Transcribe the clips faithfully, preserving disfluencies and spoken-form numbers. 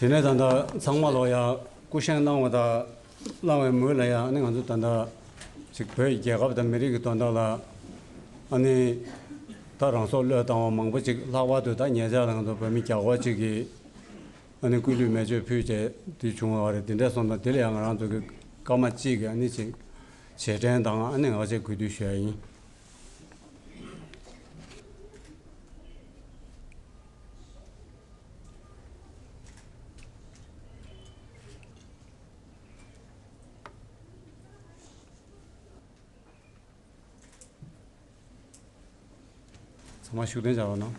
དེ་ནས་ད་ལྟ་ཚང་མ་ལོ་ཡ་སྐུ་བཞེངས་གནང་བ་དང་གནང་བའི་མུས་ལ་ཡ་ཨ་ནི་ང་ཚོ་ད་ལྟ་ཅིག་བོད་རྒྱལ་ཁབ་དང་མི་རིགས་ཀྱི་དོན་དག་ལ་ཨ་ནི་ད་རང་སྲོག་བློས་བཏང་བ་མང་པོ་ཅིག་ལྷག་པར་དུ་ད་ཉེ་ཆར་ལ་ང་ཚོ་བོད་མི་བརྒྱ་སྐོར་ཅིག་གིས་ཨ་ནི་སྐུ་ལུས་མེ་མཆོད་ཕུལ་བྱས་དེ་བྱུང་བ་རེད། དེ་འདྲ་སོང་ཙང་དེ་ལ་ཡང་ང་རང་ཚོ་གི་སྐར་མ་གཅིག་གི་ཨ་ནི་ཅིག་རྗེས་དྲན་དང་ཨ་ནི་ངག་བཅད་གུས་འདུད་ཞུ་ཡ་ཡིན། ཚང་མ་བཞུགས་གདན་འཇགས་རོགས་གནང་།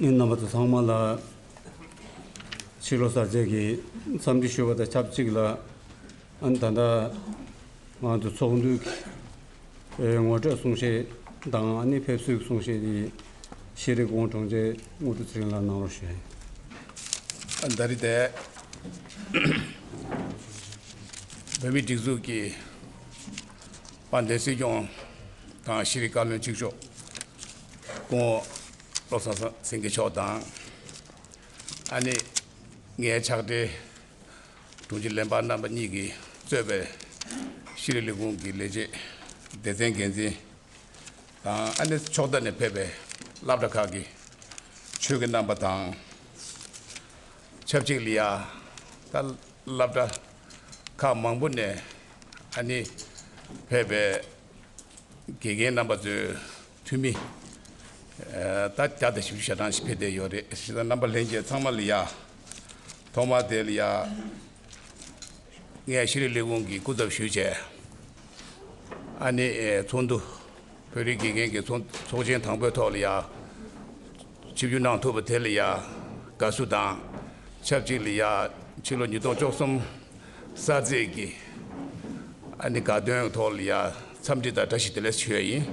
ཨེ་རྣམ་པ་ཚོ་ཚང་མ་ལ་ཕྱི་ལོ་གསར་ཚེས་ཀྱི་འཚམས་འདྲི་ཞུ་བ་དང་ཆབས་ཅིག་ལ་ཨ་ནི་ད་ལྟ་ང་ཚོ་ཚོགས་འདུའི་ངོ་སྤྲོད་གསུང་བཤད་དང་ཨ་ནི་ཕེབས་བསུའི་གསུང་བཤད་དེ་ཤེས་རིག་དབང་དྲུང་ཆེ་དངོས་གྲུབ་ཚེ་རིང་ལགས་གནང་རོགས་ཞུ། ཨ་ད་རེས་དེ་བོད་མིའི་སྒྲིག་འཛུགས་ཀྱི་དཔལ་ལྡན་སྲིད་སྐྱོང་དང་ཤེས་རིག་བཀའ་བློན་གཅིག་ལྕོགས་སྐུ་ངོ་བློ་བཟང་སེང་གེ་མཆོག་དང་། ཨ་ནི་ངའི་ཕྱག་སྦྲེལ་དྲུང་ཆེ་ལན་པ་རྣམ་པ་གཉིས་ཀྱིས་གཙོས་པའི་ཤེས་རིག་ལས་ཁུངས་ཀྱི་ལས་བྱེད་སྡེ་ཚན་འགན་འཛིན་དང་ཨ་ནི་ཕྱོགས་མཐའ་ནས་ཕེབས་པའི་སློབ་གྲྭ་ཁག་གི་ཆོས་དགེ་རྣམ་པ་དང་། ཆབས་ཅིག་ལ་ཡ་ད་སློབ་གྲྭ་ཁག་མང་པོ་ནས་ཨ་ནི་ཕེབས་པའི་དགེ་རྒན་རྣམ་པ་ཚོའི་འཐུས་མི་ད་བརྒྱ་དང་བཞི་བཅུ་ཞེ་གྲངས་ཤིག་ཕེབས་བསྡད་ཡོད་རེད། ཞེ་དྲག་རྣམ་པ་ལྷན་རྒྱས་ཚང་མ་ལ་ཡ་ཐོག་མར་དེ་ལ་ཡ་ངས་ཤེས་རིག་ལས་ཁུངས་ཀྱི་སྐུ་ཚབ་ཞུས་བྱས་ཨ་ནི་ཚོགས་འདུ་བོད་རིགས་དགེ་རྒན་གྱི་ཚོགས་ཚོགས་ཆེན་དང་པོའི་ཐོག་ལ་ཡ་ཆིབས་བསྒྱུར་གནང་ཐུབ་པ་དེ་ལ་ཡ་དགའ་བསུ་དང་ཆབས་ཅིག་ལ་ཡ་ཕྱི་ལོ་ཉིས་སྟོང་བཅུ་གསུམ་གསར་ཚེས་ཀྱི་ཨ་ནི་དགའ་སྟོན་ཐོག་ལ་ཡ་འཚམས་འདྲི་དང་བཀྲ་ཤིས་བདེ་ལེགས་ཞུ་ཡ་ཡིན།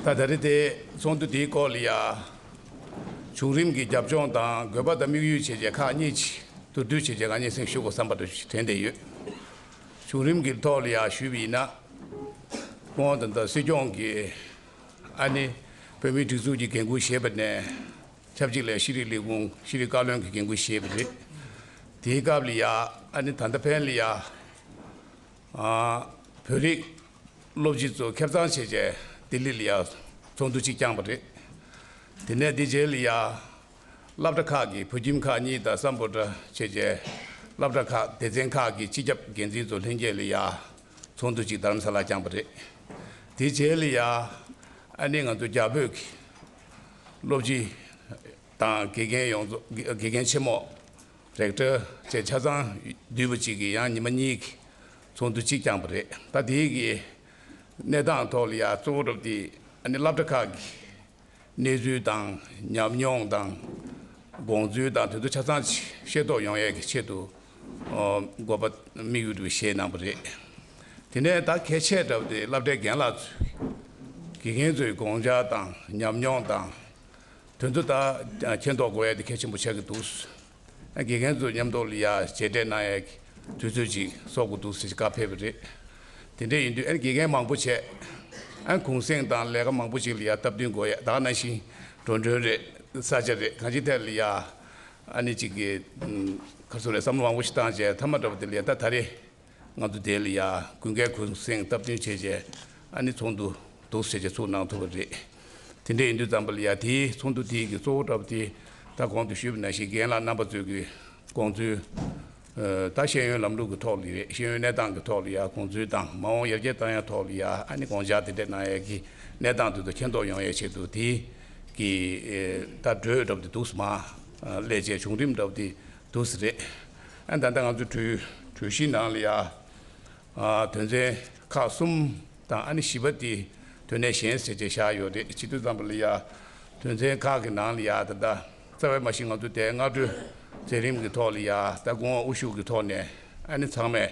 ད་ད་རེས་དེ་ཚོགས་འདུ་དེའི་སྐོར་ལ་ཡ་བྱུང་རིམ་གྱི་རྒྱབ་ལྗོངས་དང་དགོས་པ་དང་དམིགས་ཡུལ་བྱས་རྗེས་ཁག་གཉིས་མདོར་བསྡུས་བྱས་རྗེས་ཁག་གཉིས་སེང་ཞུ་དགོས་བསམ་པ་དྲན་བསྡད་ཡོད། བྱུང་རིམ་གྱི་ཐོག་ལ་ཡ་ཞུས་པ་ཡིན་ན། སྐུ་ངོ་དང་ད་སྲིད་སྐྱོང་གིས་ཨ་ནི་བོད་མིའི་སྒྲིག་འཛུགས་ཀྱི་འགན་འཁུར་བཞེས་པ་ནས་ཆབས་ཅིག་ལ་ཤེས་རིག་ལས་ཁུངས་ཤེས་རིག་བཀའ་བློན་གྱི་འགན་འཁུར་བཞེས་པ་རེད། དེའི་སྐབས་ལ་ཡ་ཨ་ནི་ད་ལྟ་ཕན་ལ་ཡ་བོད་རིགས་སློབ་སྤྱི་ཚོ་ཁེབས་ཚང་བྱས་བྱས་ལྡི་ལི་ལ་ཡ་ཚོགས་འདུ་གཅིག་བསྐྱངས་པ་རེད། དེ་ནས་དེ་རྗེས་ལ་ཡ། སློབ་གྲྭ་ཁག་གི་བོད་ཁྱིམ་ཁག་གཉིས་དང་སམ་བྷོ་ཊ་བཅས་ཀྱི་སློབ་གྲྭ་ཁག་སྡེ་ཚན་ཁག་གི་སྤྱི་ཁྱབ་འགན་འཛིན་ཚོ་ལྷན་རྒྱས་ལ་ཡ་ཚོགས་འདུ་གཅིག་རྡ་རམ་ས་ལར་བསྐྱངས་པ་རེད། དེ་རྗེས་ལ་ཡ་ཨ་ནི་ང་ཚོ་རྒྱ་བོད་ཀྱི་སློབ་སྤྱི་དང་དགེ་རྒན་ཡོངས་རྫོགས་དགེ་རྒན་ཆེན་མོ་རེག་ཊར་བཅས་ཆ་ཚང་བསྡུས་པ་གཅིག་གིས་ཡང་ཉི་མ་གཉིས་ཀྱི་ཚོགས་འདུ་གཅིག་བསྐྱངས་པ་རེད། ད་དེའི་གི་གནས་སྟངས་ཐོག་ལ་ཡ་གཙོ་བོ་གྲུབ་སྟེ་ཨ་ནི་སློབ་གྲྭ་ཁག་གི་གནས་ཚུལ་དང་ཉམས་མྱོང་དང་དགོངས་ཚུལ་དང་དེ་ཚོ་ཆ་ཚང་ཤེས་རྟོགས་ཡོང་ཡས་ཀྱི་ཆེད་དུ་ཨོ་དགོས་པ་དམིགས་ཡུལ་དུ་བཞེས་གནང་བ་རེད། དེ་ནས་ད་གལ་ཆེ་དྲགས་དེ་སློབ་གྲྭའི་རྒན་ལགས་ཚོས་དགེ་རྒན་ཚོའི་དགོངས་འཆར་དང་ཉམས་མྱོང་དང་དེ་ཚོ་ད་མཁྱེན་རྟོགས་དགོས་ཡས་དེ་གལ་ཆེན་པོ་ཆགས་ཀྱི་འདུག་དགེ་རྒན་ཚོ་མཉམ་དུ་ལ་ཡ་མཇལ་འཕྲད་གནང་ཡས་ཀྱི་དུས་ཚོད་ཅིག་བསོག་དགོས་འདུག་ཟེར་བཀའ་ཕེབས་པ་རེད། དེ་འདྲ་ཡིན་དུས་ཨ་ནི་དགེ་རྒན་མང་པོ་བྱས། ཨ་ནི་གུང་སེང་དང་ལས་ཀ་མང་པོ་ཅིག་ལ་ཡ་སྟབས་བསྟུན་དགོས་ཡ་ད་ག་ནང་བཞིན་འགྲོ་གྲོན་རེད། ས་ཆ་རེད། གང་ཅིའི་ཐད་ལ་ཡ་ཨ་ནི་ཅིག་གི་ཁ་སོ་རེད་བསམ་བློ་མང་པོ་ཞིག་བཏང་བྱས་མཐའ་མ་འདྲ་པོ་དེ་ལ་ཡ་ད་ད་རེས་ང་ཚོ་དེ་ལ་ཡ་དགུན་ཁའི་གུང་སེང་སྟབས་བསྟུན་བྱས་བྱས་ཨ་ནི་ཚོགས་འདུ་འདུག་ཟེར་བྱས་ཚུགས་གནང་ཐུབ་པ་རེད། དེ་འདྲ་ཡིན་དུས་ཙམ་པ་ལ་ཡ་དེའི་ཚོགས་འདུ་དེའི་གི་གཙོ་བོ་འདྲ་པོ་དེ་ད་གོང་དུ་ཞུས་པ་ནང་བཞིན་རྒན་ལགས་རྣམ་པ་ཚོའི་གི་དགོངས་ཚུལ། ད་ཤེས་ཡོན་ལམ་ལུགས་ཀྱི་ཐོག་ལ་རེད། ཤེས་ཡོན་གནས་སྟངས་ཀྱི་ཐོག་ལ་ཡ་དགོངས་ཚུལ་དང་མ་འོངས་ཡར་རྒྱས་གཏང་ཡ་ཐོག་ལ་ཡ་ཨ་ནི་དགོངས་འཆར་དེ་འདྲ་གནང་ཡ་གི་གནས་སྟངས་དེ་ཚོ་མཁྱེན་རྟོགས་ཡོང་ཡ་ཆེད་དུ་དེ་གི་ད་གྲོས་འདྲ་པོ་དེ་འདུག་སེ་མར་སླེབས་བྱས་བྱུང་རིམ་འདྲ་པོ་དེ་འདུག་སེ་རེད། ཨ་ད་ལྟ་ང་ཚོ་གྲོས་གྲོས་གཞིའི་ནང་ལ་ཡ་དོན་ཚན་ཁག་གསུམ་དང་ཨ་ནི་བཞི་པ་དེ་དོན་གནད་གཞན་ཟེར་བྱས་བཞག་ཡོད་རེད། བྱེད་དུས་ཙམ་པ་ལ་ཡ་དོན་ཚན་ཁག་གི་ནང་ལ་ཡ་ད་ལྟ་རྩ་བའི་མ་གཞི་ང་ཚོ་དེ་སྔ་དྲོའི་མཛད་རིམ་གྱི་ཐོག་ལ་ཡ་ད་སྐུ་ངོ་དབུ་བཞུགས་ཀྱི་ཐོག་ནས་ཨ་ནི་ཚང་མས་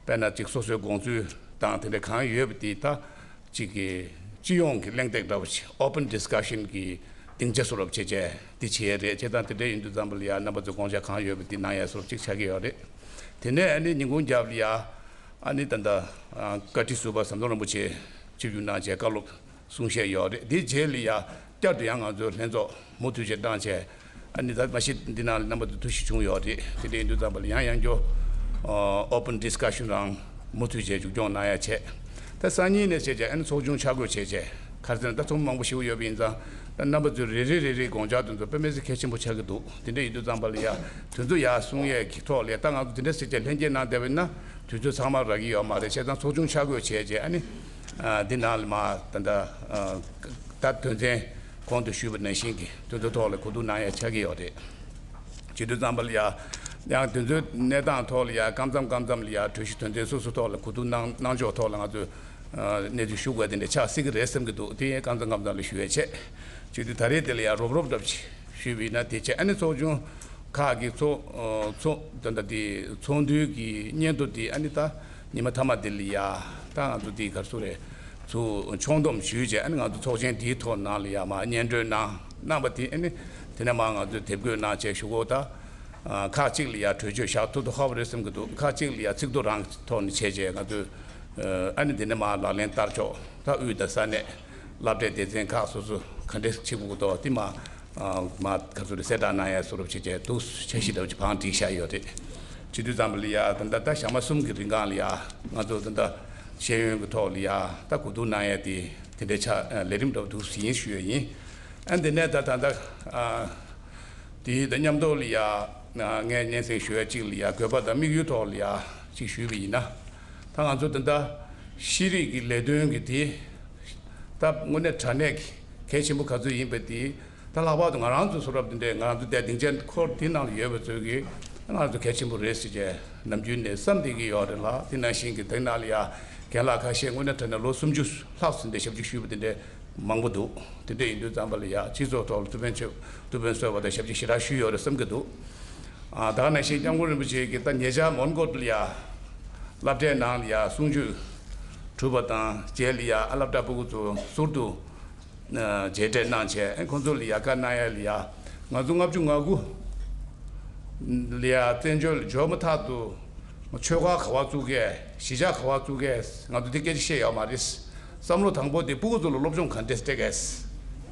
དཔེར་ན་ཅིག་སོ་སོའི་དགོངས་ཚུལ་དང་དེ་འདྲ་གང་ཡོད་པ་དེ་ད་ཅིག་གི་སྤྱི་ཡོངས་ཀྱི་གླེང་སྟེགས་འདྲ་བོ་ཞིག་open discussion་གི་སྡིངས་ཆ་བཟོ་འདྲ་བོ་བྱས་བྱས་འདི་བྱས་རེད། བྱས་ཙང་དེ་འདྲ་ཡིན་དུས་ཙམ་པ་ལ་ཡ་རྣམ་པ་ཚོས་དགོངས་འཆར་གང་ཡོད་པ་དེ་གནང་ཡ་བཟོ་འདྲ་ཅིག་ཆགས་ཀྱི་ཡོད་རེད། དེ་ནས་ཨ་ནི་ཉིན་གུང་རྒྱབ་ལ་ཡ་ཨ་ནི་ད་ལྟ་བཀའ་ཁྲི་ཟུར་པ་ཟམ་གདོང་རིན་པོ་ཆེ་ཆིབས་བསྒྱུར་གནང་བྱས་བཀའ་སློབ་ གསུང་བཤད་ཡོད་རེད། དེའི་རྗེས་ལ་ཡ་བསྐྱར་དུ་ཡང་ང་ཚོས་ལྷན་ཚོགས་མུ་མཐུད་བྱས་བཏང་བྱས། ཨ་ནི་ད་མ་གཞི་འདི་ནང་ལ་རྣམ་པ་ཚོ་ཐུགས་གཞིགས་བྱུང་ཡོད་རེད། དེ་འདྲ་ཡིན་དུས་ཙམ་པ་ལ་ཡང་ཡང་བསྐྱར་ཨོ་པན་ཌི་སི་ཀ་ཤན་རང་མུ་མཐུད་བྱས་མཇུག་སྐྱོང་གནང་ཡ་བྱས། ད་སང་ཉིན་ནས་བྱས་བྱས་ཨ་ནི་ཚོགས་ཆུང་ཆ་བགོས་བྱས་བྱས། ག་རེ་ཟེར་ན་ད་ཚོགས་མི་མང་པོ་ཞེ་པོ་ཡོད་པ་ཡིན་ཙང་། ད་རྣམ་པ་ཚོའི་རེ་རེ་རེ་རེའི་དགོངས་འཆར་དེ་ཚོ་དཔེ་མི་སྲིད་གལ་ཆེན་པོ་ཆགས་ཀྱི་འདུག་དེ་འདྲ་ཡིན་དུས་ཙམ་པ་ལ་ཡ་དེ་ཚོ་ཡར་གསུང་ཡས་ཀྱི་ཐོག་ལ་ད་ང་ཚོ་དེ་འདྲ་ཟེར་བྱས་ལྷན་རྒྱས་གནང་བསྡད་པ་ཡིན་ན་དུས་ཚོད་ཚང་མ་རག་གི་ཡོད་མ་རེད། བྱས་ཙང་ཚོགས་ཆུང་ཆ་བགོས་བྱས་བྱས་ཨ་ནི། ཨ། འདི་ནང་ལ་མ་ད་ལྟ་ཨ། ད་དོན་ཚན་གོང་དུ་ཞུས་པ་ནང་བཞིན་གྱི་དོན་ཚན་ཐོག་ལ་གོ་བསྡུར་གནང་ཡ་ཆགས་ཀྱི་ཡོད་རེད། བྱེད་དུས་ཙམ་པ་ལ་ཡ། ཡང་དོན་ཚན་གནས་སྟངས་ཐོག་ལ་ཡ་སྐབས་མཚམས་སྐབས་མཚམས་ལ་ཡ་གྲོས་གཞི་དོན་ཚན་སོ་སོ་ཐོག་ལ་གོ་བསྡུར་གནང་གནང་ཕྱོགས་ཐོག་ལ་ང་ཚོས་ཨ། གནས་ཚུལ་ཞུ་དགོས་དེ་འདྲ་ཆགས་སྲིད་ཀྱི་རེད་བསམ་གྱི་འདུག་དེ་ཡང་སྐབས་མཚམས་སྐབས་མཚམས་ལ་ཞུ་ཡ་བྱས། བྱེད་དུས་ད་རེས་དེ་ལ་ཡ་རོབ་རོབ་འདྲ་པོ་ཞིག་ཞུས་པ་ཡིན་ན། དེ་བྱས་ཨ་ནི་ཚོགས་ཆུང་ཁག་གི་ཚོགས་ཚོགས་ད་ལྟ་དེ་ཚོགས་འདུའི་གི་སྙན་ཐོ་དེ་ཨ་ནི་ད་ཉི་མ་མཐའ་མ་དེ་ལ་ཡ་ད་ང་ཚོ་དེ་ག་རེ་ཟེར་རེད། ཚུར་ཕྱོགས་བསྡོམས་ཞུས་བྱས་ཨ་ནི་ང་ཚོ་ཚོགས་ཆེན་དེའི་ཐོག་ནང་ལ་ཡ་མར་སྙན་སྒྲོན་གནང་གནང་བ་དེ་ཨ་ནི་དེ་ནས་མར་ང་ཚོས་དེབ་འགོད་གནང་བྱས་ཞུ་གོ་ད། ཁག་གཅིག་ལ་ཡ་གྲོས་ཆོད་བཞག་ཐུབ་ཐུབ་ཧ་པ་རེད་བསམ་གྱི་འདུག་ཁག་གཅིག་ལ་ཡ་ཚིག་ཐོ་རང་ཐོག་ནས་བྱས་བྱས་ང་ཚོས་ཨ་ནི་དེ་ནས་མར་ལག་ལེན་བསྟར་ཕྱོགས་ད་དབུས་དང་ས་གནས་སློབ་གྲྭའི་སྡེ་ཚན་ཁག་སོ་སོ་ག་འདྲས་བྱེད་དགོས་ཀྱི་འདུག་དེ་མར་མར་ག་ཚོད་རེད་གསལ་བསྒྲགས་གནང་ཡ་བཟོ་འདྲ་བྱས་བྱས་འདུག་འཆར་གཞི་འདྲ་བོ་ཅིག་བང་བསྒྲིགས་བཞག་ཡོད་རེད། བྱེད་དུས་ཙམ་པ་ལ་ཡ་ད་ལྟ་ད་ཞག་མ་གསུམ་གྱི་རིང་གང་ལ་ཡ་ང་ཚོ་ད་ལྟ་ཤེས་ཡོན་གྱི་ཐོག་ལ་ཡ་ད་གོ་བསྡུར་གནང་ཡ་དེ་དེ་འདྲའི་ཆ་ལས་རིམ་འདྲ་བོ་འདུག་ཡིན་ཞུ་ཡ་ཡིན། ཨ་འདི་ནས་ད་ད་ལྟ་ཨ། དེའི་ད་མཉམ་དུ་ལ་ཡ་ངས་སྙན་སེང་ཞུ་ཡ་གཅིག་ལ་ཡ་དགོས་པ་དང་དམིགས་ཡུལ་ཐོག་ལ་ཡ་གཅིག་ཞུས་པ་ཡིན་ན། ད་ང་ཚོ་ད་ལྟ་ཤེས་རིག་གི་ལས་དོན་གྱི་དེ་ད་དངོས་གནས་དྲང་གནས་ཀྱི་གལ་ཆེན་པོ་ག་ཚོད་ཡིན་པ་དེ་ད་ལྷག་པར་དུ་ང་རང་ཚོ་བཟོ་འདྲ་པོ་དེ་འདྲས་ང་རང་ཚོ་དེ་སྡིངས་ཆ་འཁོར་དེ་ནང་ལ་ཡོད་པ་ཚོས་ཀྱིས་ང་རང་ཚོ་གལ་ཆེན་པོ་རེད་ཟེར་བྱས་ནམ་རྒྱུན་ནས་བསམ་བསྡད་ཀྱི་ཡོད་རེད་ལ། དེ་ནང་བཞིན་གྱི་དེ་ནང་ལ་ཡ་རྒན་ལགས་ཁ་ཤས་དངོས་གནས་དྲང་གནས་ལོ་སུམ་ཅུ་ལྷག་ཙམ་དེ་ཞབས་ཕྱི་ཞུས་པ་དེ་འདྲས་མང་པོ་འདུག་དེ་འདྲ་ཡིན་དུས་ཙམ་པ་ལ་ཡ་སྤྱི་ཚོགས་ཐོག་ལ་ཐུགས་ཕན་ཆེ་ཐུགས་ཕན་གསོས་པ་དང་ཞབས་ཕྱི་ཞེ་དྲག་ཞུས་ཡོད་རེད་བསམ་གྱི་འདུག་ཨ། ད་ག་ནང་བཞིན་སྐྱབས་མགོན་རིན་པོ་ཆེ་གིས་ད་ཉེ་ཆར་མོན་གྷོ་ལ་ཡ་སློབ་གྲྭའི་ནང་ལ་ཡ་གསུང་ཆོས་གྲུབ་པ་དང་རྗེས་ལ་ཡ་ཨ་སློབ་གྲྭ་ཕྲུ་གུ་ཚོ་ཟུར་དུ་མཇལ་འཕྲད་གནང་བྱས་ཨ་ཁོང་ཚོ་ལ་ཡ་བཀའ་གནང་ཡ་ལ་ཡ་ང་ཚོ་ལྔ་བཅུ་ང་དགུ་ལ་ཡ་བཙན་བྱོལ་ལ་འབྱོར་མ་ཐག་ཏུ། ཆོས་ཁང་ག་པར་བཙུགས་གས། གཞིས་ཆགས་ག་པར་བཙུགས་གས། ང་ཚོ་འདི་སྐད་ཆ་བཤད་ཡོད་མ་རེད། བསམ་བློ་དང་པོ་དེ་ཕྲུ་གུ་ཚོ་ལ་སློབ་སྦྱོང་ག་འདྲས་སྤྲད་གས།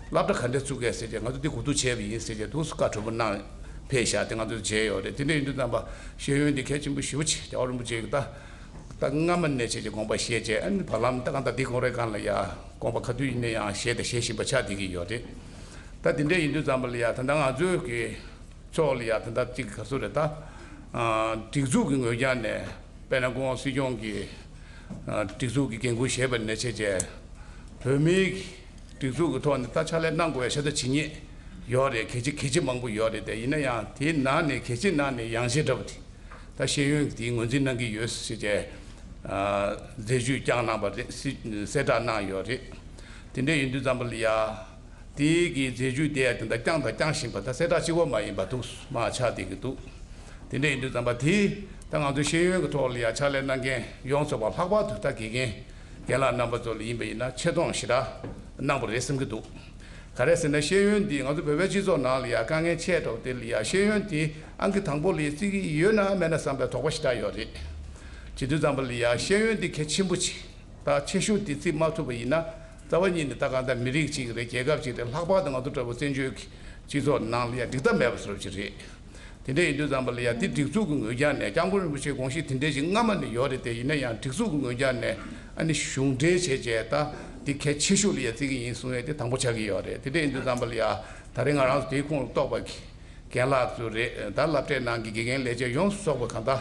སློབ་གྲྭ་ག་འདྲས་བཙུགས་གས་ཟེར་བྱས་ང་ཚོ་འདི་གོ་བསྡུར་བྱས་པ་ཡིན་ཟེར་བྱས་འདུག་སེ་བཀའ་གྲུབ་པ་གནང་ཕེབས་བཞག་དེ་ང་ཚོ་མཇལ་ཡོད་རེད། དེ་འདྲ་ཡིན་དུས་ཙམ་པ་ཤེས་ཡོན་འདི་གལ་ཆེན་པོ་ཞེ་པོ་ཅིག་རྒྱལ་བ་རིན་པོ་ཆེ་གིས་ད་ད་སྔ་མ་ནས་བྱས་བྱས་དགོངས་པ་བཞེས་བྱས་ཨ་ནི་བར་ལམ་ད་གང་ལྟར་འདི་གོང་རེ་གང་ལ་ཡ་དགོངས་པ་ག་དུས་ཡིན་ན་ཡང་བཞེས་དང་བཞེས་བཞིན་པ་ཆགས་བསྡད་ཀྱི་ཡོད་རེད། ད་དེ་འདྲ་ཡིན་དུས་ཙམ་པ་ལ་ཡ་ད་ལྟ་ང་ཚོའི་གི་ཕྱོགས་ལ་ཡ་ད་ལྟ་གཅིག་ག་ཚོད་རེད་ད། ཨ། སྒྲིག་འཛུགས་ཀྱི་ངོས་རྒྱ་ནས་དཔེར་ན་སྐུ་ངོ་སྲིད་སྐྱོང་གིས་ཨ། སྒྲིག་འཛུགས་ཀྱི་འགན་འཁུར་བཞེས་པ་ནས་བྱས་བྱས་བོད་མིའི་སྒྲིག་འཛུགས་ཀྱི་ཐོག་ནས་ད་ཕྱག་ལས་གནང་དགོས་ཡ་ཤ་སྟག་ཇི་སྙེད་ཡོད་རེད། གལ་ཆེ་གལ་ཆེ་མང་པོ་ཡོད་རེད། དེ་ཡིན་ན་ཡང་དེའི་ནང་ནས་གལ་ཆེ་ནང་ནས་ཡངས་ཤས་འདྲ་པོ་དེ་ད་ཤེས་ཡོན་གྱི་དེའི་ངོས་འཛིན་གནང་གི་ཡོད་ཟེར་བྱས་ཨ། མཛད་ཇུས་བསྐྱངས་གནང་བ་རེད། གསལ་བསྒྲགས་གནང་ཡོད་རེད། དེ་འདྲ་ཡིན་དུས་ཙམ་པ་ལ་ཡ། དེའི་གི་མཛད་ཇུས་དེ་ཡང་དེ་འདྲ་བསྐྱངས་དང་བསྐྱང་བཞིན་པ་ད་གསལ་བསྒྲགས་གཅིག་པོ་མ་ཡིན་པ་འདུག་མ་ཆགས་བསྡད་ཀྱི་འདུག་དེ་འདྲ་ཡིན་དུས་ཙམ་པ་དེ་ད་ང་ཚོ་ཤེས་ཡོན་གྱི་ཐོག་ལ་ཡང་ཕྱག་ལས་གནང་མཁན་ཡོངས་རྫོགས་པ་ལྷག་པར་དུ་ད་དགེ་རྒན་རྒན་ལགས་རྣམ་པ་ཚོ་ལ་ཡིན་པ་ཡིན་ན་ཆེ་མཐོང་ཞེ་དྲག་གནང་པ་རེད་བསམ་གྱི་འདུག་ག་རེ་ཟེར་ན་ཤེས་ཡོན་འདི་ང་ཚོ་བོད་པའི་སྤྱི་ཚོགས་ནང་ལ་ཡང་དཀའ་ངལ་ཆེ་དྲགས་དེ་ལ་ཡང་ཤེས་ཡོན་འདི་ཨང་ཀི་དང་པོ་ལ་བརྩི་གི་ཡོད་ན་མེད་ན་བསམ་པའི་དོགས་པ་ཞེ་དྲག་ཡོད་རེད། བྱེད་དུས་ཙམ་པ་ལ་ཡང་ཤེས་ཡོན་འདི་གལ་ཆེན་པོ་ཆེ། ད་ཆེ་ཤོས་དེ་བརྩི་མ་ཐུབ་པ་ཡིན་ན་རྩ་བ་ཉིད་ནས་ད་གང་ལྟར་མི་རིགས་གཅིག་རེད། རྒྱལ་ཁབ་གཅིག་རེད། ལྷག་པར་དུ་ང་ཚོ་འདྲ་བོ་བཙན་བྱོལ་གྱི་སྤྱི་ཚོགས་ནང་ལ་ཡང་འགྲིག་ཐབས་མེད་པ་བཟོ་འདྲ་ཅིག་རེད། དེ་འདྲ་ཡིན་དུས་ཙམ་པ་ལ་ཡང་དེ་སྒྲིག་འཛུགས་ཀྱི་ངོས་རྒྱ་ནས་སྐྱབས་མགོན་རིན་པོ་ཆེའི་དགོངས་གཞི་དེ་འདྲ་ཞིག་སྔ་མ་ནས་ཡོད་རེད། དེ་ཡིན་ན་ཡང་སྒྲིག་འཛུགས་ཀྱི་ངོས་རྒྱ་ནས་ཨ་ནི་གཞུང་འབྲེལ་བྱས་བྱས་ད་དེ་གལ་ཆེ་ཤོས་ལ་ཡང་བརྩི་གི་ཡིན་གསུང་ཡས་དེ་དང་པོ་ཆགས་ཀྱི་ཡོད་རེད། དེ་འདྲ་ཡིན་དུས་ཙམ་པ་ལ་ཡང་ད་རེས་ང་རང་ཚོ་དེའི་ཁོངས་གཏོགས་པ་གི་རྒན་ལགས་ཚོ་རེད། ད་སློབ་གྲྭའི་ནང་གི་དགེ་རྒན་ལས་བྱེད་ཡོངས་སུ་རྫོགས་པ་གང་ལྟར་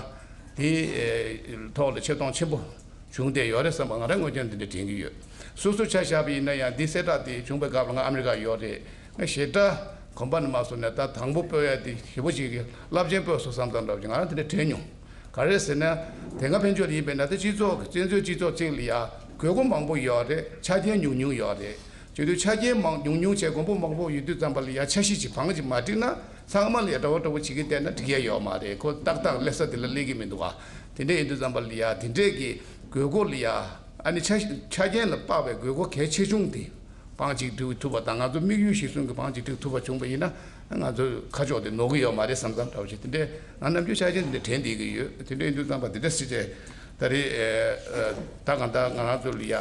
དེའི་ཐོག་ལ་ཆེ་མཐོང་ཆེན་པོ་བྱུང་བསྡད་ཡོད་རེད་བསམ་པ་ང་རང་ངོས་ཀྱང་འདི་འདྲ་དྲན་གྱི་ཡོད། སོ་སོ་ཆ་བཞག་པ་ཡིན་ན་ཡང་འདི་གསལ་བསྒྲགས་དེ་བྱུང་པའི་སྐབས་ལ་ང་ཨ་མི་རི་ཀ་ཡོད་རེད། ང་ཞེ་དྲག་གོམ་པ་ནས་མ་སོང་ནས་ད་དང་པོ་སྤོ་ཡ་དེ་ཞེ་པོ་ཅིག་གི་རླབས་ཆེན་སྤོས་སོང་བསམ་ཙམ་འདྲ་བ་ཅིག་ང་རང་དེ་འདྲ་དྲན་མྱོང་། ག་རེ་ཟེར་ན། དེ་སྔ་ཕན་ཆད་ལ་ཡིན་པས་ན་ད་སྤྱི་ཚོགས་ཀྱི་བཙན་བྱོལ་སྤྱི་ཚོགས་གཅིག་ལ་ཡ་དགོས་མཁོ་མང་པོ་ཡོད་རེད། ཆ་རྐྱེན་ཉུང་ཉུང་ཡོད་རེད། བྱེད་དུས་ཆ་རྐྱེན་མང་ཉུང་ཉུང་བྱས་དགོས་མཁོ་མང་པོ་ཡོད་དུས་ཙམ་པ་ལ་ཡ་འཆར་གཞི་ཅིག་བང་ཅིག་མ་བསྒྲིགས་ན། ཚང་མ་ལ་ཡ་འདྲ་བོ་འདྲ་བོ་བྱེད་ཀྱི་བསྡད་ན་འགྲིག་ཡ་ཡོད་མ་རེད། ཁོ་ཏག་ཏག་སླེབས་ས་དེ་ལ་སླེབས་ཀྱི་མི་འདུག་བ། དེ་འདྲ་ཡིན་དུས་ཙམ་པ་ལ་ཡ་དེ་འདྲས་ཀྱི་དགོས་མཁོ་ལ་ཡ་ཨ་ནི་ཆ་ཆ་རྐྱེན་ལ་དཔག་པའི་དགོས་མཁོ་གལ་ཆེ་ཆུང་དེ་བང་ཅིག་བསྒྲིགས་ཐུབ་པ་དང་ང་ཚོ་དམིགས་ཡུལ་གཞིར་བཟུང་གི་བང་ཅིག་བསྒྲིགས་ཐུབ་པ་བྱུང་བ་ཡིན་ན་ང་ཚོ་ཁ་ཕྱོགས་དེ་ནོར་གྱི་ཡོད་མ་རེད་བསམ་བསམ་འདྲ་བོ་ཞིག་དེ་འདྲས་ང་ནམ་རྒྱུན་ཆ་རྐྱེན་དེ་འདྲས་དྲན་བསྡད་ཀྱི་ཡོད། དེ་འདྲས་ཡིན་དུས་ཙམ་པ་དེ་འདྲས་སྲིད་ཅེས་ད་རེས་ད་གང་ལྟར་ང་རང་ཚོ་ལ་ཡ།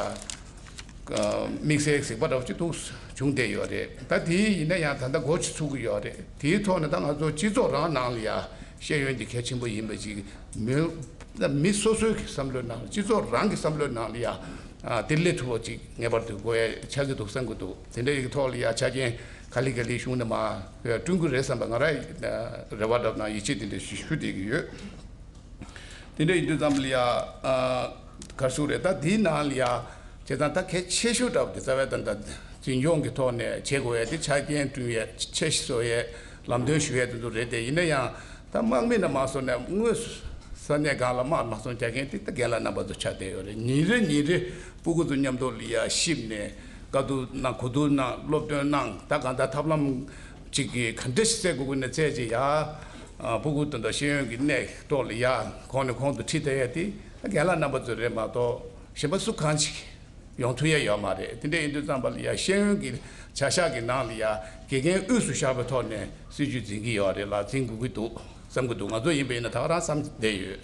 དམིགས་བསལ་གཟིགས་པ་འདྲ་བོ་ཅིག་ཏུ་བྱུང་བསྡད་ཡོད་རེད། ད་དེ་ཡིན་ན་ཡང་ད་ལྟ་འགོ་ཅིག་ཚུགས་ཀྱི་ཡོད་རེད། དེའི་ཐོག་ནས་ད་ང་ཚོ་སྤྱི་ཚོགས་རང་ནང་ལ་ཡ་ཤེས་ཡོན་དེ་གལ་ཆེན་པོ་ཡིན་པ་ཅིག་མི་མི་སོ་སོའི་གི་བསམ་བློའི་ནང་ལ་སྤྱི་ཚོགས་རང་གི་བསམ་བློའི་ནང་ལ་ཡ་དེ་སླེབས་ཐུབ་པ་ཅིག་ངེས་པར་དུ་དགོས་ཡ་ཆགས་ཀྱི་འདུག་བསམ་གྱི་འདུག་དེ་འདྲ་ཡི་གི་ཐོག་ལ་ཡ་ཆ་རྐྱེན་ག་ལེ་ག་ལེ་གཞུང་ནས་མར་བསྐྲུན་གྱི་རེད་བསམ་པ་ང་རང་རེ་བ་འདྲ་ན་ཡིད་ཆེས་དེ་འདྲ་ཞུ་བསྡད་ཀྱི་ཡོད། དེ་འདྲ་ཡིན་དུས་ཙམ་ལ་ཡ། ཨ། ག་རེ་ཟེར་དགོས་རེད། ད་དེའི་ནང་ལ་ཡ། བྱས་ཙང་ད་གལ་ཆེ་ཤོས་འདྲ་བོ་དེ་རྩ་བའི་ད་ལྟ་འཛིན་སྐྱོང་གི་ཐོག་ནས་བྱེད་དགོས་ཡ་དེ་ཆ་རྐྱེན་བསྐྲུན་ཡས་འཆར་གཞི་བཟོ་ཡས་ལམ་སྟོན་ཞུ་ཡས་དེ་ཚོ་རེད་དེ། ཡིན་ན་ཡང་ད་དམག་མི་ནས་མར་བཟུང་ནས་དངོས་སུ་ས་གནས་སྒང་ལ་དམག་མར་བཟུང་རྒྱག་མཁན་དེ་ད་རྒན་ལགས་རྣམ་པ་ཚོ་ཆགས་བསྡད་ཡོད་རེད། ཉིན་རེ་ཉིན་རེ་སྤུ་གུ་ཚོ་མཉམ་དུ་ལ་ཡ་གཤིབ་ནས་དཀའ་སྡུག་གནང་། གོ་བསྡུར་གནང་། སློབ་སྟོན་གནང་། ད་གང་ལྟར་ཐབས་ལམ་ཅིག་གིས་ག་འདྲ་ཞིག་བཙལ་དགོས་ཀྱི་ན་བཙལ་བྱས་ཡ། ཨ། སྤུ་གུ་དང་ད་ཤེས་ཡོན་གྱི་གནས་ཐོག་ལ་ཡ་གོང་ནས་གོང་དུ་ཁྲིད་བསྡད་ཡ་དེ་ད་རྒན་ལགས་རྣམ་པ་ཚོ་རེད་མ་གཏོགས་གཞན་པ་སུ་གང་ཅིག་ཡོང་ཐུབ་ཡ་ཡོད་མ་རེད། དེ་འདྲ་ཡིན་དུས་ཙམ་པ་ལ་ཡ་ཤེས་ཡོན་གྱི་བྱ་གཞག་གི་ནང་ལ་ཡ་དགེ་རྒན་དབུས་སུ་བཞག་པའི་ཐོག་ནས་སྲིད་ཇུས་འཛིན་གྱི་ཡོད་རེད་ལ་འཛིན་དགོས་ཀྱི་འདུག་བསམ་གྱི་འདུག་ང་ཚོ་ཡིན་པ་ཡིན་ན་ད་ག་རང་བསམ་བསྡད་ཡོད།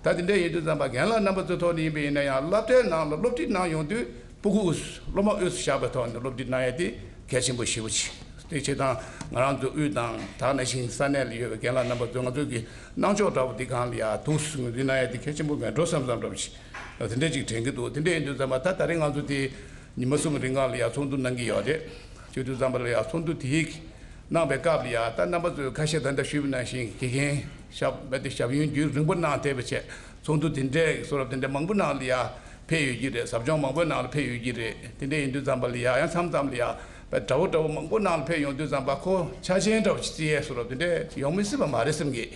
ད་དེ་འདྲ་ཡིན་དུས་ཙམ་པ་རྒན་ལགས་རྣམ་པ་ཚོའི་ཐོག་ནས་ཡིན་པ་ཡིན་ན་ཡང་སློབ་གྲྭའི་ནང་ལ་སློབ་ཁྲིད་གནང་ཡོང་དུས། སྤུ་གུ་དབུས་སུ་སློབ་མ་དབུས་སུ་བཞག་པའི་ཐོག་ནས་སློབ་ཁྲིད་གནང་ཡས་དེ་གལ་ཆེན་པོ་ཞེ་པོ་ཅིག་དེ་བྱས་ཙང་ང་རང་ཚོ་དབུས་དང་ད་ག་ནང་བཞིན་ས་གནས་ལ་ཡོད་པའི་རྒན་ལགས་རྣམ་པ་ཚོས་ང་ཚོ་གི་གནང་ཕྱོགས་འདྲ་པོ་འདི་སྒང་ལ་ཡ་ཐུགས་སུ་ངོས་འཛིན་གནང་ཡས་དེ་གལ་ཆེན་པོ་མེད་འགྲོ་བསམ་བསམ་འདྲ་པོ་ཞིག་དེ་འདྲས་ཅིག་དྲན་གྱི་འདུག་དེ་འདྲས་ཡིན་དུས་ཙམ་པ་ད་ད་རེས་ང་ཚོ་དེ་ཉི་མ་གསུམ་རིང་ག་ལ་ཡ་ཚོགས་འདུ་གནང་གི་ཡོད་རེད། བྱེད་དུས་ཙམ་པ་ལ་ཡ་ཚོགས་འདུ་དེ་གནང་བའི་སྐབས་ལ་ཡ་ད་རྣམ་པ་ཚོས་ཁ་ཤས་ད་ལྟ་ཞུས་པ་ནང་བཞིན་དགེ་རྒན་ཞབས་པད་དེ་ཞབས་ཡུན་རྒྱུན་རིང་པོ་གནང་བསྡད་པ་བྱས་ཚོགས་འདུ་དེ་འདྲས་གསུང་རབ་དེ་འདྲས་མང་པོ་ནང་ལ་ཡ། ཕེབས་ཡོད་ཀྱི་རེད། ཟབ་སྦྱོང་མང་པོའི་ནང་ལ་ཕེབས་ཡོད་ཀྱི་རེད། དེ་འདྲ་ཡིན་དུས་ཙམ་པ་ལ་ཡ་ཡང་མཚམས་མཚམས་ལ་ཡ་དཔེ་འདྲ་བོ་འདྲ་བོ་མང་པོ་ནང་ལ་ཕེབས་ཡོང་དུས་ཙམ་པ་ཁོ་ཆ་རྐྱེན་འདྲ་བོ་ཞིག་བརྩི་ཡས་བཟོ་འདྲ་དེ་འདྲ་ཡོང་མི་སྲིད་པ་མ་རེད་བསམ་གི།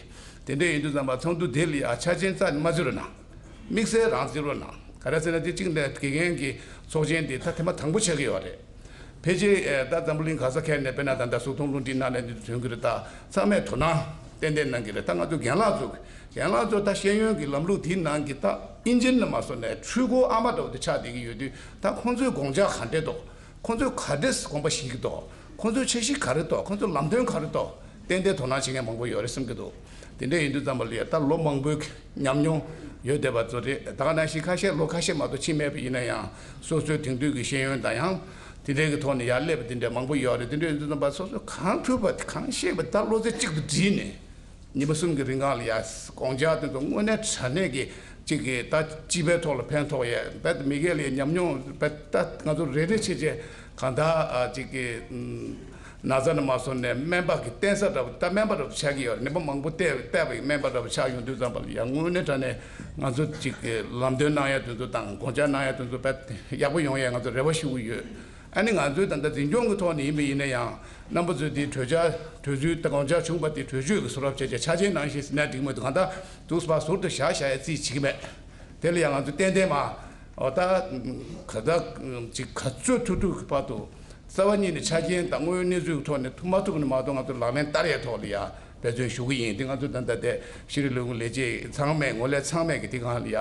དེ་འདྲ་ཡིན་དུས་ཙམ་པ་ཚོགས་འདུ་དེ་ལ་ཡ་ཆ་རྐྱེན་རྩ་ནས་མ་བརྩི་རོགས་གནང་། དམིགས་བསལ་རང་བརྩི་རོགས་གནང་། ག་རེ་ཟེར་ན་དེ་གཅིག་ནས་དགེ་རྒན་གྱི་ཚོགས་ཆེན་དེ་ད་ཐེངས་མ་དང་པོ་ཆགས་ཀྱི་ཡོད་རེད། ཕལ་ཆེར་ད་འཛམ་བུ་གླིང་ག་ས་ཁེལ་ནས་དཔེར་ན་ད་ལྟ་གཟུགས་མཐོང་རླུང་འཕྲིན་གནང་ནས་འདི་ཚོ་ཐོན་གྱི་རེད། ད་ཚང་མས་དོ་སྣང་ཏན་ཏན་གནང་གི་རེད། ད་ང་ཚོ་རྒན་ལགས་ཚོ་རྒན་ལགས་ཚོ་ད་ཤེས་ཡོན་གྱི་ལམ་ལུགས་དེའི་ནང་གི་ད་ཨིན་ཇིན་ལ་མ་སོང་ནས་འཕྲུལ་འཁོར་ཨ་མ་འདྲ་བོ་དེ་ཆགས་བསྡད་ཀྱི་ཡོད་དུས་ད་ཁོང་ཚོའི་དགོངས་འཆར་ག་འདྲས་འདུག་ཁོང་ཚོས་ག་འདྲས་དགོངས་པ་བཞེས་ཀྱི་འདུག་ཁོང་ཚོའི་འཆར་གཞི་ག་རེ་འདུག་ཁོང་ཚོའི་ལམ་སྟོན་ག་རེ་འདུག་ཏན་ཏན་དོ་སྣང་བྱེད་མཁན་མང་པོ་ཡོད་རེད་བསམ་གྱི་འདུག་དེ་འདྲ་ཡིན་དུས་ཙམ་པ་ལ་ཡ་ད་ལོ་མང་པོའི་ཉམས་མྱོང་ཡོད་བསྡད་པ་ཚོ་རེད། ད་ག་ནང་བཞིན་ཁ་ཤས་ལོ་ཁ་ཤས་མ་གཏོགས་ཕྱིན་མེད་པ་ཡིན་ན་ཡང་སོ་སོའི་དེང་དུས་ཀྱི་ཤེས་ཡོན་དང་ཡང་དེ་འདྲའི་གི་ཐོག་ནས་ཡར་སླེབས་པ་དེ་འདྲ་མང་པོ་ཡོད་རེད། དེ་འདྲ་ཡིན་དུས་ཙམ་པ་སོ་སོ་གང་ཐུབ་པ་གང་ཤེས་པ་ད་བློ་རྩེ་གཅིག་ཏུ་བསྒྲིལ་ནས་ཉི་མ་གསུམ་གྱི་རིང་གང་ལ་ཡ་དགོངས་འཆར་དེ་ཚོ་དངོས་གནས་དྲང་གནས་ཀྱི་གཅིག་གི་ད་སྤྱི་པའི་ཐོག་ལ་ཕན་ཐོགས་ཡས་ད་མི་སྒེར་ལ་ཉམས་མྱོང་ད་ང་ཚོ་རེ་རེ་བྱས་བྱས་གང་ལྟར་གཅིག་གི་ན་ཚ་ནས་མ་སོང་ནས་སྨན་པ་གི་བསྟེན་ས་འདྲ་བོ་ད་སྨན་པ་འདྲ་བོ་ཆགས་ཀྱི་ཡོད་རེད། ནད་པ་མང་པོ་བལྟས་བལྟས་པའི་སྨན་པ་འདྲ་བོ་ཆགས་ཡོང་དུས་ཙམ་པ་ལ་ཡང་དངོས་གནས་དྲང་གནས་ང་ཚོ་གཅིག་གི་ལམ་སྟོན་གནང་ཡ་དེ་ཚོ་དང་དགོངས་འཆར་གནང་ཡ་དེ་ཚོ་དཔེ་ཡག་པོ་ཡོང་ཡ་ང་ཚོ་རེ་བ་ཞུ་གི་ཡོད། ཨ་ནི་ང་ཚོའི་ད་ལྟ་འཛིན་སྐྱོང་གི་ཐོག་ནས་ཡིན་པ་ཡིན་ན་ཡང་རྣམ་པ་ཚོས་དེ་གྲོས་འཆར་གྲོས་ཚུལ་ད་དགོངས་འཆར་བྱུང་པ་དེ་གྲོས་ཆོད་ཀྱི་བཟོ་འདྲ་བྱས་བྱས་ཆ་རྐྱེན་ནང་བཞིན་ཟིན་ན་འགྲིག་མོད་དུ་གང་ལྟར་དུས་བར་ཟུར་དུ་བཞག་བཞག་ཡ་རྩིས་བྱེད་ཀྱི་མེད། དེ་ལ་ཡང་ང་ཚོས་ཏན་ཏན་མ། འོ་ད། ག་ད། ཅིག་ག་ཚོད་ཐུབ་ཐུབ་ཀྱི་བར་དུ། རྩ་བ་ཉིད་ནས་ཆ་རྐྱེན་དང་དངོས་ཡོད་གནས་ཚུལ་གྱི་ཐོག་ནས་ཐུབ་མ་ཐུབ་ནས་མ་གཏོགས་ང་ཚོ་ལག་ལེན་བསྟར་ཡའི་ཐོག་ལ་ཡ་འབད་བརྩོན་ཞུ་གི་ཡིན། དེ་ང་ཚོ་ད་ལྟ་དེ་ཤེས་རིག་ལས་ཁུངས་ལས་བྱེད་ཚང་མས་ངོ་ལས་ཚང་མས་ཀྱི་དེ་གང་ལ་ཡ།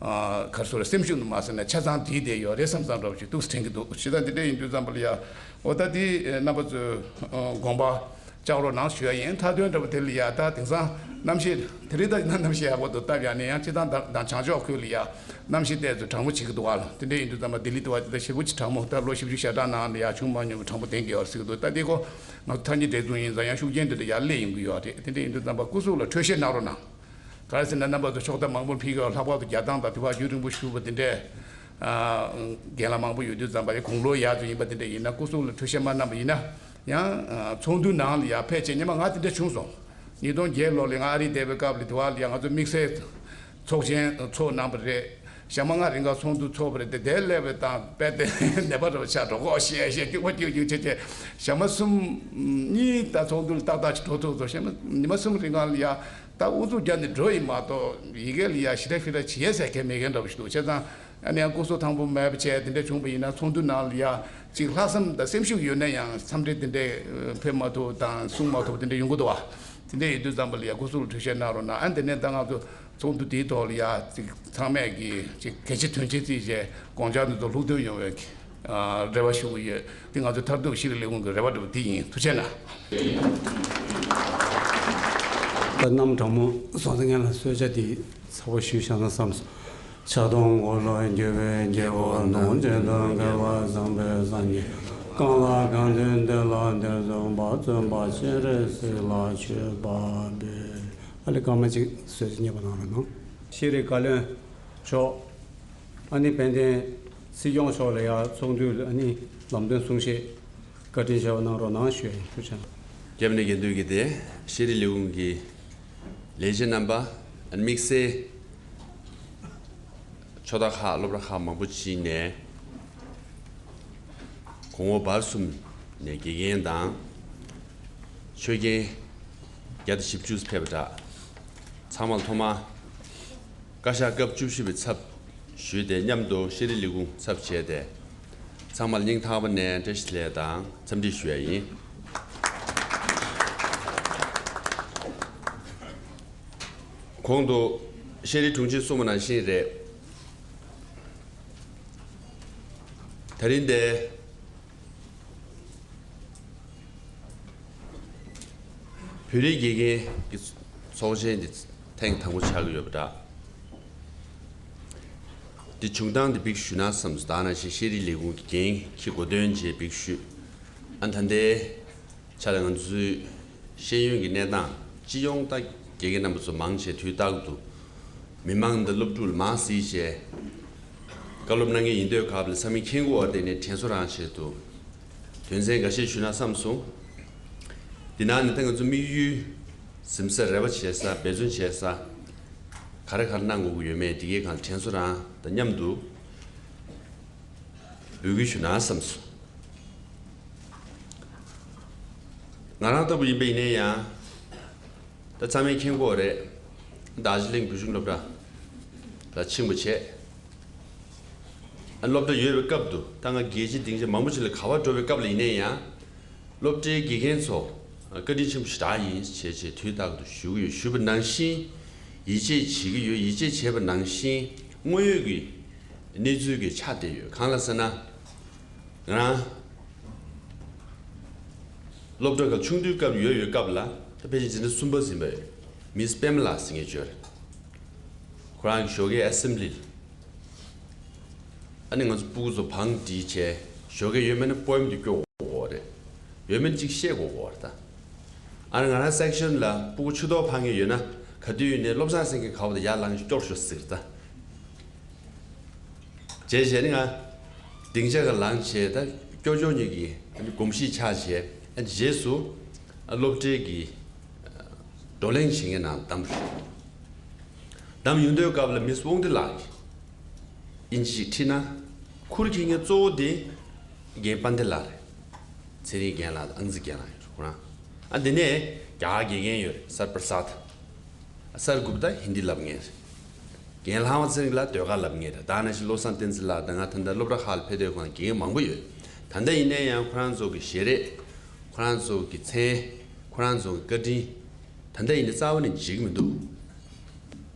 ག་རེ་ཟེར་སེམས་ཤུགས་ནས་མ་ཟེར་ན་ཆ་ཚང་བསྒྲིལ་བསྡད་ཡོད་རེད་བསམ་བསམ་འདྲ་བོ་ཞིག་ཏོག་ཙམ་དྲན་གྱི་འདུག་ཇི་ལྟར་འདི་འདྲ་ཡིན་དུས་ཙམ་པ་ལ་ཡ། འོ་ད་དེ་རྣམ་པ་ཚོས་དགོངས་པ། བཅག་རོགས་གནང་ཞུ་ཡ་ཡིན། མཐའ་དོན་འདྲ་པོ་དེ་ལ་ཡ་ད་དེང་སང་གནམ་གཤིས་དེ་རིང་ད་ཡིན་ན་གནམ་གཤིས་ཡག་པོ་འདུག་སྟབས་ཡག་ནས་ཡང་སྤྱི་བཏང་དང་དང་བྱང་ཕྱོགས་ཁུལ་ལ་ཡ་གནམ་གཤིས་ཏོག་ཙམ་གྲང་མོ་བྱེད་ཀྱི་འདུག་ཨ། དེ་འདྲ་ཡིན་དུས་ཙམ་པ་ལྡི་ལི་དུ་བ་དེ་ད་ཞེ་པོ་ཅིག་གྲང་མོ། ད་ལོ་བཞི་བཅུ་ཞེ་གྲངས་ནང་ལ་ཡ་བྱུང་མ་མྱོང་བའི་གྲང་མོ་ལྡན་གྱི་ཡོད་ཟེར་གྱི་འདུག་ད་དེ་ཁོ་ང་ཚོ་ཐག་ཉེ་བགྲེས་ཚོ་ཡིན་ཙང་ཡང་ཤུགས་རྐྱེན་དེ་འདྲ་ཡར་སླེབས་ཡོང་གི་ཡོད་རེད། དེ་འདྲ་ཡིན་དུས་ཙམ་པ་སྐུ་གཟུགས་ལ་འཕྲོད་བཞེས་གནང་རོགས་གནང་། ག་རེ་ཟེར་ན་རྣམ་པ་ཚོ་ཕྱོགས་མཐའ་མང་པོར་ཕྱིན་གྱི་ཡོད། ལྷག་པར་དུ་རྒྱ་ཐང་དང་དུ་བ་རྒྱུན་རིང་པོ་བཞུགས་པ་དེ་འདྲས། རྒན་ལགས་མང་པོ་ཡོད་དུས་ཙམ་པ་ཡ་དགུང་ལོ་ཡག་ཚོ་ཡིན་པ་དེ་འདྲ་ཡིན་ན་སྐུ་གཟུགས་ལ་འཕྲོད་བཞེས་མ་གནང་པ་ཡིན་ན། ཡང་ཚོགས་འདུ་ནང་ལ་ཡར་ཕེབས་བྱས་སྔོན་མ་ང་དེ་འདྲ་བྱུང་སོང་། ཉིས་སྟོང་བརྒྱད་ལོ་ལ་ང་ཨ་རིར་བསྡད་པའི་སྐབས་ལ་དུ་བ་ལ་ཡ་ང་ཚོ་དམིགས་བསལ་ཚོགས་ཆེན་ཚོགས་གནང་པ་རེད། ཞག་མ་ལྔ་རིང་ག་ཚོགས་འདུ་ཚོགས་པ་རེད་དེ། དེར་སླེབས་པའི་དང་དཔེ་དེ་ནད་པ་འདྲ་པོ་ཆགས་འགྲོ་གོ་ཞེས་ཞེས་སྐྱུག་པ་སྐྱུག་སྐྱུག་བྱས་བྱས་ཞག་མ་གསུམ་གཉིས་ད་ཚོགས་འདུ་ལ་ཏག་ཏག་ཅིག་འགྲོ་ཐུབ་སོང་། ཞག་མ་ཉི་མ་གསུམ་རིང་ག་ལ་ཡ་ད་ཨུ་ཚུགས་རྒྱབ་ནས་འགྲོ་ཡི་མ་གཏོགས་ཡི་གེ་ལ་ཡ་ཞི་དྲག་ཕི་དྲག་བྱེད་ཡས་ཟེར་མཁན་མེད་མཁན་འདྲ་པོ་ཞིག་འདུག་བྱས་ཙང་ཨ་ནི་ཡང་སྐུ་གཟུགས་ཐང་པོ་མེད་པ་བྱས་དེ་འདྲ་བྱུང་པ་ཡིན་ན་ཚོགས་འདུ་ནང་ལ་ཡ་ཅིག་ལྷག་བསམ་དང་སེམས་ཤུགས་ཡོད་ན་ཡང་འཚམས་འདྲི་དེ་འདྲ་ཕེབས་མ་ཐུབ་དང་གསུང་མ་ཐུབ་དེ་འདྲ་ཡོང་གི་འདུག་བ། དེ་འདྲ་ཡིན་དུས་ཙམ་པ་ལ་ཡ་སྐུ་གཟུགས་ལ་འཕྲོད་བཞེས་གནང་རོགས་གནང་། ཨ་ནི་དེ་ནས་ད་ང་ཚོ་ཚོགས་འདུ་དེའི་ཐོག་ལ་ཡ་ཅིག་ཚང་མས་ཀྱི་ཅིག་གལ་ཆེ་དོན་ཆེ་བརྩིས་བྱས་དགོངས་འཆར་འདི་ཚོ་ལྷུག་ཐོན་ཡོང་བའི་རེ་བ་ཞུ་གི་ཡོད། དེ་ང་ཚོའི་མཐར་ཐུག་ཤེས་རིག་ལས་ཁུངས་ཀྱི་རེ་བ་འདྲ་པོ་དེ་ཡིན། ཐུགས་རྗེ་གནང་། ད་གནམ་གྲང་མོ་སོང་ཙང་ངས་ལ་གསོལ་ཇ་དེ་ཚ་པོ་ཞུས་བཞག་ན་བསམ་སོང་། ཕྱག་སྟོང་འཁོར་ལོས་སྒྱུར་བའི་རྒྱལ་པོ་སྟོང་། སྤྱན་དང་མཁས་པ་བཟང་པོའི་སངས་རྒྱས། གང་ལ་གང་འདུལ་འདི་ལ་འདི་བཟུང་བ། བཙུན་པ་སྤྱན་རས་གཟིགས་ལ་མཆོད་པ་འབུལ། ཨ་ལེ་སྐར་མ་གཅིག་གསོལ་ཚིགས་མཉེས་པོ་གནང་རོགས་གནང་། ཤེས་རིག་བཀའ་བློན་མཆོག་ཨ་ནི་དཔལ་ལྡན་སྲིད་སྐྱོང་མཆོག་ལ་ཡང་ཚོགས་འདུ་ལ་ཨ་ནི་ལམ་སྟོན་གསུང་བཤད་བཀའ་དྲིན་ཆེ་བ་གནང་རོགས་གནང་ཞུ་ཡ་ཡིན། ཐུགས་རྗེ་ཆེ། སྐྱབས་གནས་དགེ་འདུན་གྱི་སྡེ། ཤེས་རིག་ལས་ཁུངས་ཀྱི་ལས་བྱེད་རྣམ་པ། དམིགས་བསལ་ཕྱོགས་མཐའ་ཁག་སློབ་གྲྭ་ཁག་མང་པོ་ཅིག་ནས་གོང་འོག་བར་གསུམ་ནས་དགེ་རྒན་དང་ཆོས་རྒན་བརྒྱ་དང་བཞི་བཅུ་ཕེབས་པ་འདྲ། ཚང་མར་ཐོག་མར་བཀའ་ཤག་སྐབས་བཅུ་བཞི་པའི་ཚབ་ཞུས་ཏེ་མཉམ་དུ་ཤེས་རིག་ལས་ཁུངས་ཚབ་བྱས་ཏེ་ཚང་མར་སྙིང་ཐག་པ་ནས་བཀྲ་ཤིས་བདེ་ལེགས་དང་འཚམས་འདྲི་ཞུ་ཡ་ཡིན། གོང་དུ་ཤེས་རིག་དྲུང་ཆེས་གསུངས་པ་ནང་བཞིན་རེད། དེ་རིང་འདིར་བོད་རིགས་དགེ་རྒན་གྱི་ཚོགས་ཆེན་འདི་ཐེངས་དང་པོ་ཆགས་ཀྱི་ཡོད་པ་འདྲ། འདི་བྱུང་སྟངས་འདི་འབིགས་ཞུས་ན་བསམ་སོང་། ད་ནང་བཞིན་ཤེས་རིག་ལས་ཁུངས་ཀྱི་འགན་འཁྱེར་གོ་དོན་བྱས་འབིགས་ཞུས། ཨ་ད་ལྟའི་ཆ་ལ་ང་ཚོའི་ཤེས་ཡོན་གྱི་གནས་སྟངས་སྤྱི་ཡོངས་ད་དགེ་རྒན་རྣམ་པ་ཚོ་མང་ཆེ་དུས་རྟག་ཏུ་མི་མང་དང་སློབ་ཕྲུག་ལ་མང་སྲིད་བྱས་བཀའ་སློབ་གནང་མཁན་ཡིན་དུས་སྐབས་ལ་ས་མིག་མཁྱེན་གོ་བར་བརྟེན་ནས་དྲན་གསོ་རང་ཆེད་དུ་དོན་ཚན་འགའ་ཤས་ཞུས་ན་བསམ་སོང་། འདི་ནང་ནས་ད་ང་ཚོ་དམིགས་ཡུལ་གཟིམ་ས་རེ་བ་བྱེད་ས་འབད་བརྩོན་བྱེད་ས་ག་རེ་ག་རེ་གནང་དགོས་ཀྱི་ཡོད་མེད་འདི་གའི་སྒང་དྲན་གསོ་རང་དང་མཉམ་དུ་འབུལ་གྱི་ཞུ་ན་བསམ་སོང་། ང་རང་ལྟ་བུ་ཡིན་པ་ཡིན་ན་ཡང་ད་ཚང་མས་མཁྱེན་གྱི་ཡོད་རེད། རྡོ་རྗེ་གླིང་བོད་གཞུང་སློབ་གྲྭ་ལ་ཕྱིན་པ་བྱས། ཨ་སློབ་གྲྭ་ཡོད་པའི་སྐབས་དུ་ད་ང་རྒྱལ་སྤྱིའི་སྡིངས་ཆ་མང་པོ་ཞིག་ལ་ག་པར་འགྲོ་བའི་སྐབས་ལ་ཡིན་ན་ཡང་། སློབ་གྲྭའི་དགེ་རྒན་ཚོ་བཀའ་དྲིན་ཆེན་པོ་ཞེ་དྲག་ཡིན་ཞེས་ཞེས་དུས་རྟག་ཏུ་ཞུ་གི་ཡོད། ཞུས་པ་ནང་བཞིན་ཡིད་ཆེས་བྱེད་ཀྱི་ཡོད། ཡིད་ཆེས་བྱས་པ་ནང་བཞིན་དངོས་ཡོད་ཀྱི་གནས་ཚུལ་གྱི་ཆ་དེ་ཡོད། གང་ལ་ཟེར་ན། ང་རང་སློབ་གྲྭ་ཁག་ཆུང་དུས་སྐབས་ཡོད་ཡོད་སྐབས་ལ་ད་ཕལ་ཆེར་འཛིན་གྲྭ་གསུམ་པ་ཟིན་པ་ཡོད། མིས་པེ་མ་ལ་ཟེར་མཁན་ཅིག་ཡོད་རེད། ཁོ་རང་གི་ཞོགས་ཀའི་ཨེ་སེམ་བྷི་ལི་ལ། ཨ་ནི་ང་ཚོ་སྤུ་གུ་ཚོ་བང་སྒྲིག་བྱས་ཞོགས་ཀས་ཡོད་མེད་ན་པོ་ཡམ་དེ་སྐྱོར་དགོས་རེད། ཡོད་མེད་ཅིག་བཤད་དགོས་རེད་ད། ཨ་ནི་ང་རང་སེག་ཤན་ལ་སྤུ་གུ་ཆུ་གཏོར་འཕང་མཁན་ཡོད་ན་ག་དུས་ཡིན་ནའི་བློ་བཟང་སེང་གེ་ག་པར་དུ་ཡར་ལངས་ཤོག་སྐྱོར་ཤོག་ཟེར་ད། བྱས་བྱས་ནི་ང་སྡིངས་ཆ་ག་ལངས་བྱས་ད་སྐྱོར་སྐྱོར་གཉིས་ཀྱི་ཨ་ནི་གོམས་གཤིས་ཆགས་བྱས། ཨ་ནི་རྗེས་སུ་ཨ་སློབ་གྲྭའི་གི་བགྲོ་གླེང་བྱེད་མཁན་ནང་བདམས་བྱུང་། བདམས་ཡོང་དུས་སྐབས་ལ་མིས་དབང་འདུས་ལགས་ཀྱིས་དབྱིན་ཇི་ཞིག་ཁྲིད་ན་ཁུར་འཁྱེར་མཁན་གཙོ་བོ་དེ་རྒན་དཔལ་ལྡན་ལགས་རེད། ཚེ་རིང་རྒན་ལགས་དང་ཨང་རྩིས་རྒན་ལགས་ཡོད་རེད་ཁོ་རང་། ཨ་འདི་ནས་རྒྱ་གར་དགེ་རྒན་ཡོད་རེད། སར་པྲ་སཱད། སར་གུབ་ཏ་ཧིན་དི་ལབ་མཁན་རེད། རྒན་ལྷ་དབང་ཚེ་རིང་ལགས་ཟློས་གར་ལབ་མཁན་རེད། ད་ནང་བཞིན་བློ་བཟང་བསྟན་འཛིན་ལགས་དང་ང་ད་ལྟ་སློབ་གྲྭ་ཁག་ལ་ཕེབས་དུས་ཁོང་རྒན་མང་པོ་ཡོད། ད་ལྟ་ཡིན་ན་ཡང་ཁོ་རང་ཚོ་གི་ཞལ་རས། ཁོ་རང་ཚོ་གི་མཚན། ཁོ་རང་ཚོ་གི་བཀའ་དྲིན། ད་ལྟ་ཡིན་ན་རྩ་བ་ནས་བརྗེད་ཀྱི་མི་འདུག་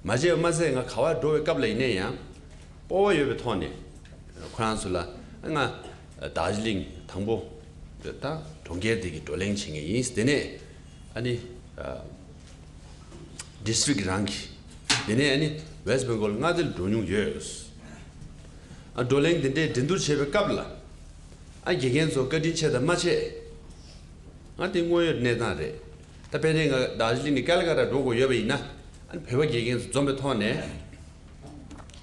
མ་བརྗེད་པ་མ་ཟད་ང་ག་པར་འགྲོ་བའི་སྐབས་ལ་ཡིན་ན་ཡང་། སྤོབས་པ་ཡོད་པའི་ཐོག་ནས་ཁོ་རང་ཚོ་ལ་ང་རྡོ་རྗེ་གླིང་དང་པོ་ད་གྲོང་ཁྱེར་དེ་གི་བགྲོ་གླེང་བྱེད་མཁན་ཡིན། དེ་ནས་ཨ་ནི་ཌི་སི་ཊི་རིག་རང་གི་དེ་ནས་ཨ་ནི་ཝེ་སི་ཊི་བེང་གོལ་མངའ་སྡེ་ལ་འགྲོ་མྱོང་ཡོད། ཨ་བགྲོ་གླེང་དེ་འདྲའི་འགྲན་བསྡུར་བྱེད་པའི་སྐབས་ལ་ཨ་དགེ་རྒན་ཚོ་བཀའ་དྲིན་ཆེ་དང་མ་ཆེ། ང་དེ་དངོས་ཡོད་གནས་སྟངས་རེད། ད་དཔེར་ན་ང་རྡོ་རྗེ་གླིང་ནས་ཀལ་ཀ་ཏ་འགྲོ་དགོས་ཡོད་པ་ཡིན་ན། ཨ་ནི་བོད་པ་དགེ་རྒན་ཚོ་འཛོམས་པའི་ཐོག་ནས།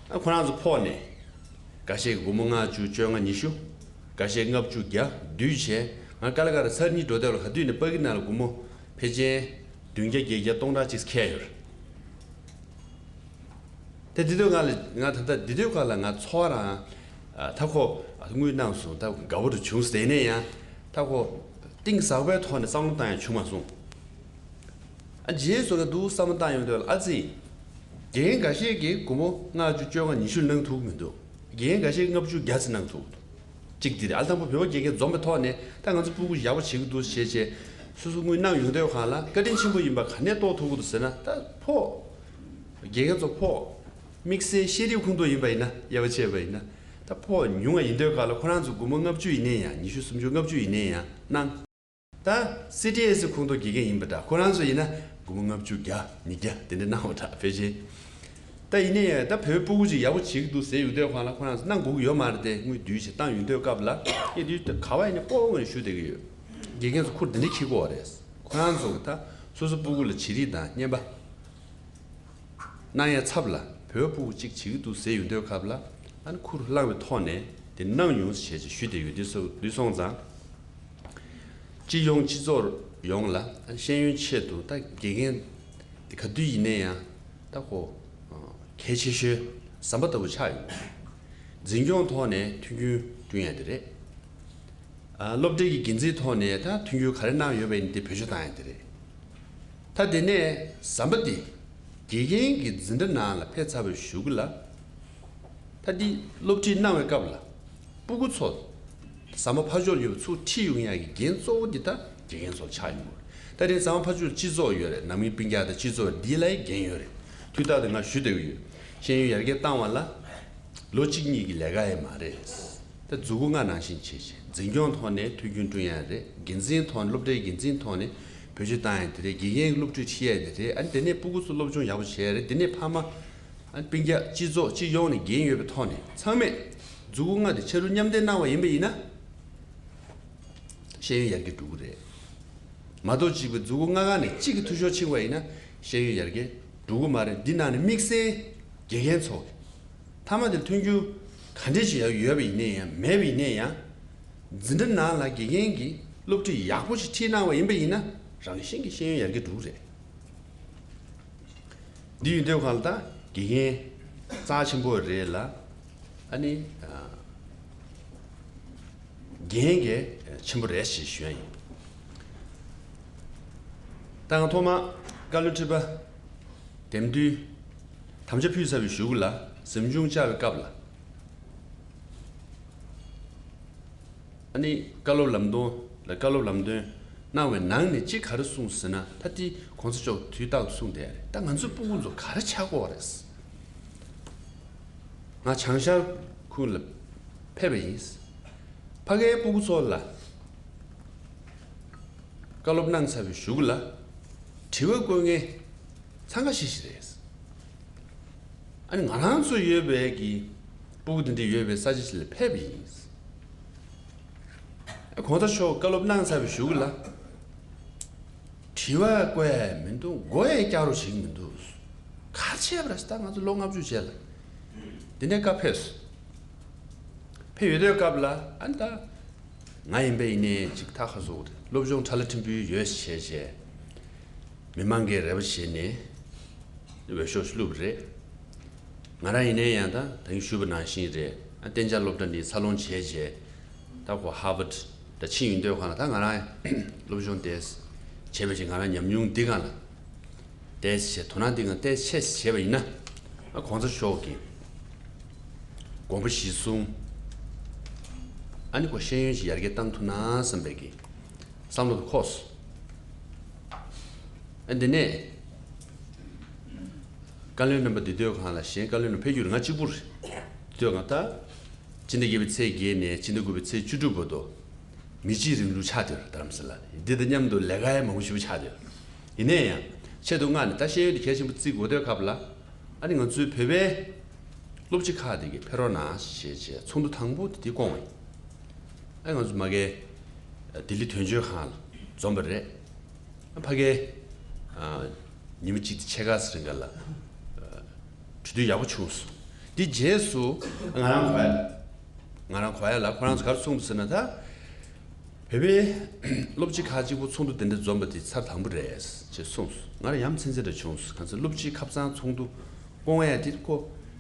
ཨ་ཁོ་རང་ཚོ་ཕོག་ནས། འགའ་ཤས་ཀྱིས་སྒོར་མོ་ལྔ་བཅུ་བཅོ་ལྔ་ཉི་ཤུ། འགའ་ཤས་ལྔ་བཅུ་བརྒྱ་བསྡུས་བྱས། ང་ཀལ་ཀ་ཏ་ཚར་གཉིས་འགྲོ་དུས་ལ་ག་དུས་ནས་པ་ཀི་ནང་ལ་སྒོར་མོ་ཕལ་ཆེར་བདུན་བརྒྱ་བརྒྱད་བརྒྱ་སྟོང་ཕྲག་གཅིག་ཁེལ་ཡོད་རེད། དེ་དེ་དུས་ང་ལ་ང་ད་ལྟ་དེ་དུས་ཁ་ལ་ང་ཚོར་བ་རང་ཨ་མཐའ་འཁོར་དངུལ་གནང་སོང་། ད་དགའ་པོ་རུ་བྱུང་ཟེར་ནས་ཡང་མཐའ་འཁོར་གཏིང་ཟབ་པའི་ཐོག་ནས་བསམ་བློ་བཏང་ཡང་བྱུང་མ་སོང་། ཨ་རྗེས་སུ་ང་འདུག་བསམ་བློ་བཏང་ཡོང་དུས་ཨ་ཙི། རྒན་འགའ་ཤས་ཀྱིས་སྒོར་མོ་ལྔ་བཅུ་བཅོ་ལྔ་ཉི་ཤུ་གནང་ཐུབ་མི་འདུག་རྒན་འགའ་ཤས་ལྔ་བཅུ་བརྒྱ་ཙམ་གནང་ཐུབ་འདུག་གཅིག་འདི་རེད། ཨ་དང་པོ་བོད་པ་དགེ་རྒན་འཛོམས་པའི་ཐོག་ནས་ད་ང་ཚོ་སྤུ་གུ་ཡག་པོ་བྱེད་ཀྱི་འདུག་ཞེས་བྱས་སོ་སོ་དངུལ་གནང་ཡོང་དུས་གང་ལ་བཀའ་དྲིན་ཆེན་པོ་ཡིན་པ་ག་ནས་རྟོགས་ཐུབ་ཀྱི་འདུག་ཟེར་ན། ད་ཕོགས་དགེ་རྒན་ཚོ་ཕོགས་དམིགས་བསལ་ཤེས་རིག་ཁོངས་གཏོགས་ཡིན་པ་ཡིན་ན། དབྱེ་བ་ཕྱེ་བ་ཡིན་ན་ད་ཕོགས་ཉུང་བ་ཡིན་དུས་གང་ལ་ཁོ་རང་ཚོ་སྒོར་མོ་ལྔ་བཅུ་ཡིན་ནའི་ཡང་། ཉི་ཤུ་སུམ་ཅུ་ལྔ་བཅུ་ཡིན་ནའི་ཡང་གནང་། ད་སི་ཊི་ཨེ་སི་ཁོངས་གཏོགས་དགེ་རྒན་ཡིན་པ་འདྲ། ཁོ་རང་ཚོ་ཡིན་ན་སྒོར་མོ་ལྔ་བཅུ་བརྒྱ་ཉིས་བརྒྱ་དེ་འདྲ་གནང་བ་འདྲ། ཕལ་ཆེར་ ད་ཡིན་ནའི་ད་བོད་ཕྲུག་གུ་ཅིག་ཡག་པོ་བྱེད་ཀྱི་འདུག་ཟེར་ཡོང་དུས་སྒང་ལ་ཁོ་རང་ཚོ་གནང་དགོས་ཀྱི་ཡོད་མ་རེད་དེ། དངུལ་བསྡུས་བྱས་བཏང་ཡོང་དུས་སྐབས་ལ་ཨེ་དུས་ད་ག་བ་ཡིན་ནའི་སྤོ་བོ་ངོས་ནས་ཞུ་བསྡད་ཀྱི་ཡོད། དགེ་རྒན་ཚོ་ཁུར་འདི་འདྲ་འཁྱེར་དགོས་པ་རེད། ཁོ་རང་ཚོ་གི་ད་སོ་སོ་ཕྲུ་གུ་ལ་བྱེད་རིགས་དང་བརྙན་པར་གནང་ཡ་ཚབ་ལ་བོད་ཕྲུ་གུ་གཅིག་བྱེད་ཀྱི་འདུག་ཟེར་ཡོང་དུས་སྐབས་ལ་ཨ་ནི་ཁུར་བླངས་པའི་ཐོག་ནས་དེ་གནང་ཡོང་ཟེར་བྱས་ཞུས་བསྡད་ཡོད། འདི་སོ་འདི་སོང་ཙང་སྤྱི་ཡོངས་སྤྱི་ཚོགས་ཡོངས་ལ་ཨ་ནི་ཤེས་ཡོན་ཆེད་དུ་ད་དགེ་རྒན་དེ་ག་དུས་ཡིན་ནའི་ཡང་ད་ཁོ་གལ་ཆེ་ཤོས་ཟམ་པ་ལྟ་བུ་ཆགས་ཡོད། འཛིན་སྐྱོང་ཐོག་ནས་མཐུན་རྐྱེན་བསྐྲུན་ཡ་དེ་རེད། ཨ་སློབ་གྲྭའི་གི་འགན་འཛིན་ཐོག་ནས་ད་མཐུན་འགྱུར་ག་རེ་གནང་ཡོད་པ་ཡིན་དེ་བེད་སྤྱོད་བཏང་ཡ་དེ་རེད། ད་དེ་ནས་ཟམ་པ་འདི་དགེ་རྒན་གྱི་འཛིན་གྲྭ་ནང་ལ་ཕེབས་ཚར་བའི་གཞུག་གུ་ལ་ད་འདི་སློབ་ཁྲིད་གནང་བའི་སྐབས་ལ་ཕྲུ་གུ་ཚོ་ཟམ་པ་ཕར་ཕྱོགས་ཡོད་པ་ཚུར་ཁྲིད་ཡོང་ཡ་གི་འགན་གཙོ་བོ་འདི་ད་དགེ་རྒན་ཚོ་ལ་ཆགས་ཡོང་གི་རེད། ད་དེ་ཟམ་པ་ཕར་ཕྱོགས་སྤྱི་ཚོགས་ཡོད་རེད། ནང་མི་སྤུན་ཀྱག་དང་སྤྱི་ཚོགས་འདི་ལ་ཡི་འགན་ཡོད་རེད། དུས་རྟག་ཏུ་ང་ཞུ་བསྡད་ཀྱི་ཡོད། ཤེས་ཡོན་ཡར་རྒྱས་བཏང་བ་ལ་ལོ་གཅིག་གཉིས་ཀྱི་ལས་ཀ་ཡང་མ་རེད། ད་མཛུབ་གུ་ལྔ་ནང་བཞིན་བྱས་བྱས་འཛིན་སྐྱོང་ཐོག་ནས་མཐུན་རྐྱེན་བསྐྲུན་ཡ་རེད། འགན་འཛིན་ཐོག་ནས་སློབ་གྲྭའི་འགན་འཛིན་ཐོག་ནས་བེད་སྤྱོད་བཏང་ཡ་དེ་རེད། དགེ་རྒན་གྱི་སློབ་ཁྲིད་ཁྲིད་ཡ་དེ་རེད། ཨ་ནི་དེ་ནས་ཕྲུ་གུ་ཚོ་སློབ་སྦྱོང་ཡག་པོ་བྱས་ཡ་རེད། དེ་ནས་ཕ་མ་ཨ་ནི་སྤུན་ཀྱག་སྤྱི་ཚོགས་སྤྱི་ཡོངས་ནས་འགན་ཡོད་པའི་ཐོག་ནས་ཚང་མས་མཛུབ་གུ་ལྔ་དེ་ཆ་རུ་མཉམ་འདེགས་གནང་བ་ཡིན་པ་ཡིན་ན། ཤེས་ཡོན་ཡར་རྒྱས་འགྲོ་གི་རེད། མ་གཏོགས་གཅིག་པའི་མཛུབ་གུ་ལྔ་སྒང་ནས་གཅིག་གི་འཐུས་ཤོར་ཕྱིན་པ་ཡིན་ན་ཤེས་ཡོན་ཡར་རྒྱས་འགྲོ་གི་མ་རེད། འདི་ནང་ནས་དམིགས་བསལ་དགེ་རྒན་ཚོ་གི་མཐའ་མ་དེར་མཐུན་འགྱུར་ག་འདྲས་ཞིག་ཡོད་པ་ཡིན་ནའི་ཡང་མེད་པ་ཡིན་ནའི་ཡང་། འཛིན་གྲྭ་ནང་ལ་དགེ་རྒན་གྱིས་སློབ་ཁྲིད་ཡག་པོ་ཞིག་ཁྲིད་གནང་བ་ཡིན་པ་ཡིན་ན་རང་བཞིན་གྱིས་ཤེས་ཡོན་ཡར་རྒྱས་འགྲོ་གི་རེད། འདི་ཡིན་དུས་གང་ལ་ད་དགེ་རྒན་རྩ་ཆེན་པོ་རེད་ལ། ཨ་ནི་ཨ་འགན་གྱི་ཆེན་པོ་རེད་ཞེས་ཞུ་ཡ་ཡིན། ད་ང་ཐོག་མ་བཀའ་བློན་ཁྲི་པ་འདེམས་དུས་དམ་བཅའ་ཕུལ་ཚར་བའི་གཞུག་ལ་གཟིམ་ཆུང་བཅར་བའི་སྐབས་ལ། ཨ་ནི་བཀའ་སློབ་ལམ་སྟོན་ལ་བཀའ་སློབ་ལམ་སྟོན་གནང་བའི་ནང་ནས་གཅིག་ག་རེ་གསུངས་ཟེར་ན། ད་ལྟའི་གོང་ས་མཆོག་དུས་རྟག་ཏུ་གསུངས་བསྡད་ཡ་རེད། ད་ང་ཚོའི་སྤུ་གུ་ཚོ་ག་རེ་ཆགས་ཀྱི་ཡོད་རེད། ང་བྱང་ཤར་ཁུལ་ལ་ཕེབས་པ་ཡིན། ཕ་གིའི་སྤུ་གུ་ཚོ་ལ་བཀའ་སློབ་གནང་ཚར་བའི་གཞུག་ལ་དྲི་བ་བཀོད་མཁན་འཚང་ཁ་ཤིག་ཤིག་རེད། ཨ་ནི་ང་རང་ཚོ་ཡོད་པའི་གི་སྤུ་གུ་དེ་འདྲ་ཡོད་པའི་ས་ཆ་ཞིག་ལ་ཕེབས་པ་ཡིན། ཨ་གོང་ས་མཆོག་བཀའ་སློབ་གནང་ཚར་བའི་གཞུག་ལ་དྲི་བ་བཀོད་ཡ་མི་འདུག་མགོ་ཡང་བཀྱག་རོགས་བྱེད་ཀྱི་མི་འདུག་ག་རེ་བྱས་པ་རེད་ཟེར། ད་ང་ཚོ་ལོ་ལྔ་བཅུ་རྗེས་ལ་འདི་འདྲའི་བཀའ་ཕེབས་སོང་། ཕེབས་ཡོད་དུས་སྐབས་ལ་ཨ་ནི་ད་ང་ཡིན་པ་ཡིན་ནའི་ཅིག་ཐག་ཁ་སོ་རེད། སློབ་སྦྱོང་ཁྲ་ལ་ཁྲིམས་ཕུལ་ཡོད་བྱས་བྱས། མི་མང་གིས་རེ་བ་བྱས་ནས་འོས་ཤོག་བླུགས་པ་རེད། ང་རང་ཡིན་ནའི་ཡང་ད་ད་གིན་ཞུས་པ་ནང་བཞིན་རེད། ཨ་གཏན་འཇགས་སློབ་གྲྭ་འདི་འཚར་ལོངས་བྱས་བྱས་ད་ཁོ་ཧར་ཝརཌ་ད་ཕྱིན་ཡོང་དུས་གང་ལ་ད་ང་རང་སློབ་སྦྱོང་དེ་བྱས་པ་བྱས། ང་རང་ཉམས་མྱོང་འདི་གང་ལ་ཏོག་ཙམ་བྱས། དོ་སྣང་འདི་གང་ཏོག་ཙམ་བྱས་བྱས་པ་ཡིན་ན། ཨ་གོང་ས་མཆོག་གི་དགོངས་པ་གཞིར་བཟུང་ཨ་ནི་ཁོ་ཤེས་ཡོན་ཞིག་ཡར་རྒྱས་བཏང་ཐུབ་ན་བསམ་པའི་གི་བསམ་བློ་དེ་འཁོར་སོང་། ཨ་འདི་ནས་བཀའ་བློན་རྣམ་པ་འདི་དུས་གང་ལ་གཞན་བཀའ་བློན་རྣམ་ཕེབས་རྒྱུ་རེད། ང་གཅིག་པུ་རེད། དུས་གང་ད་སྤྱི་ཟླ་བརྒྱད་པའི་ཚེས་བརྒྱད་ནས་སྤྱི་ཟླ་དགུ་པའི་ཚེས་བཅུ་དྲུག་བར་དུ་མི་གཅིག་རིང་ལུགས་ཆགས་བསྡད་ཡོད་རེད། རྡ་རམ་ས་ལ་འདི་དང་མཉམ་དུ་ལས་ཀ་ཡང་མང་པོ་ཞེ་པོ་ཆགས་བསྡད་ཡོད་རེད། ཡིན་ན་ཡང་ཆེད་དུ་མངགས་ནས་ད་ཤེས་ཡོན་དེ་གལ་ཆེན་པོ་བརྩི་དགོས་དུས་སྐབས་ལ། ཨ་ནི་ང་ཚོའི་བོད་པའི་སློབ་སྤྱི་ཁག་དེ་གིས་ཕེབས་རོགས་གནང་ཞེས་བྱས་ཚོགས་འདུ་དང་པོ་དེ་དེ་བསྐོངས་པ་ཡིན། ཨ་ང་ཚོ་མ་གི་ལྡི་ལི་དོན་གཅོད་ཁང་ལ་འཛོམས་པ་རེད། ཨ་ཕ་གི་ཨ་ཉི་མ་གཅིག་དེ་ཕྱེད་ཀ་ཙམ་རིང་ག་ལ་ཨ་གྲོས་བསྡུར་ཡག་པོ་བྱུང་སོང་། དེ་རྗེས་སུ་ང་རང་གོ་ཡ་ལ་ང་རང་གོ་ཡ་ལ་ཁོ་རང་ཚོ་ག་རེ་གསུངས་འདུག་ཟེར་ན། ད་བོད་པའི་སློབ་སྤྱི་ཁག་གཅིག་པུ་ཚོགས་འདུ་དེ་འདྲ་འཛོམས་པ་དེ་ཚར་དང་པོ་རེད་ཅེས་གསུངས་སོང་། ང་རང་ཡ་མཚན་ཚ་འདྲ་བྱུང་སོང་། གང་ཟེར་སློབ་སྤྱིའི་ཁ་སང་ཚོགས་འདུ་བསྐོང་ཡ་དེ་ཁོ་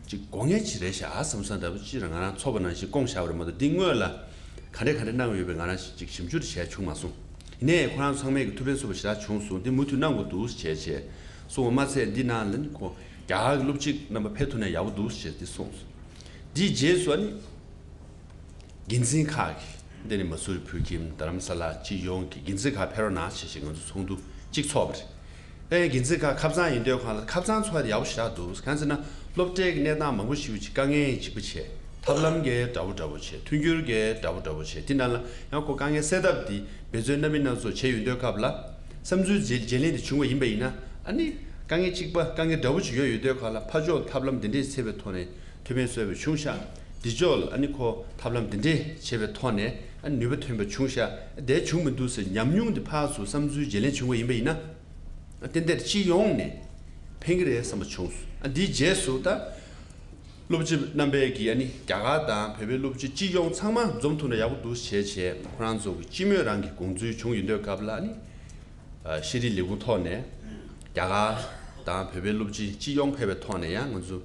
ཅིག་དགོས་ངེས་ཅིག་རེད་ཤག་བསམ་བསམ་འདྲ་པོ་ཅིག་རང་ང་རང་ཚོར་བ་ནང་བཞིན་བསྐོངས་བཞག་པ་རེད་མ་གཏོགས། འདི་སྔོན་ལ་ག་འདྲས་ག་འདྲས་གནང་ཡོད་པའི་ང་རང་ཅིག་ཞིབ་འཇུག་བྱས་བྱུང་མ་སོང་། ཡིན་ནའི་ཁོ་རང་ཚང་མས་ཀྱི་ཐུགས་ཕན་གསོས་པ་ཞེ་དྲག་བྱུང་སོང་། འདི་མུ་མཐུད་གནང་དགོས་འདུག་བྱས་བྱས་གསུངས་པ་མ་ཚད། འདི་ནང་ལ་ནི་ཁོ་རྒྱ་གར་གྱི་སློབ་སྤྱི་རྣམ་པ་ཕེབས་ཐུབ་ན་ཡག་པོ་འདུག་ཅེས་འདི་གསུངས་སོང་། འདིའི་རྗེས་སུ་ཨ་ནི་འགན་འཛིན་ཁག་གི་འདི་ནི་མ་སུ་རི་བོད་ཁྱིམ་རྡ་རམ་ས་ལ་སྤྱི་ཡོངས་ཀྱི་འགན་འཛིན་ཁག་ཕེབས་རོགས་གནང་ཞེས་ཞེས་ང་ཚོ་ཚོགས་འདུ་གཅིག་ཚོགས་པ་རེད། ཨེ་འགན་འཛིན་ཁག་ཁ་སང་ཡིན་དུས་གང་ལ་ཁ་སང་ཚོགས་ཡ་དེ་ཡག་པོ་ཞེ་དྲག་འདུག་གང་ཟེར་ན་སློབ་གྲྭའི་གི་གནས་སྟངས་མང་པོ་ཞིག་ཅིག་དཀའ་ངལ་གཅིག་པ་བྱས། ཐབས་ལམ་གྱི་འདྲ་པོ་འདྲ་པོ་བྱས། མཐུན་འགྱུར་གྱི་འདྲ་པོ་འདྲ་པོ་བྱས། དེ་ནང་ལ་ཡང་ཁོ་དཀའ་ངལ་སེལ་ཐབས་དེ་འབད་བརྩོན་སྣ་མིན་སྣ་ཚོགས་བྱས་ཡོང་དུས་སྐབས་ལ་བསམ་ཚུལ་བརྗེ་བརྗེ་ལེན་དེ་བྱུང་བ་ཡིན་པ་ཡིན་ན། ཨ་ནི་ དཀའ་ངལ་གཅིག་པ་དཀའ་ངལ་འདྲ་པོ་ཅིག་ཡོད་ཡོད་དུས་ག་ལ་ཕར་ཕྱོགས་ཐབས་ལམ་འདི་འདྲས་འཚོལ་བའི་ཐོག་ནས་ཐུགས་ཕན་གསོས་པ་བྱུང་ཤག་འདི་ཕྱོགས་ལ་ཨ་ནི་ཁོ་ཐབས་ལམ་འདི་འདྲས་བྱས་པའི་ཐོག་ནས་ཨ་ནི་ནུས་པ་ཐོན་པ་བྱུང་ཤག་དེ་བྱུང་མི་འདུག་ཟེར་ཉམས་མྱོང་འདི་ཕར་ཚུར་བསམ་ཚུལ་བརྗེ་ལེན་བྱུང་བ་ཡིན་པ་ཡིན་ན། ཏན་ཏན་སྤྱི་ཡོངས་ནས་ཕན་གྱི་རེད་བསམ་པ་བྱུང་སོང་། ཨ་འདིའི་རྗེས་སུ་ད། སློབ་སྤྱི་རྣམ་པས་ཀྱིས་ཨ་ནི་རྒྱ་གར་དང་བོད་པའི་སློབ་སྤྱི་སྤྱི་ཡོངས་ཚང་མ་འཛོམས་ཐུབ་ན་ཡག་པོ་འདུག་བྱས་བྱས་ཁོ་རང་ཚོ་གི་སྤྱི་མོས་རང་གི་དགོངས་ཚུལ་བྱུང་ཡོད་དུས་སྐབས་ལ་ཨ་ནི། ཨ་ཤེས་རིག་ལས་ཁུངས་ཐོག་ནས་རྒྱ་གར་དང་བོད་པའི་སློབ་སྤྱི་སྤྱི་ཡོངས་ཕེབས་པའི་ཐོག་ནས་ཡང་ང་ཚོ་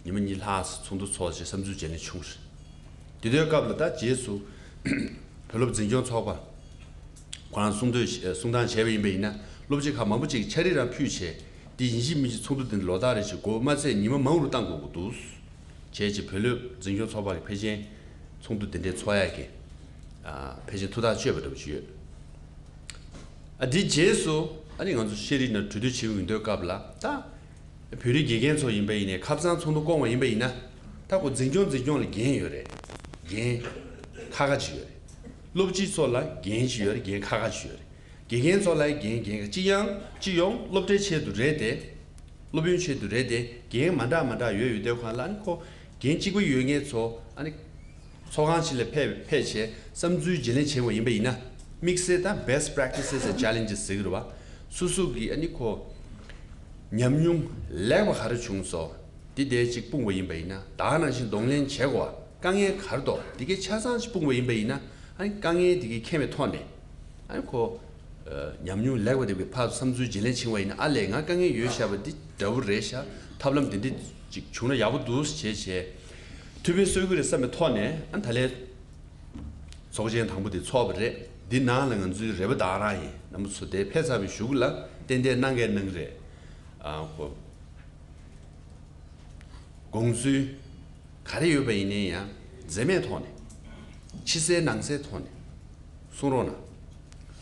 ཉི་མ་གཉིས་ལྷག་ཙམ་ཚོགས་འདུ་ཚོགས་བྱས་བསམ་ཚུལ་བརྗེ་ལེན་བྱུང་རེད། དེ་དུས་སྐབས་ལ་ད་རྗེས་སུ་བོད་སློབ་འཛིན་སྐྱོང་ཚོགས་པ་ཁོ་རང་གསུང་དོན་གསུང་སྟངས་བྱས་པ་ཡིན་པ་ཡིན་ན་སློབ་སྤྱི་ཁག་མང་པོ་ཅིག་ཕྱག་བྲིས་རང་ཕུལ་བྱས་འདི་ཡིན་གཅིག་མིན་གཅིག་ཚོགས་འདུ་འདི་འདྲ་ལོ་ལྟར་རེ་བཞིན་འགོ་མ་ཚད་ཉི་མ་མང་རུ་བཏང་དགོས་ཀྱི་འདུག་བྱས་ཅིག་བོད་སློབ་འཛིན་སྐྱོང་ཚོགས་པ་གི་ཕལ་ཆེར་ཚོགས་འདུ་འདི་འདྲའི་ཚོགས་ཡག་གི་ཨ་ཕལ་ཆེར་ཐུགས་ཐག་གཅོད་པ་འདྲ་པོ་ཅིག་ཡོད། ཨ་འདི་རྗེས་སུ་ཨ་ནི་ང་ཚོ་ཤེས་རིག་ནང་གྲོས་བསྡུར་བྱེད་ཀྱི་ཡོང་དུས་སྐབས་ལ་ད་བོད་རིགས་དགེ་རྒན་ཚོ་ཡིན་པ་ཡིན་ནའི་ཁ་སང་ཚོགས་འདུ་བསྐོང་བ་ཡིན་པ་ཡིན་ན་ད་ཁོ་འཛིན་སྐྱོང་འཛིན་སྐྱོང་ལ་འགན་ཡོད་རེད། འགན་ཁ་ཁ་ཅིག་ཡོད་རེད། སློབ་སྤྱི་ཚོ་ལ་འགན་ཅིག་ཡོད་རེད། འགན་ཁ་ཁ་ཅིག་ཡོད་རེད། དགེ་རྒན་ཚོ་ལ་འགན་འགན་སྤྱི་ཡང་སྤྱི་ཡོངས་སློབ་གྲྭའི་ཆེད་དུ་རེད་དེ། སློབ་ཡོན་ཆེད་དུ་རེད་དེ། འགན་མ་འདྲ་མ་འདྲ་ཡོད་ཡོད་དེ་གང་ལ་ཨ་ནི་ཁོ་འགན་གཅིག་པ་ཡོད་མཁན་ཚོ་ཨ་ནི་ཚོགས་ཁང་ཕྱི་ལ་ཕེབས་ཕེབས་བྱས་བསམ་ཚུལ་བརྗེ་ལེན་བྱེད་དགོས་ཡིན་པ་ཡིན་ན་དམིགས་བསལ་དང་best practices and challenges ཟེར་གི་རེད་བ། སོ་སོ་གི་ཨ་ནི་ཁོ་ཉམས་མྱོང་ལེགས་པ་ག་རེ་བྱུང་སོང་འདི་དེ་གཅིག་སྤུངས་པ་ཡིན་པ་ཡིན་ན་ད་ག་ནང་བཞིན་གདོང་ལེན་བྱེད་དགོས་པ་དཀའ་ངལ་ག་རེ་འདུག་འདི་གའི་ཆ་ཚང་ཅིག་སྤུངས་པ་ཡིན་པ་ཡིན་ན་ཨ་ནི་དཀའ་ངལ་འདི་གའི་མཁྱེན་པའི་ཐོག་ནས་ཨ་ནི་ཁོ། ཉམས་མྱོང་ལེགས་པ་དེ་བས་ཕར་བསམ་ཚུལ་བརྗེ་ལེན་བྱུང་བ་ཡིན་ན་ཨ་ལས་ང་དཀའ་ངལ་ཡོད་ཤག་པ་འདི་འདྲ་བོ་རེད་ཤག་ཐབས་ལམ་འདི་འདྲ་ཅིག་བྱུང་ན་ཡག་པོ་འདུག་བྱས་བྱས། ཐུགས་ཕན་གསོས་ཀྱི་རེད་བསམ་པའི་ཐོག་ནས་ཨ་ད་ལས། ཚོགས་ཆེན་དང་པོ་དེ་ཚོགས་པ་རེད། འདི་ནང་ལ་ང་ཚོའི་རེ་བ་ད་རང་ཡིན་རྣམ་པ་ཚོ་དེ་ཕེབས་ཚར་བའི་གཞུག་ལ་ཏན་ཏན་གནང་གས་གནང་གི་རེད། ཨ་ཁོ། དགོངས་ཚུལ་ག་རེ་ཡོད་པ་ཡིན་ནའི་ཡང་འཛེམ་མེད་ཐོག་ནས་ཕྱི་གསལ་ནང་གསལ་ཐོག་ནས་གསུང་རོགས་གནང་།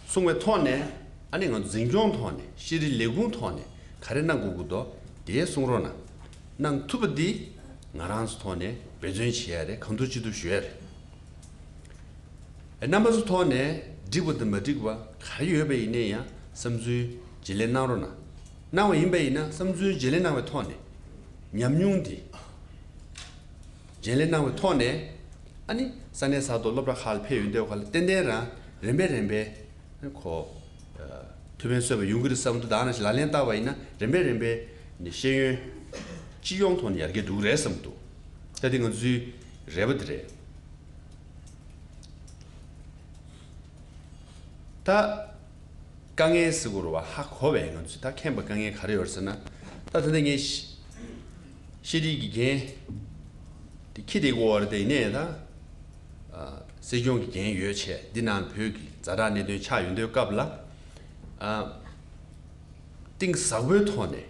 གསུང་བའི་ཐོག་ནས་ཨ་ནི་ང་ཚོ་འཛིན་སྐྱོང་ཐོག་ནས་ཤེས་རིག་ལས་ཁུངས་ཐོག་ནས་ག་རེ་གནང་དགོས་ཀྱི་འདུག་དེ་གསུང་རོགས་གནང་། གནང་ཐུབ་པ་འདི་ང་རང་ཚོ་ཐོག་ནས་འབད་བརྩོན་བྱེད་ཡ་རེད། གང་ཐུབ་ཅི་ཐུབ་ཞུ་ཡ་རེད། རྣམ་པ་ཚོ་ཐོག་ནས་འགྲིག་པ་དང་མ་འགྲིག་པ་ག་རེ་ཡོད་པ་ཡིན་ནའི་ཡང་བསམ་ཚུལ་བརྗེ་ལེན་གནང་རོགས་གནང་། གནང་བ་ཡིན་པ་ཡིན་ན་བསམ་ཚུལ་བརྗེ་ལེན་གནང་བའི་ཐོག་ནས་ཉམས་མྱོང་འདི་བརྗེ་ལེན་གནང་བའི་ཐོག་ནས་ཨ་ནི་ས་གནས་ས་ཐོག་སློབ་གྲྭ་ཁག་ལ་ཕེབས་ཡོང་དུས་ག་ལ་ཏན་ཏན་རང་རིམ་པས་རིམ་པས་ཁོ་ཐུགས་ཕན་གསོས་པ་ཡོང་གི་རེད་བསམ་འདུག་ད་ནང་བཞིན་ལག་ལེན་བསྟར་བ་ཡིན་ན་རིམ་པས་རིམ་པས་ནས་ཤེས་ཡོན་སྤྱི་ཡོངས་ཐོག་ནས་ཡར་རྒྱས་འགྲོ་གི་རེད་བསམ་འདུག་ད་དེ་ང་ཚོའི་རེ་བ་དེ་རེད། ད་དཀའ་ངལ་ཟེར་དགོས་རེད་བ། ཧ་གོ་བས་ང་ཚོས་ད་མཁྱེན་པ་དཀའ་ངལ་ག་རེ་ཡོད་རེད་ཟེར་ན། ད་ད་ལྟ་ངས་ཤེས་རིག་གི་འགན་དེ་འཁྱེར་བསྡད་ཀྱི་ཡོད་རེད་དེ་ཡིན་ནའི་ད་སྲིད་སྐྱོང་གི་འགན་ཡོད་བྱས་འདི་ནང་བོད་ཀྱི་ཛ་དྲག་གནད་དོན་ཆགས་ཡོང་དུས་སྐབས་ལ་གཏིང་ཟབ་པོའི་ཐོག་ནས་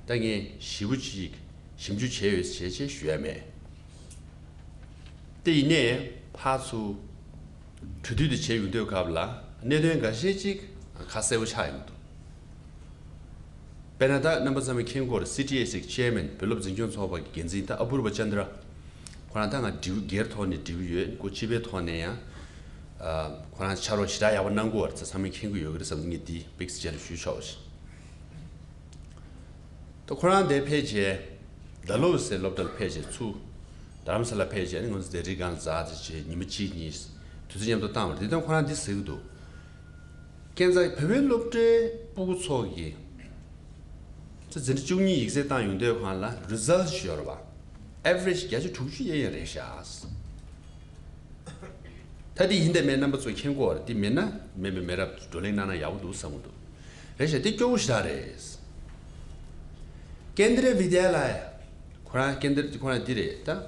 ད་ངས་ཞིབ་པོ་ཅིག་ཞིབ་འཇུག་བྱས་ཡོད་ཟེར་བྱས་ཞུ་ཡ་མེད། དེ་ཡིན་ནའི་ཕར་ཚུར་གྲོས་བསྡུར་དེ་བྱས་ཡོང་དུས་སྐབས་ལ་གནད་དོན་འགའ་ཤས་ཅིག་ཁ་གསལ་པོ་ཆགས་ཡོང་འདུག་དཔེར་ན་ད་རྣམ་པ་ཚང་མས་མཁྱེན་གྱི་ཡོད་རེད། སི་ཊི་ཨེ་སི་གི་ཅེར་མེན་བོད་སློབ་འཛིན་སྐྱོང་ཚོགས་པ་གི་འགན་འཛིན་ད་ཨ་པུར་བ་ཅན་དྲ། ཁོ་རང་ད་ང་འབྲེལ་སྒེར་ཐོག་ནས་འབྲེལ་ཡོད། ཁོ་སྤྱི་པའི་ཐོག་ནས་ཡང་ཁོ་རང་ཕྱག་རོགས་ཞེ་དྲག་ཡག་པོ་གནང་གི་ཡོད་རེད། ཚང་མས་མཁྱེན་གྱི་ཡོད་ཀྱི་རེད་བསམ་ངས་འདི་དམིགས་བསལ་ལ་ཞུ་ཆོག་པ་ཞིག་ད་ཁོ་རང་དེ་ཕལ་ཆེར་ཌལ་ཧོ་སི་སློབ་གྲྭ་ལ་ཕལ་ཆེར་ཚུར་རྡ་རམ་ས་ལ་ཕལ་ཆེར་ནི་ང་ཚོ་དེ་རིང་གང་ལ་འཛག་ཙེ་བྱས་ཉི་མ་གཅིག་གཉིས་དུས་ཚོད་མཉམ་དུ་བཏང་བ་རེད། དེ་དོན་ཁོ་རང་འདི་ཟེར་གི་འདུག་ཁྱེད་ཚོ་བོད་པའི་སློབ་གྲྭའི་ཕྲུ་གུ་ཚོ་གི་ཚོ་འཛིན་གྲྭ་བཅུ་གཉིས་ཡིག་ཚད་བཏང་ཡོང་དུས་གང་ལ་རི་ཛལ་ཊི་ཡོད་རེད་བ། ཨེ་ཝ་རེ་ཇི་བརྒྱ་ཆ་དྲུག་ཅུ་ཡན་ཡན་རེད་ཤག་ད་འདི་ཡིན་དང་མིན་རྣམ་པ་ཚོ་མཁྱེན་གྱི་ཡོད་རེད། འདི་མིན་ན་མེད་པའི་མེད་རབས་བགྲོ་གླེང་གནང་ན་ཡག་པོ་འདུག་བསམ་གྱི་འདུག་རེད་ཤག་འདི་སྐྱོ་བོ་ཞེ་དྲག་རེད། ཀེན་དྲི་བི་དྱ་ལ་ཡ། ཁོ་རང་ཀེན་དྲི་ཁོ་རང་འདི་རེད་ད།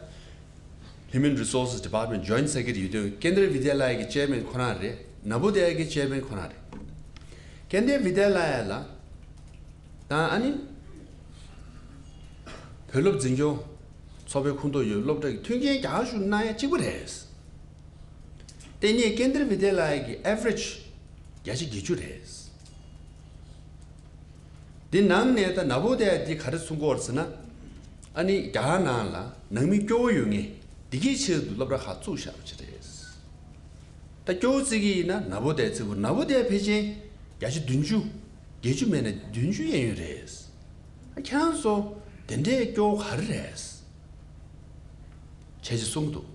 Human Resources Department Joint Secretary ཡོད་དུས་ཀེན་དྲི་བི་དྱ་ལ་ཡ་གི་ཅེར་མེན་ཁོ་རང་རེད། ན་བོ་དྱ་གི་ཅེར་མེན་ཁོ་རང་རེད། ཀེན་དྲི་བི་དྱ་ལ་ཡ་ལ་ད་ཨ་ནི་བོད་སློབ་འཛིན་སྐྱོང་ཚོགས་པའི་ཁོངས་གཏོགས་ཡོད་སློབ་གྲྭ་གི་མཐུན་རྐྱེན་རྒྱ་ཆེ་ཤོས་གནང་ཡ་གཅིག་པ་རེད། དེ་ནས་ཀེན་དྲི་བི་དྱ་ལ་ཡ་གི་ཨེ་ཝ་རེ་ཇི་བརྒྱ་ཆ་བརྒྱད་ཅུ་རེད། དེ་ནང་ནས་ད་ན་བོ་དྱ་འདི་ག་རེ་གསུང་གི་ཡོད་རེད་ཟེར་ན། ཨ་ནི་རྒྱ་གར་ནང་ལ་ནང་མི་སྐྱོ་བོ་ཡོད་མཁན་འདི་གའི་ཆེད་དུ་སློབ་གྲྭ་ཁག་བཙུགས་བཞག་པ་ཅིག་རེད། ད་སྐྱོ་བོ་བརྩི་གི་ཡིན་ན་ན་བོ་དྱ་བརྩི་དགོས། ན་བོ་དྱ་ཕལ་ཆེར་བརྒྱ་ཆ་བདུན་ཅུ་ བརྒྱད་ཅུ་མེད་ན་བདུན་ཅུ་གཡས་གཡོན་རེད། ཨ་ཁྱེད་རང་ཚོ་དེ་འདྲའི་སྐྱོ་བོ་ག་རེ་རེད། བྱས་ཅེས་གསུངས་འདུག་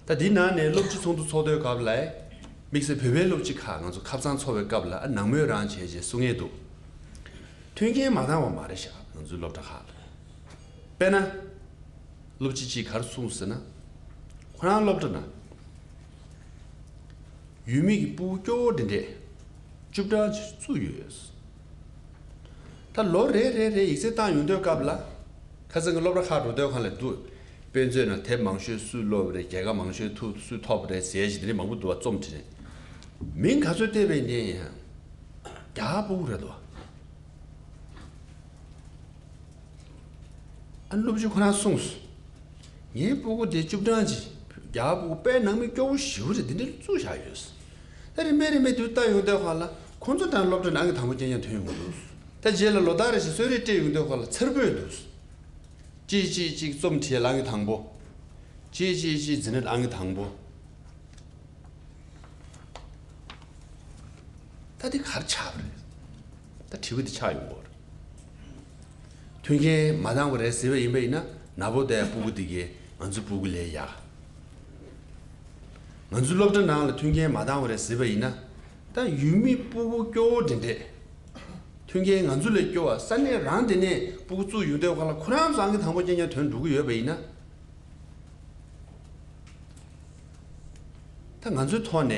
ད་འདི་ནང་ནས་སློབ་སྤྱི་ཚོགས་འདུ་ཚོགས་དུས་སྐབས་ལ། དམིགས་བསལ་བོད་པའི་སློབ་སྤྱི་ཁག་ང་ཚོ་ཁ་སང་ཚོགས་པའི་སྐབས་ལ་ཨ་ནང་མོལ་རང་བྱས་ཅེས་གསུང་ཡས་འདུག་མཐུན་རྐྱེན་མ་འདང་བ་མ་རེད་ཤག་ང་ཚོའི་སློབ་གྲྭ་ཁག་ལ། དཔེར་ན། སློབ་སྤྱི་གཅིག་ག་རེ་གསུངས་ཟེར་ན། ཁོ་རང་སློབ་གྲྭ་ནང་ཡུལ་མི་གི་སྤུ་གུ་སྐྱོ་བོ་འདི་འདྲས་བཅུ་གྲངས་ཅིག་བཙུགས་ཡོད། ད་ལོ་རེ་རེ་རེ་ཡིག་ཚད་བཏང་ཡོང་དུས་སྐབས་ལ། ཁ་སང་གི་སློབ་གྲྭ་ཁག་འགྲོ་དུས་སྒང་ལ་འདུག་དཔེ་མཛོད་ནང་དེབ་མང་ཤོས་སུས་ཀློག་པ་རེད། རྒྱལ་ཁ་མང་ཤོས་ཐུབ་སུས་ཐོབ་པ་རེད་ཟེར་ཞིག་དེ་འདྲས་མང་པོ་འདུག་བ། རྩོམ་བྲིས་ནས། མིང་ག་ཚོད་བལྟས་པ་ཡིན་ནའི་ཡང་རྒྱ་གར་སྤུ་གུ་རེད་འདུག་བ། ཨ་སློབ་སྤྱི་ཁོ་རང་གསུངས་སོང་། ངའི་སྤུ་གུ་དེ་བཅུ་གྲངས་ཅིག་རྒྱ་གར་སྤུ་གུ་དཔེ་ནང་མི་སྐྱོ་བོ་ཞེ་པོ་རེད། འདི་འདྲ་བཙུགས་བཞག་ཡོད། ད་རིམ་པས་རིམ་པས་དུས་ལྟ་ཡོང་དུས་སྒང་ལ་ཁོང་ཚོ་དང་སློབ་གྲྭ་ནང་ཨང་ཀི་དང་པོ་རྐྱང་རྐྱང་ཐོན་ཡོང་གི་འདུག་ད་རྗེས་ལ་ལོ་ལྟར་རེ་བཞིན་གསོལ་རས་སྤྲད་ཡོང་དུས་སྒང་ལ་འཚེར་པོ་འདུག་གཅིག་གཅིག་གཅིག་རྩོམ་བྲིས་ལ་ཨང་ཀི་དང་པོ། གཅིག་གཅིག་གཅིག་འཛིན་གྲྭ་ཨང་ཀི་དང་པོ། ད་འདི་ག་རེ་ཆགས་པ་རེད། ད་དྲི་བ་འདི་ཆགས་ཡོང་གི་རེད། མཐུན་རྐྱེན་མ་འདང་བ་རེད་ཟེར་བ་ཡིན་པ་ཡིན་ན། ནག་པོ་དེ་སྤུ་གུ་འདི་གས་ང་ཚོའི་སྤུ་གུ་ལས་ཡག་ང་ཚོའི་སློབ་གྲྭ་ནང་ལ་མཐུན་རྐྱེན་མ་འདང་བ་རེད་ཟེར་བ་ཡིན་ན། ད་ཡུལ་མི་སྤུ་གུ་སྐྱོ་བོ་འདི་འདྲས། མཐུན་རྐྱེན་ང་ཚོ་ལས་སྐྱོ་བ། ས་གནས་རང་དེ་ནས་སྤུ་གུ་བཙུགས་ཡོང་དུས་སྒང་ལ་ཁོ་རང་ཚོ་ཨང་ཀི་དང་པོ་རྐྱང་རྐྱང་ཐོན་འགྲོ་གི་ཡོད་པ་ཡིན་ན། ད་ང་ཚོའི་ཐོག་ནས་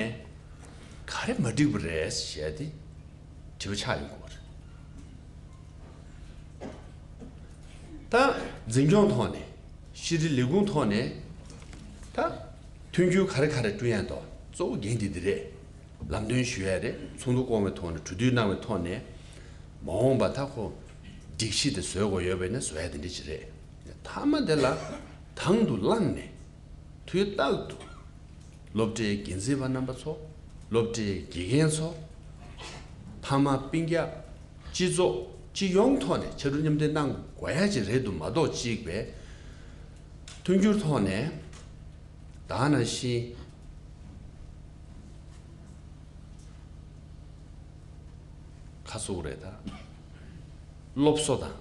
ག་རེ་མ་འགྲིག་པ་རེད་ཞེས་དེ་དྲི་བ་ཆགས་ཡོང་གི་རེད། ད་འཛིན་སྐྱོང་ཐོག་ནས། ཤེས་རིག་ལས་ཁུངས་ཐོག་ནས། ད་མཐུན་འགྱུར་ག་རེ་ག་རེ་བསྐྲུན་ཡ་འདུག་གཙོ་བོ་འགན་དེ་འདི་རེད། ལམ་སྟོན་ཞུ་ཡ་རེད། ཚོགས་འདུ་བསྐོང་བའི་ཐོག་ནས་གྲོས་བསྡུར་གནང་བའི་ཐོག་ནས། མ་འོངས་པ་ད་ཁོ་སྒྲིག་གཞི་དེ་བཟོ་དགོས་ཡོད་པ་ཡིན་ན་བཟོ་ཡ་དེ་འདྲ་ཅིག་རེད། མཐའ་མ་དེ་ལ་དང་དུ་བླངས་ནས་དུས་རྟག་ཏུ་སློབ་གྲྭའི་འགན་འཛིན་པ་རྣམ་པ་ཚོ། སློབ་གྲྭའི་དགེ་རྒན་ཚོ། ཕ་མ་སྤུན་ཀྱག་སྤྱི་ཚོགས་སྤྱི་ཡོངས་ཐོག་ནས་ཕྱར་གྲུ་མཉམ་འདེགས་གནང་དགོས་ཡ་ཅིག་རེད་འདུག་མ་གཏོགས། གཅིག་པའི་མཐུན་འགྱུར་ཐོག་ནས་ད་ནང་བཞིན་ཁ་གསོ་རེད། ད་སློབ་གསོ་དང་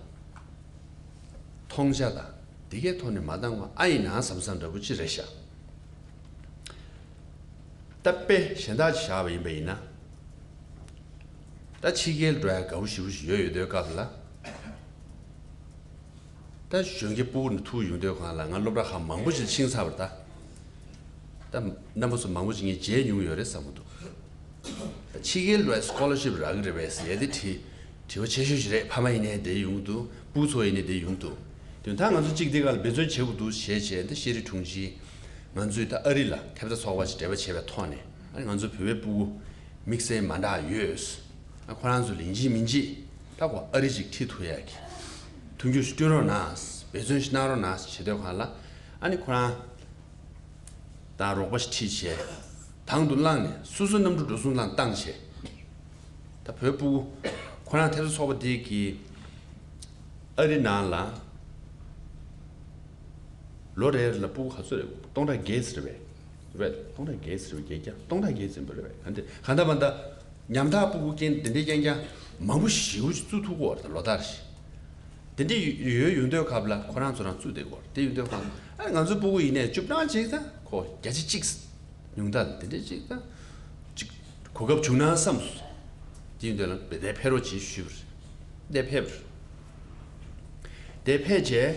མཐོང་ཆ་དང་འདི་གའི་ཐོག་ནས་མ་འདང་བ་ཨ་ཡིན་ན་བསམ་བསམ་འདྲ་པོ་ཅིག་རེད་ཤག་ད་དཔེ་གཞན་དག་ཅིག་བཞག་པ་ཡིན་པ་ཡིན་ན། ད་ཕྱི་རྒྱལ་འགྲོ་ཡ་དགའ་པོ་ཞེ་པོ་ཞིག་ཡོད་ཡོད་དུས་སྐབས་ལ། ད་གཞོན་སྐྱེས་སྤུ་གུ་ནས་ཐུག་ཡོང་དུས་སྒང་ལ་ང་སློབ་གྲྭ་ཁག་མང་པོ་ཞིག་ཕྱིན་ཚར་བ་རེད་ད། ད་རྣམ་པ་ཚོ་མང་པོ་ཞིག་ངས་མཇལ་མྱོང་ཡོད་རེད་བསམ་གྱི་འདུག་ད་ཕྱི་རྒྱལ་འགྲོ་ཡ་སི་ཀོ་ལར་ཤིབ་རག་གི་རེད་པས་ཟེར་ཡ་དེ་དྲི་དྲི་བ་ཆེ་ཤོས་ཤིག་རེད། ཕ་མ་ཡིན་ནའི་དེ་ཡོང་གི་འདུག་སྤུ་གུ་ཚོ་ཡིན་ནའི་དེ་ཡོང་གི་འདུག་དེ་ད་ང་ཚོ་གཅིག་དེ་ག་ལ་འབད་བརྩོན་བྱེད་དགོས་འདུག་བྱས་བྱས། ད་ཤེས་རིག་དྲུང་ཆེ་ང་ཚོས་ད་ཨ་རི་ལ་ཐེབས་རྩ་ཚོགས་པ་ཞིག་འབྲེལ་བ་བྱས་པའི་ཐོག་ནས། ཨ་ནི་ང་ཚོ་བོད་པའི་སྤུ་གུ་དམིགས་བསལ་མ་འདྲ་ཡོད། ཨ་ཁོ་རང་ཚོ་ལིན་ཅི་མིན་ཅི་ད་ཁོ་ཨ་རི་ཅིག་ཁྲིད་ཐུབ་ཡག་གི་མཐུན་འགྱུར་ཞིག་བསྐྲུན་རོགས་གནང་། འབད་བརྩོན་ཞིག་གནང་རོགས་གནང་ཞེས་བྱེད་དུས་སྒང་ལ། ཨ་ནི་ཁོ་རང་དང་རོགས་པ་ཞིག་ཁྲིད་བྱས། དང་དུ་བླངས་ནས་སོ་སོའི་གནམ་གྲུ་འགྲོ་སོང་བླངས་བཏང་བྱས། ད་བོད་སྤུ་གུ་ཁོ་རང་ཐེབས་རྩ་ཚོགས་པ་དེ་གིས་ཨ་རི་ནང་ལ་ལོ་རེ་རེ་ལ་སྤུ་གུ་ག་ཚོད་རེད། སྟོང་ཕྲག་བརྒྱད་ཙམ་རེད་པས། རེད། སྟོང་ཕྲག་བརྒྱད་ཙམ་རེད་པས། བརྒྱད་བརྒྱ། སྟོང་ཕྲག་བརྒྱད་ཙམ་རེད་པས། ག་འདི་གང་ལྟར་མ་ལྟར་ཉམ་ཐག་སྤུ་གུ་རྐྱེན་དེ་འདྲའི་རྐྱང་རྐྱང་མང་པོ་ཞེ་པོ་ཅིག་བཙུགས་ཐུབ་ཀྱི་ཡོད་རེད། ད་ལོ་ལྟར་བཞིན་དེ་འདྲའི་ཡོད་ཡོང་དུས་སྐབས་ལ་ཁོ་རང་ཚོ་རང་བཙུགས་བསྡད་ཀྱི་ཡོད་རེད། དེ་ཡོང་དུས་སྒང་ཨ་ང་ཚོའི་སྤུ་གུ་ཡིན་ནའི་བཅུ་གྲངས་ཅིག་ད་ཁོ་བརྒྱ་ཆ་གཅིག་ཉུང་མཐའ་དེ་འདྲ་ཅིག་ད་ཅིག་གོ་སྐབས་བྱུང་ན་བསམ་སོང་། དེ་ཡིན་དུས་ལ་དེ་ཕེབས་རོགས་བྱེད་ཞུས་པ་རེད། དེ་ཕེབས་པ་རེད། དེ་ཕེབས་རྗེས་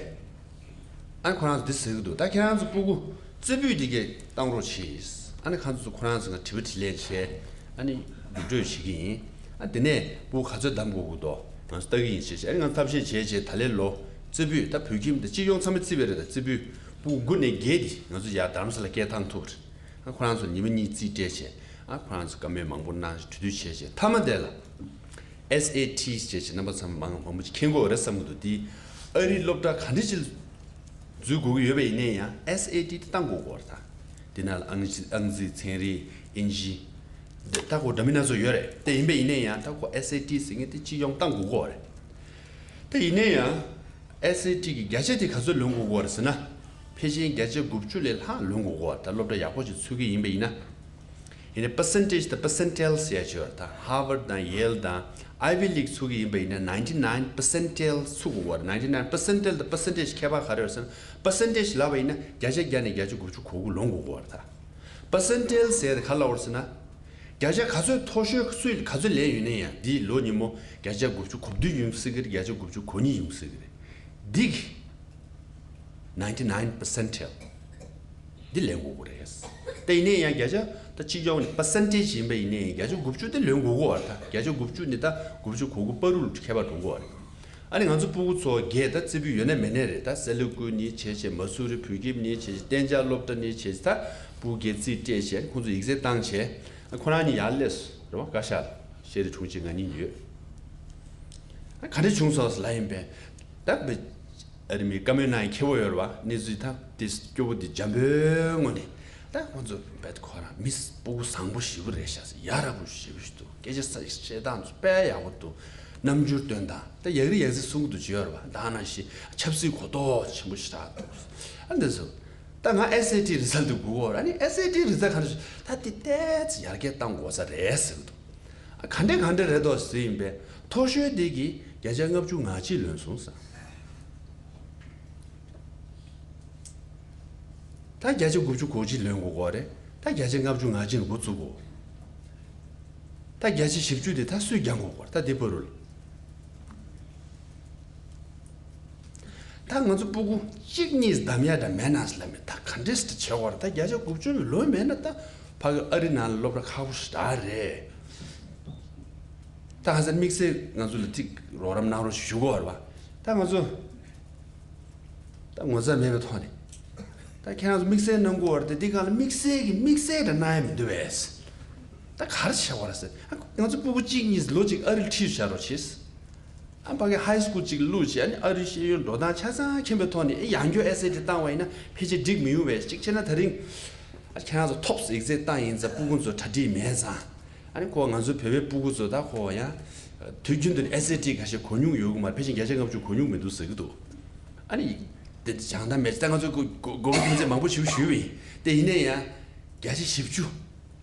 ཨ་ཁོ་རང་ཚོ་འདི་ཟེར་གྱི་འདུག་ད་ཁྱེད་རང་ཚོ་སྤུ་གུ་རྩེ་ཕུད་འདི་གས་བཏང་རོགས་བྱེད། ཨ་ནི་ཁོ་རང་ཚོ་ཁོ་རང་ཚོ་ང་དྲི་བ་དྲིས་ལན་བྱས། ཨ་ནི་རྒྱུགས་སྤྲོད་བྱེད་ཀྱི་ཡིན། ཨ་དེ་ནས་སྤུ་གུ་ག་ཚོད་བདམས་དགོས་ཀྱི་འདུག་ང་ཚོ་ལྟ་གི་ཡིན་ཞེས་བྱས། ཨ་ནི་ང་ཚོ་ཐབས་ཤེས་བྱས་བྱས་ད་ལོའི་ལོ་རྩེ་ཕུད་ད་བོད་ཁྱིམ་དང་སྤྱི་ཡོངས་ཚང་མ་བརྩིས་པ་རེད། ད་རྩེ་ཕུད་སྤུ་གུ་དགུ་ནས་བརྒྱད་དེ་ང་ཚོ་ཡར་རྡ་རམ་ས་ལ་སྐད་བཏང་ཐུབ་པ་རེད། ཨ་ཁོ་རང་ཚོ་ཉི་མ་གཉིས་རྩིས་སྤྲད་བྱས། ཨ་ཁོ་རང་ཚོ་བཀའ་མོལ་མང་པོ་གནང་ཞིང་གྲོས་བསྡུར་བྱས་བྱས། མཐའ་མ་དེ་ལ་ཨེས་ཨེ་ཊི་ཞེས་བྱས་རྣམ་པ་ཚང་མ་མང་མང་པོ་ཅིག་མཁྱེན་གྱི་ཡོད་རེད་བསམ་གྱི་འདུག་དེ་ཨ་རིའི་སློབ་གྲྭ་ག་འདྲ་ཅིག་འཛུལ་དགོས་ཀྱི་ཡོད་པ་ཡིན་ནའི་ཡང་ཨེས་ཨེ་ཊི་དེ་བཏང་དགོས་ཀྱི་ཡོད་རེད། ད་དེ་ནང་ལ་ཨང་ཅི་ཨང་རྩིས་ཚན་རིག་དབྱིན་ཇི་ད་ཁོ་འདྲ་མིན་སྣ་ཚོགས་ཡོད་རེད། དེ་ཡིན་པ་ཡིན་ནའི་ཡང་ད་ཁོ་ཨེས་ཨེ་ཊི་ཟེར་མཁན་དེ་སྤྱི་ཡོངས་བཏང་དགོས་ཀྱི་ཡོད་རེད། དེ་ཡིན་ནའི་ཡང་ཨེས་ཨེ་ཊི་གི་བརྒྱ་ཆ་དེ་ག་ཚོད་ལོན་དགོས་ཀྱི་ཡོད་རེད་ཟེར་ན། ཕལ་ཆེར་བརྒྱ་ཆ་དགུ་བཅུ་ལས་ལྷག་ལོན་དགོས་ཀྱི་ཡོད་རེད། ད་སློབ་གྲྭ་ཡག་པོ་ཞིག་ཚུགས་ཀྱི་ཡིན་པ་ཡིན་ན། ཡིན་ནའི་percentage་དང་percentile་ཟེར་ཡ་ཅིག་ཡོད་རེད། ད་Harvard་དང་Yale་དང་Ivy League་ཚུགས་ཀྱི་ཡིན་པ་ཡིན་ན་ninety nine percentile་ཚུགས་དགོས་པ་རེད། ninety nine percentile་དང་percentage་ཁྱད་པར་ག་རེ་ཡོད་ཟེར་ན། percentage་ལབ་པ་ཡིན་ན་བརྒྱ་ཆ་བརྒྱ་ནས་བརྒྱ་ཆ་དགུ་བཅུ་གོ་དགུ་ལོན་དགོས་ཀྱི་ཡོད་རེད། ད་percentile་ཟེར་ཡ་དེ་ག་རེ་ལབ་པ་རེད་ཟེར་ན། བརྒྱ་ཆ་ག་ཚོད་མཐོ་ཤོས་སུས་ག་ཚོད་ལེན་ཡོད་ན་ཡང་། འདིའི་ལོ་ཉིན་མོ་བརྒྱ་ཆ་དགུ་བཅུ་གོ་བདུན་ཡོང་སྲིད་ཀྱི་རེད། བརྒྱ་ཆ་དགུ་བཅུ་གོ་གཉིས་ཡོང་སྲིད་ཀྱི་རེད། འདི་གི་ninety nine percentile་འདི་ལེན་དགོས་ཀྱི་རེད། དེ་ཡིན་ནའི་ཡང་བརྒྱ་ཆ་ད་གཅིག་རྐྱང་ནི་percentage་ཡིན་པ་ཡིན་ནའི་ཡང་བརྒྱ་ཆ་དགུ་བཅུ་དེ་ལོན་དགོས་ཀྱི་རེད། ད་བརྒྱ་ཆ་དགུ་བཅུ་ནི་ད་དགུ་བཅུ་གོ་དགུ་བར་དུ་ཁྱད་པར་འགྲོ་གི་རེད། ཨ་ནི་ང་ཚོ་སྤུ་གུ་ཚོ་སྒེར་ད་རྩེ་ཕུད་ཡོད་ན་མེད་ན་རེད། ད་སེ་ལ་ཀུ་ནི་བྱས་བྱས། མ་སུ་རི་བོད་ཁྱིམ་ནི་བྱས་བྱས། གཏན་འཇགས་སློབ་གྲྭ་ནི་བྱས་བྱས། ད་སྤུ་གུ་སྒེར་རྩིས་སྤྲད་བྱས། ཁོང་ཚོ་ཡིག་ཚད་བཏང་བྱས། ཨ་ཁོ་རང་གཉིས་ཡར་སླེབས་སོང་རེད་པ། བཀའ་ཤག་ལ་ཤེས་རིག་དྲུང་ཆེ་ང་གཉིས་ཡོད། ཨ་ག་འདྲ་བྱུང་སོང་ལབ་ཡིན་པས། ད་བེ་ཨ་རི་མི་བཀའ་མོལ་གནང་མཁན་སྐྱོ་བོ་ཡོད་རེད་པ། གནས་ཚུལ་ད་དེ་སྐྱོ་བོ་འདི་འཇམ་པོའི་ངོས་ནས། ད་ཁོང་ཚོ་བེད་ཁོ་རང་མི་སྤུ་གུ་བཟང་པོ་ཞེ་པོ་རེད་ཤག་ཟེར། ཡ་རབས་པོ་ཞེ་པོ་ཞིག་འདུག་སྐད་ཆ་ས་བཤད་སྟངས་དཔེ་ཡག་པོ་འདུག་རྣམ་འགྱུར་སྟོན་སྟངས་ད་ཡག་རི་ཡག་ཚིག་གསུང་གི་འདུག་ཅེས་ཡོད་རེད་པ། ད་ནང་བཞིན་ཆབ་སྲིད་གོ་རྟོགས་ཆེན་པོ་ཞེ་དྲག་འདུག་ཨ་འདི་ཚོ་ད་ང་ཨེས་ཨེ་ཊི་རི་ཛལ་ཊི་དགོས་ཀྱི་ཡོད་རེད། ཨ་ནི་ཨེས་ཨེ་ཊི་རི་ཛལ་ཊི་ག་འདྲ་ཞིག་ད་དེ་ཏོག་ཙམ་ཡར་རྒྱས་གཏང་དགོས་ས་རེད་ཟེར་གི་འདུག་ཨ་ག་འདྲ་ག་འདྲ་རེད་དོ་ཟེར་ཡིན་པས། མཐོ་ཤོས་དེ་གིས་བརྒྱ་ཆ་ལྔ་བཅུ་ང་གཅིག་ལོན་སོང་ཟེར། ད་བརྒྱ་ཆ་དགུ་བཅུ་གོ་གཅིག་ལོན་དགོས་ཀྱི་རེད། ད་བརྒྱ་ཆ་ལྔ་བཅུ་ང་གཅིག་ནས་འགོ་བཙུགས་དགོས། ད་བརྒྱ་ཆ་བཞི་བཅུ་དེ་ད་སུས་འགྱངས་དགོས་ཀྱི་རེད། ད་དེ་བར་དུ་ལ། ད་ང་ཚོ་སྤུ་གུ་གཅིག་གཉིས་བདམས་ཡ་འདྲ་མེད་ན་ཟེར་ལབ་མེད། ད་ག་འདྲས་སེ་བྱེད་དགོས་རེད། ད་བརྒྱ་ཆ་དགུ་བཅུ་ལོན་མེད་ན་ད་ཕ་གི་ཨ་རི་ནང་ལ་སློབ་གྲྭ་ཁག་པོ་ཞེ་དྲག་རེད། ད་ཧ་ཟེར་དམིགས་བསལ་ང་ཚོ་ལ་ཅིག་རོགས་རམ་གནང་རོགས་ཞུ་དགོས་རེད་པ། ད་ང་ཚོ་ད་ངོ་ཚ་མེད་པའི་ཐོག་ནས་ད་ཁྱེད་རང་ཚོ་དམིགས་བསལ་གནང་དགོས་རེད། དེ་འདི་གང་ལ་དམིགས་བསལ་གྱི་དམིགས་བསལ་འདྲ་གནང་ཡ་མི་འདུག་བས། ད་ག་རེ་བྱེད་དགོས་རེད་ཟེར། ཨ་ང་ཚོ་སྤུ་གུ་གཅིག་གཉིས་ལོ་གཅིག་ཨ་རིར་ཁྲིད་བཞག་རོགས་བྱེད། ཨ་ཕ་གི་ཧའི་སི་ཀུལ་གཅིག་བླུགས་བྱས། ཨ་ནི་ཨ་རིའི་ཤེས་ཡོན་འགྲོ་སྟངས་ཆ་ཚང་མཁྱེན་པའི་ཐོག་ནས། ཨེ་ཡང་བསྐྱར་ཨེས་ཨེ་ཊི་བཏང་བ་ཡིན་ན་ཕལ་ཆེར་འགྲིག་མི་ཡོང་བས། གཅིག་བྱས་ན་དེ་རིང་ཨ་ཁྱེད་རང་ཚོ་ཐོབ་ཡིག་ཚད་བཏང་ཡིན་ཙང་སྤུ་གུ་ཚོ་གྲ་སྒྲིག་མེད་ཙང་། ཨ་ནི་ཁོ་ང་ཚོ་བོད་པའི་སྤུ་གུ་ཚོ་ད་ཁོ་ཡང་དུས་རྒྱུན་དུ་ཨེས་ཨེ་ཊི་ག་ཤེད་གོ་མྱོང་ཡོད་གི་མ་རེད། ཕལ་ཆེར་བརྒྱ་ཆ་ལྔ་བཅུ་གོ་མྱོང་མི་འདུག་ཟེར་གི་འདུག་ཨ་ནི་དེ་སྦྱང་ཐབས་མེད། ད་ང་ཚོས་གོ་གོ་གོ་བ་རྒྱུ་མཚན་མང་པོ་ཞིག་ཞུས་པ་ཡིན། དེ་ཡིན་ན་ཡང་བརྒྱ་ཆ་བཞི་བཅུ།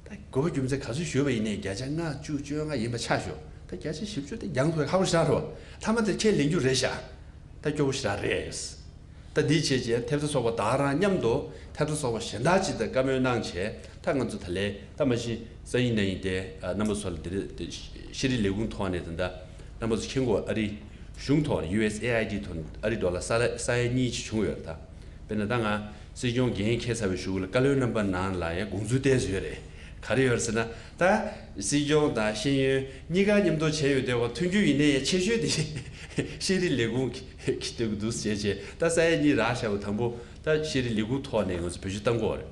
ད་གོ་བ་རྒྱུ་མཚན་ག་ཚོད་ཞུས་པ་ཡིན་ནའི་བརྒྱ་ཆ་ལྔ་བཅུ་བཅོ་ལྔ་ཡིན་པ་ཆ་བཞག་ད་བརྒྱ་ཆ་བཞི་བཅུ་དེ་འགྱངས་ཐུབ་ཁག་པོ་ཞེ་དྲག་རེད་པ། མཐའ་མ་དེ་ཁས་ལེན་རྒྱུ་རེད་ཤག་ད་སྐྱོ་པོ་ཞེ་དྲག་རེད། ད་འདི་བྱས་རྗེས་ཐེབས་རྩ་ཚོགས་པ་དང་རང་མཉམ་དུ་ཐེབས་རྩ་ཚོགས་པ་གཞན་དག་ཅིག་དང་བཀའ་མོལ་གནང་བྱས། ད་ང་ཚོ་ད་ལས་ད་མ་གཞི་སང་ཉིན་གནངས་ཉིན་དེ་ཨ་རྣམ་པ་ཚོ་ལ་འདི་རེད། དེ་ཤེས་རིག་ལས་ཁུངས་ཐོག་ནས་ད་ལྟ་རྣམ་པ་ཚོ་མཁྱེན་གོ། ཨ་རི་གཞུང་ཐོག་ནས་ཡུ་ཨེས་ཨེ་ཨའི་ཌི་ཐོག་ནས་ཨ་རི་ཌོ་ལར་ས་ལ་ས་ཡ་གཉིས་ཅིག་བྱུང་ཡོད་རེད། ད་དཔེར་ན་ད་ང་སྲིད་སྐྱོང་འགན་འཁྱེར་ཚར་བའི་གཞུག་ལ་བཀའ་བློན་རྣམ་པ་ནང་ལ་ཡང་དགོངས་ཚུལ་བསྟན་བཟོས་ཡོད་རེད། ག་རེ་ཡོད་ཟེར་ན། ད་སྲིད་སྐྱོང་དང་ཤེས་ཡོན་གཉིས་ཀ་མཉམ་དུ་བྱས་ཡོད་དེ་བ། མཐུན་འགྱུར་ཡིན་ནའི་ཡང་ཆེ་ཤོས་དེ་ཤེས་རིག་ལས་ཁུངས་ཀྱིས་སྟོན་གྱི་འདུག་ཟེར་བྱས། ད་ས་ཡ་གཉིས་རག་བཞག་པ་དང་པོ་ད་ཤེས་རིག་ལས་ཁུངས་ཐོག་ནས་ང་ཚོ་བེད་སྤྱོད་བཏང་དགོས་རེད།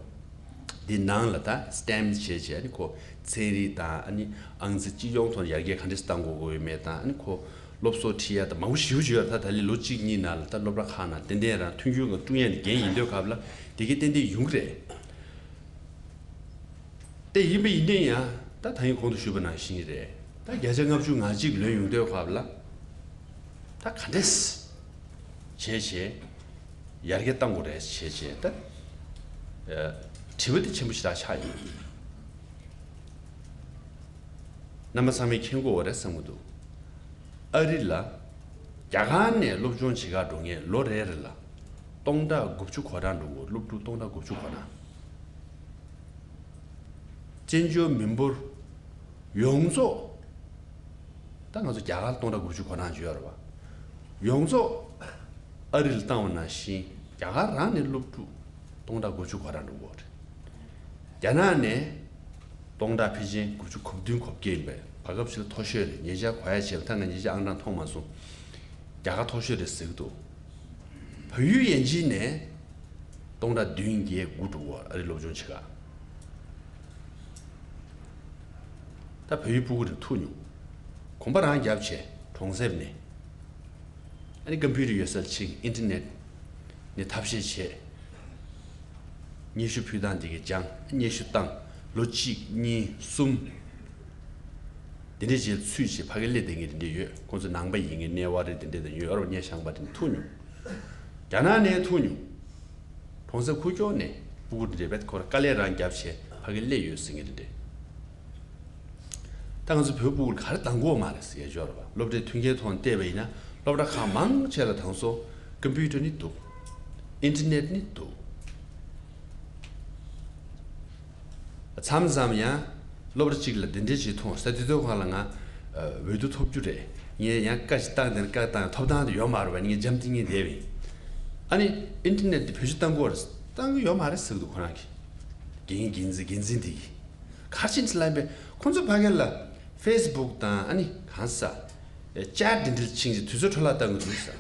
འདི་ནང་ལ་ད་སི་ཊེམ་བྱས་བྱས། ཨ་ནི་ཁོ་ཚན་རིག་དང་ཨ་ནི་ཨང་རྩིས་སྤྱི་ཡོངས་ཐོག་ནས་ཡར་རྒྱས་ག་འདྲས་བཏང་དགོས་དགོས་ཡོད་མེད་དང་། ཨ་ནི་ཁོ་སློབ་གསོ་ཁྲིད་ཡ་དང་མང་པོ་ཞེ་པོ་ཅིག་ཡོད་རེད། ད་ད་ལོ་གཅིག་གཉིས་ནང་ལ་ད་སློབ་གྲྭ་ཁག་ནང་ཏན་ཏན་རང་མཐུན་འགྱུར་ངང་བསྐྲུན་ཡ་ནི་འགན་ཡིན་དུས་སྐབས་ལ་དེ་གའི་ཏན་ཏན་ཡོང་གི་རེད། དེ་ཡིན་པ་ཡིན་ནའི་ཡང་ད་ད་ཡིན་གོང་དུ་ཞུས་པ་ནང་བཞིན་རེད། ད་བརྒྱ་ཆ་ལྔ་བཅུ་ང་གཅིག་ལོན་ཡོང་དུས་སྐབས་ལ་ད་ག་འདྲས་བྱས་བྱས་ཡར་རྒྱས་གཏང་དགོས་རེད་བྱས་བྱས། ད་དྲི་བ་དེ་ཆེན་པོ་ཞེ་དྲག་ཆགས་ཡོད། རྣམ་པ་ཚང་མས་མཁྱེན་གྱི་ཡོད་རེད་བསམ་གྱི་འདུག་ཨ་རི་ལ་རྒྱ་གར་ནས་སློབ་སྦྱོང་བྱེད་གར་འགྲོ་མཁན་ལོ་རེ་རེ་ལ་སྟོང་ཕྲག་དགུ་བཅུ་གོ་གྲངས་འགྲོ་གི་ཡོད། སློབ་ཕྲུག་སྟོང་ཕྲག་དགུ་བཅུ་གོ་གྲངས། བཙན་བྱོལ་མི་འབོར་ཡོངས་རྫོགས། ད་ང་ཚོ་རྒྱ་གར་སྟོང་ཕྲག་དགུ་བཅུ་གོ་གྲངས་ཅིག་ཡོད་རེད་པ། ཡོངས་རྫོགས་ཨ་རི་ལ་བཏང་བ་ནང་བཞིན་རྒྱ་གར་རང་ནས་སློབ་ཕྲུག་སྟོང་ཕྲག་དགུ་བཅུ་གོ་གྲངས་འགྲོ་གི་ཡོད་རེད། རྒྱ་ནག་ནས་སྟོང་ཕྲག་ཕལ་ཆེར་དགུ་བཅུ་གོ་བདུན་གོ་བརྒྱད་ཡིན་པས། བར་སྐབས་ཤིག་ལ་མཐོ་ཤོས་རེད། ཉེ་ཆར་གོ་ཡ་བྱས་པ། ད་ང་ཉེ་ཆར་ཨང་གྲངས་མཐོང་མ་སོང་། རྒྱ་གར་མཐོ་ཤོས་རེད་ཟེར་གྱི་འདུག་བལ་ཡུལ་ཡན་ཆད་ནས་སྟོང་ཕྲག་བདུན་བརྒྱད་དགུ་འགྲོ་གི་ཡོད། ཨ་རི་སློབ་སྦྱོང་བྱེད་ག། ད་བལ་ཡུལ་སྤུ་གུ་རེ་ཐུག་མྱོང་། གོམ་པ་རང་བརྒྱབ་བྱས་གྲོང་གསེབ་ནས། ཨ་ནི་ཀམ་པུ་ཊར་ཡོད་སར་ཕྱིན། ཨིན་ཊར་ནེཊ་ནས་ཐབས་ཤེས་བྱས། སྙན་ཞུ་ཕུལ་སྟངས་དེ་གའི་སྦྱངས། སྙན་ཞུ་བཏང་། ལོ་གཅིག་གཉིས་གསུམ་དེ་འདྲས་བྱས་ཚུད་བྱས་ཕ་གི་སླེབས་བསྡད་མཁན་དེ་འདྲས་ཡོད། ཁོང་ཚོ་ནང་པ་ཡིན་མཁན་གནས་པ་རེད། དེ་འདྲས་དང་ཡོད་རེད། སྔོན་ཤང་པ་དེ་འདྲས་ཐུག་མྱོང་། རྒྱ་ནག་ནས་ཐུག་མྱོང་། གྲོང་གསེབ་ཁུག་ཀྱོག་ནས་སྤུ་གུ་དེ་འདྲས་བེད་ཁོ་ར་དཀའ་ལས་རང་བརྒྱབ་བྱས་ཕ་གི་སླེབས་ཡོད་ཟེར་མཁན་དེ་འདྲས། ད་ང་ཚོ་བོད་ཕྲུག་གུ་ག་རེ་འདང་གི་ཡོད་མ་རེད་ཟེར་ཡ་ཅིག་ཡོད་རེད་པ། སློབ་གྲྭའི་མཐུན་རྐྱེན་ཐོག་ནས་བལྟས་པ་ཡིན་ན་སློབ་གྲྭ་ཁག་མང་ཆེ་ལ་དེང་སང་ཀམ་པུ་ཊར་ནི་འདུག་ཨིན་ཊར་ནེཊ་ནི་འདུག་མཚམས་མཚམས་ཡང་སློབ་གྲྭ་གཅིག་ལ་འདི་འདྲ་ཞིག་མཐོང་ས། དེ་དུས་སྒང་ལ་ང་འོས་བསྡུ་ཐོབ་རྒྱུ་རེད། ངས་ཡང་བཀའ་ཞིག་བཏང་། དེ་ནས་བཀའ་བཏང་ཐོབ་ཐང་དེ་ཡོད་མ་རེད་པ། ངས་འཇམ་ཐིང་ངེ་བསྡད་པ་ཡིན། ཨ་ནི་ཨིན་ཊར་ནེཊ་དེ་བེད་སྤྱོད་བཏང་གི་ཡོད་རེད། བཏང་གི་ཡོད་མ་རེད་ཟེར་གི་འདུག་ཁོ་རང་གིས། འགན་འགན་འཛིན་འགན་འཛིན་དེ་གིས་ག་རེ་བྱས་ནས་ལབ་པས། ཁོ་ཚོ་ཕ་གི་ལ་ཕེ་སི་བུག་དང་ཨ་ནི་གང་ཟེར་ཅེཊ་འདི་འདྲ་ཕྱིན་བྱས་དུས་ཚོད་འཕྲོ་བརླག་བཏང་གི་འདུག་ཟེར།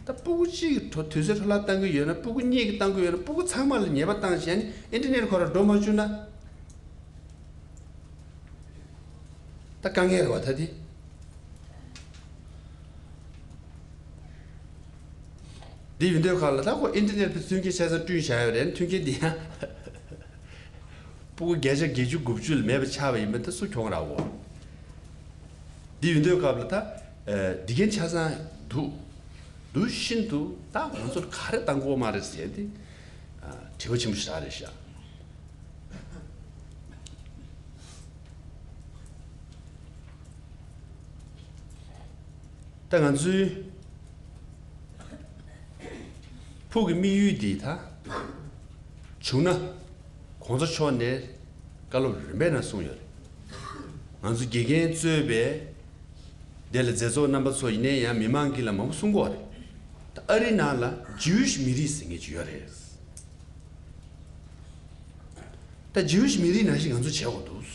ད་སྤུ་གུ་གཅིག་གིས་འཕྲོ་དུས་ཚོད་འཕྲོ་བརླག་བཏང་གི་ཡོད་ན། སྤུ་གུ་གཉིས་ཀྱིས་བཏང་གི་ཡོད་ན། སྤུ་གུ་ཚང་མ་ལ་ཉེས་པ་བཏང་བྱས། ཨ་ནི་ཨིན་ཊར་ནེཊ་ཁོ་རང་འགྲོ་མ་བཅུག་ན། ད་དཀའ་ངལ་རེད་པ་ད་དེ། འདི་ཡིན་དུས་སྒང་ལ་ད་ཁོ་ཨིན་ཊར་ནེཊ་ཀྱི་མཐུན་རྐྱེན་ཆ་ཚང་བསྐྲུན་བཞག་ཡོད་རེད། མཐུན་རྐྱེན་འདི་ཡང་སྤུ་གུ་བརྒྱ་ཆ་བརྒྱད་ཅུ་དགུ་བཅུ་ལ་མེད་པ་ཆགས་པ་ཡིན་པ་ད་སུ་གྱོང་རག་གོ། འདི་ཡིན་དུས་སྒང་ལ་ད་འདི་གན་ཆ་ཚང་འདུག་འདུག་བཞིན་དུ་ད་ང་ཚོར་ག་རེ་བཏང་གི་ཡོད་མ་རེད་ཟེར་ཏེ་དྲི་བ་ཆེན་པོ་ཞིག་རེད་ཤག་ད་ང་ཚོའི་ཕུགས་ཀྱི་དམིགས་ཡུལ་འདི་ད་བྱུང་ན། གོང་ས་མཆོག་ནས་བཀའ་སློབ་རིམ་པས་ནང་གསུངས་ཡོད་རེད། ང་ཚོ་དགེ་རྒན་གཙོས་པའི་དེ་ལ་མཛད་གཙོ་རྣམ་པ་ཚོ་ཡིན་ནའི་ཡང་མི་མང་གིས་ལ་མང་པོ་གསུང་གི་ཡོད་རེད། ད་ཨ་རི་ནང་ལ་ཇིའུ་ཤི་མི་རིགས་ཟེར་མཁན་ཅིག་ཡོད་རེད། ད་ཇིའུ་ཤི་མི་རིགས་ནང་བཞིན་ང་ཚོ་བྱེད་དགོས་འདུག་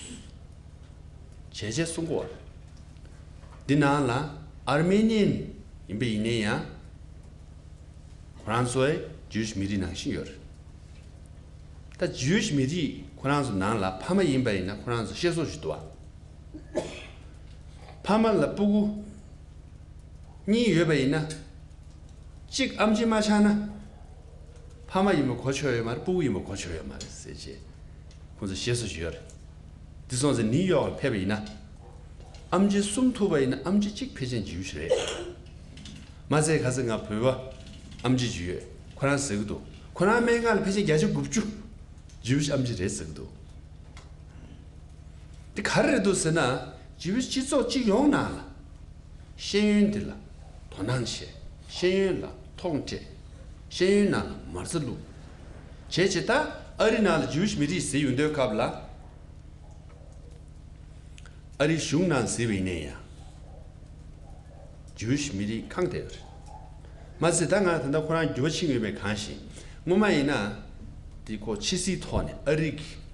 བྱས་བྱས་གསུང་གི་ཡོད་རེད། འདི་ནང་ལ་ཨར་མེ་ནི་ཡན་ཡིན་པ་ཡིན་ནའི་ཡང་ཁོ་རང་ཚོའི་ཇིའུ་ཤི་མི་རིགས་ནང་བཞིན་ཡོད་རེད། ད་ཇིའུ་ཤི་མི་རིགས་ཁོ་རང་ཚོ་ནང་ལ་ཕ་མ་ཡིན་པ་ཡིན་ན་ཁོ་རང་ཚོ་བཤད་སྲོལ་ཞིག་འདུག་པ། ཕ་མ་ལ་སྤུ་གུ་གཉིས་ཡོད་པ་ཡིན་ན། གཅིག་ཨེམ་ཆི་མ་ཆགས་ན། ཕ་མ་ཡིན་པ་གོ་ཆོད་ཡོད་མ་རེད། སྤུ་གུ་ཡིན་པ་གོ་ཆོད་ཡོད་མ་རེད་ཟེར་བྱས། ཁོང་ཚོ་བཤད་སྲོལ་ཞིག་ཡོད་རེད། འདི་སོང་ཙང་ནིའུ་ཡོག་ལ་ཕེབས་པ་ཡིན་ན། ཨེམ་ཆི་གསུམ་ཐུག་པ་ཡིན་ན་ཨེམ་ཆི་གཅིག་ཕལ་ཆེར་ཇིའུ་ཤི་རེད། མ་ཚད་ག་ཚོད་ང་བོད་པ་ཨེམ་ཆི་ཅིག་ཡོད། ཁོ་རང་ཟེར་གི་འདུག་ཁོ་རང་སྨན་ཁང་ལ་ཕལ་ཆེར་བརྒྱ་ཆ་དགུ་བཅུ་ཇིའུ་ཤི་ཨེམ་ཆི་རེད་ཟེར་གི་འདུག་དེ་ག་རེ་རེད་འདུག་ཟེར་ན། ཇིའུ་ཤི་སྤྱི་ཚོགས་སྤྱི་ཡོངས་ནང་ལ་ཤེས་ཡོན་འདི་ལ་དོ་སྣང་བྱས། ཤེས་ཡོན་ལ་ཐོག་འཕྲད། ཤེས་ཡོན་ནང་ལ་མ་རྩ་བླུགས། བྱས་བྱས་ད་ཨ་རི་ནང་ལ་ཇིའུ་ཤི་མི་རིགས་ཟེར་ཡོང་དུས་སྐབས་ལ། ཨ་རིའི་གཞུང་ནང་ཟེར་བ་ཡིན་ནའི་ཡང་། ཇིའུ་ཤི་མི་རིགས་ཁེངས་བསྡད་ཡོད་རེད། མ་ཟད་ད་ང་ད་ལྟ་ཁོ་རང་འགྱུར་བ་ཕྱིན་ཡོད་པའི་གང་ཞིག་སྔོན་མ་ཡིན་ན། དེ་ཁོ་ཕྱི་སྲིད་ཐོག་ནས་ཨ་རི་གི་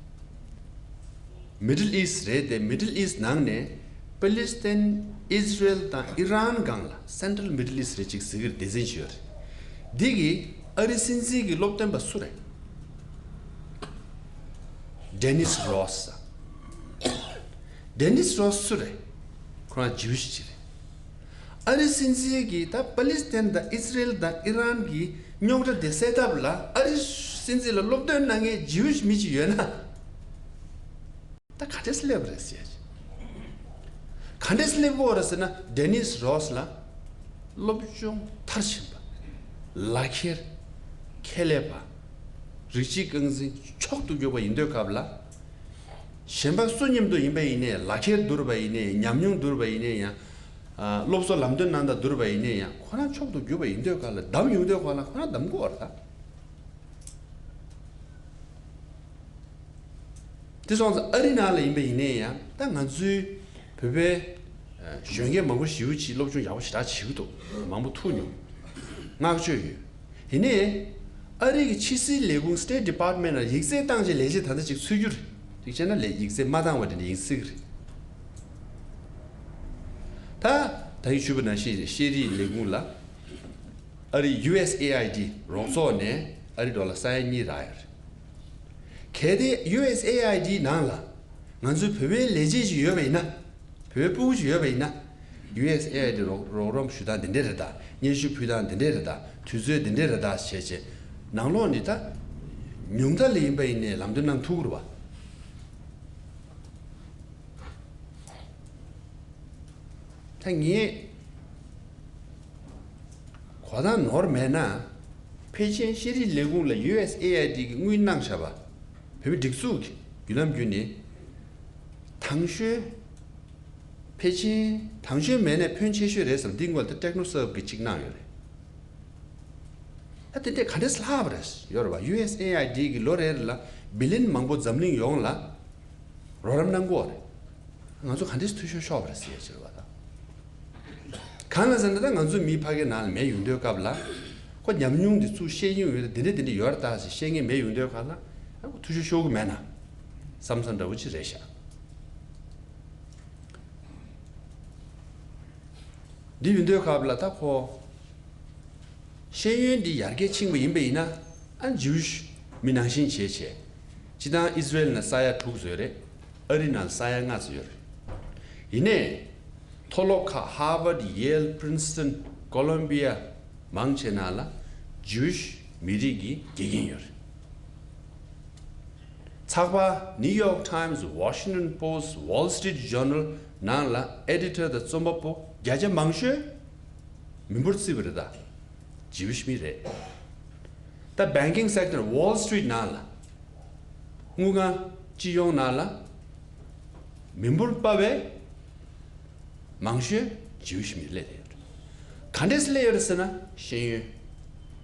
མི་ཌལ་ཨིསྟ་རེད་དེ། མི་ཌལ་ཨིསྟ་ནང་ནས་པ་ལི་སི་ཐན། ཨིས་རལ་དང་ཨི་རན་སྒང་ལ་སེན་ཊྲལ་མི་ཌལ་ཨིསྟ་རེད་ཅིག་ཟེར་གྱི་རེད། སྡེ་ཚན་ཅིག་ཡོད་རེད། འདི་གི་ཨ་རི་སྲིད་འཛིན་གྱི་སློབ་སྟོན་པ་སུ་རེད། ཌེ་ནིས་རོས། ཌེ་ནིས་རོས་སུ་རེད། ཁོ་རང་ཇིའུ་ཤི་ཅིག་རེད། ཨ་རི་སྲིད་འཛིན་གྱིས་ད་པ་ལི་སི་ཐན་དང་ཨིས་རལ་དང་ཨི་རན་གྱི་རྙོག་དྲ་དེ་སེལ་ཐབས་ལ་ཨ་རི་སྲིད་འཛིན་ལ་སློབ་སྟོན་གནང་མཁན་ཇིའུ་ཤི་མི་ཅིག་ཡོད་ན། ད་ག་འདྲས་སླེབས་རེད་ཟེར། ག་འདྲས་སླེབས་ཀྱི་ཡོད་རེད་ཟེར་ན། ཌེ་ནིས་རོས་ལ་སློབ་སྦྱོང་མཐར་ཕྱིན་པ། ལག་འཁྱེར། ཁྱད་ལས་པ། རིགས་གཅིག་རྐང་འཛིན་མཆོག་ཏུ་གྱུར་པ་ཡིན་དུས་སྐབས་ལ། གཞན་པ་སུ་མཉམ་དུ་ཡིན་པ་ཡིན་ནའི། ལག་འཁྱེར་བསྡུར་བ་ཡིན་ནའི། ཉམས་མྱོང་བསྡུར་བ་ཡིན་ནའི་ཡང་། ཨ། སློབ་གསོ་ལམ་སྟོན་གནང་སྟངས་བསྡུར་བ་ཡིན་ནའི་ཡང་། ཁོ་རང་མཆོག་ཏུ་གྱུར་པ་ཡིན་དུས་སྐབས་ལ། གདམ་ཡོང་དུས་སྐབས་ལ་ཁོ་རང་གདམ་དགོས་པ་རེད་ད། དེ་སོང་ཙང་ཨ་རི་ནང་ལ་ཡིན་པ་ཡིན་ནའི་ཡང་། ད་ང་ཚོའི་བོད་པའི་གཞོན་སྐྱེས་མང་པོ་ཞེ་པོ་ཅིག་སློབ་སྦྱོང་ཡག་པོ་ཞེ་དྲག་བྱེད་ཀྱི་འདུག་མང་པོ་ཐུག་མྱོང་། བསྔགས་བརྗོད་ཡོད། ཡིན་ནའི་ཨ་རི་གི་ཕྱི་སྲིད་ལས་ཁུངས་State Department ལ་ཡིག་ཚད་བཏང་བྱས་ལས་བྱེད་ད་ལྟ་ཅིག་འཚོལ་རྒྱུ་རེད། ཅིག་བྱས་ན་ལས་ཡིག་ཚད་མ་བཏང་བ་དེ་འདྲ་ཡིན་སྲིད་ཀྱི་རེད། ད་ད་ཡིག་ཞུས་པ་ནང་བཞིན་ཤེས་རིག་ལས་ཁུངས་ལ། ཨ་རི་ཡུ་ཨེས་ཨེ་ཨའི་ཌི་རོགས་ཚོགས་ནས་ཨ་རི་ཌོ་ལར་ས་ཡ་གཉིས་རག་ཡོད་རེད། གལ་ཏེ་ཡུ་ཨེས་ཨེ་ཨའི་ཌི་ནང་ལ་ང་ཚོའི་བོད་པའི་ལས་བྱེད་ཅིག་ཡོད་པ་ཡིན་ན། བོད་པའི་སྤུ་གུ་ཅིག་ཡོད་པ་ཡིན་ན། ཡུ་ཨེས་ཨེ་ཨའི་ཌི་རོགས་རོགས་རམ་ཞུ་སྟངས་འདི་འདྲས་རེད་ད། སྙན་ཞུ་ཕུལ་སྟངས་འདི་འདྲས་རེད་ད། དུས་ཚོད་འདི་འདྲས་རེད་ད་བྱས་བྱས། ནང་ལོགས་ནས་ད་ཉུང་མཐའ་ལ་ཡིན་པ་ཡིན་ནའི་ལམ་སྟོན་གནང་ཐུབ་ཀྱི་རེད་པ། ད་ངས་གོ་སྟངས་ནོར་མེད་ན། ཕལ་ཆེར་ཤེས་རིག་ལས་ཁུངས་ལ་ཡུ་ཨེས་ཨེ་ཨའི་ཌི་གིས་དངུལ་གནང་བཞག་པ། བོད་མིའི་སྒྲིག་འཛུགས་ཀྱི་བརྒྱུད་ལམ་བརྒྱུད་ནས། དང་ཤོས་ ཕལ་ཆེར་དང་ཆོས་མེད་ནས་ཕོན་ཆེ་ཤོས་རེད་བསམ། འདི་སྔོན་ལ་ད་ཊེག་ནོ་སརབ་གི་གཅིག་གནང་ཡོད་རེད། ད་དེ་འདྲས་ག་འདྲས་ལྷག་པ་རེད་ཡོད་རེད་བ། ཡུ་ཨེས་ཨེ་ཨའི་ཌི་གི་ལོ་རེ་རེ་ལ་བི་ལིན་མང་པོ་འཛམ་གླིང་ཡོངས་ལ་རོགས་རམ་གནང་གི་ཡོད་རེད། ང་ཚོ་ག་འདྲས་འཐུས་ཤོར་ཤོར་བ་རེད་ཟེར་ཡ་ཅིག་རེད་བ་ད། གང་ལ་ཟེར་ན་ད་ང་ཚོ་མི་ཕ་གིའི་ནང་ལ་མེད་ཡོང་དུས་སྐབས་ལ། ཁོ་ཉམས་མྱོང་འདི་ཚུར་བཤད་ཀྱི་ཡོད་དེ་འདི་འདྲས་འདི་འདྲས་ཡོད་རེད་ད་ཟེར་བཤད་མཁན་མེད་ཡོང་དུས་སྐབས་ལ། ཨ་ཁོ་འཐུས་ཤོར་ཤོར་གི་མེད་ན་བསམ་བསམ་འདྲ་བོ་ཅིག་རེད་ཤག་འདི་ཡོང་དུས་སྐབས་ལ་ད་ཁོ་ཤེས་ཡོན་འདི་ཡར་རྒྱས་ཕྱིན་པ་ཡིན་པ་ཡིན་ན། ཨ་ཇིའུ་ཤི་མི་ནང་བཞིན་བྱས་བྱས། སྤྱིར་བཏང་ཨི་སི་རེལ་ནང་ས་ཡ་དྲུག་ཙམ་ཡོད་རེད། ཨ་རི་ནང་ས་ཡ་ལྔ་ཙམ་ཡོད་རེད། ཡིན་ནའི། མཐོ་སློབ་ཁག་ཧར་ཝརཌ། ཡེལ། པི་རིན་སི་ཏོན། ཀོ་ལོམ་བི་ཡ། མང་ཆེ་ནང་ལ་ཇིའུ་ཤི་མི་རིགས་ཀྱི་དགེ་རྒན་ཡོད་རེད། ཚགས་པར་ནིའུ་ཡོག་ཊའིམ་སི། ཝ་ཤིང་ཊོན་པོ་སི། ཝོལ་སི་ཊི་རི་ཊི་ཇོར་ནལ་ནང་ལ་ཨེ་ཌི་ཊར་དང་རྩོམ་པ་པོ་བརྒྱ་ཆ་མང་ཤོས་མི་འབོར་བརྩིས་པ་རེད་ད། ཇིའུ་ཤི་མི་རེད། ད་བེང་ཀིང་སེག་ཊར། ཝོལ་སི་ཊི་རི་ཊི་ནང་ལ་དངུལ་ཁང་སྤྱི་ཡོངས་ནང་ལ་མི་འབོར་དཔའ་བའི་མང་ཤོས་ཇིའུ་ཤི་མི་སླེབས་ཡོད་རེད། ག་འདྲས་སླེབས་ཡོད་རེད་ཟེར་ན་ཤེས་ཡོན་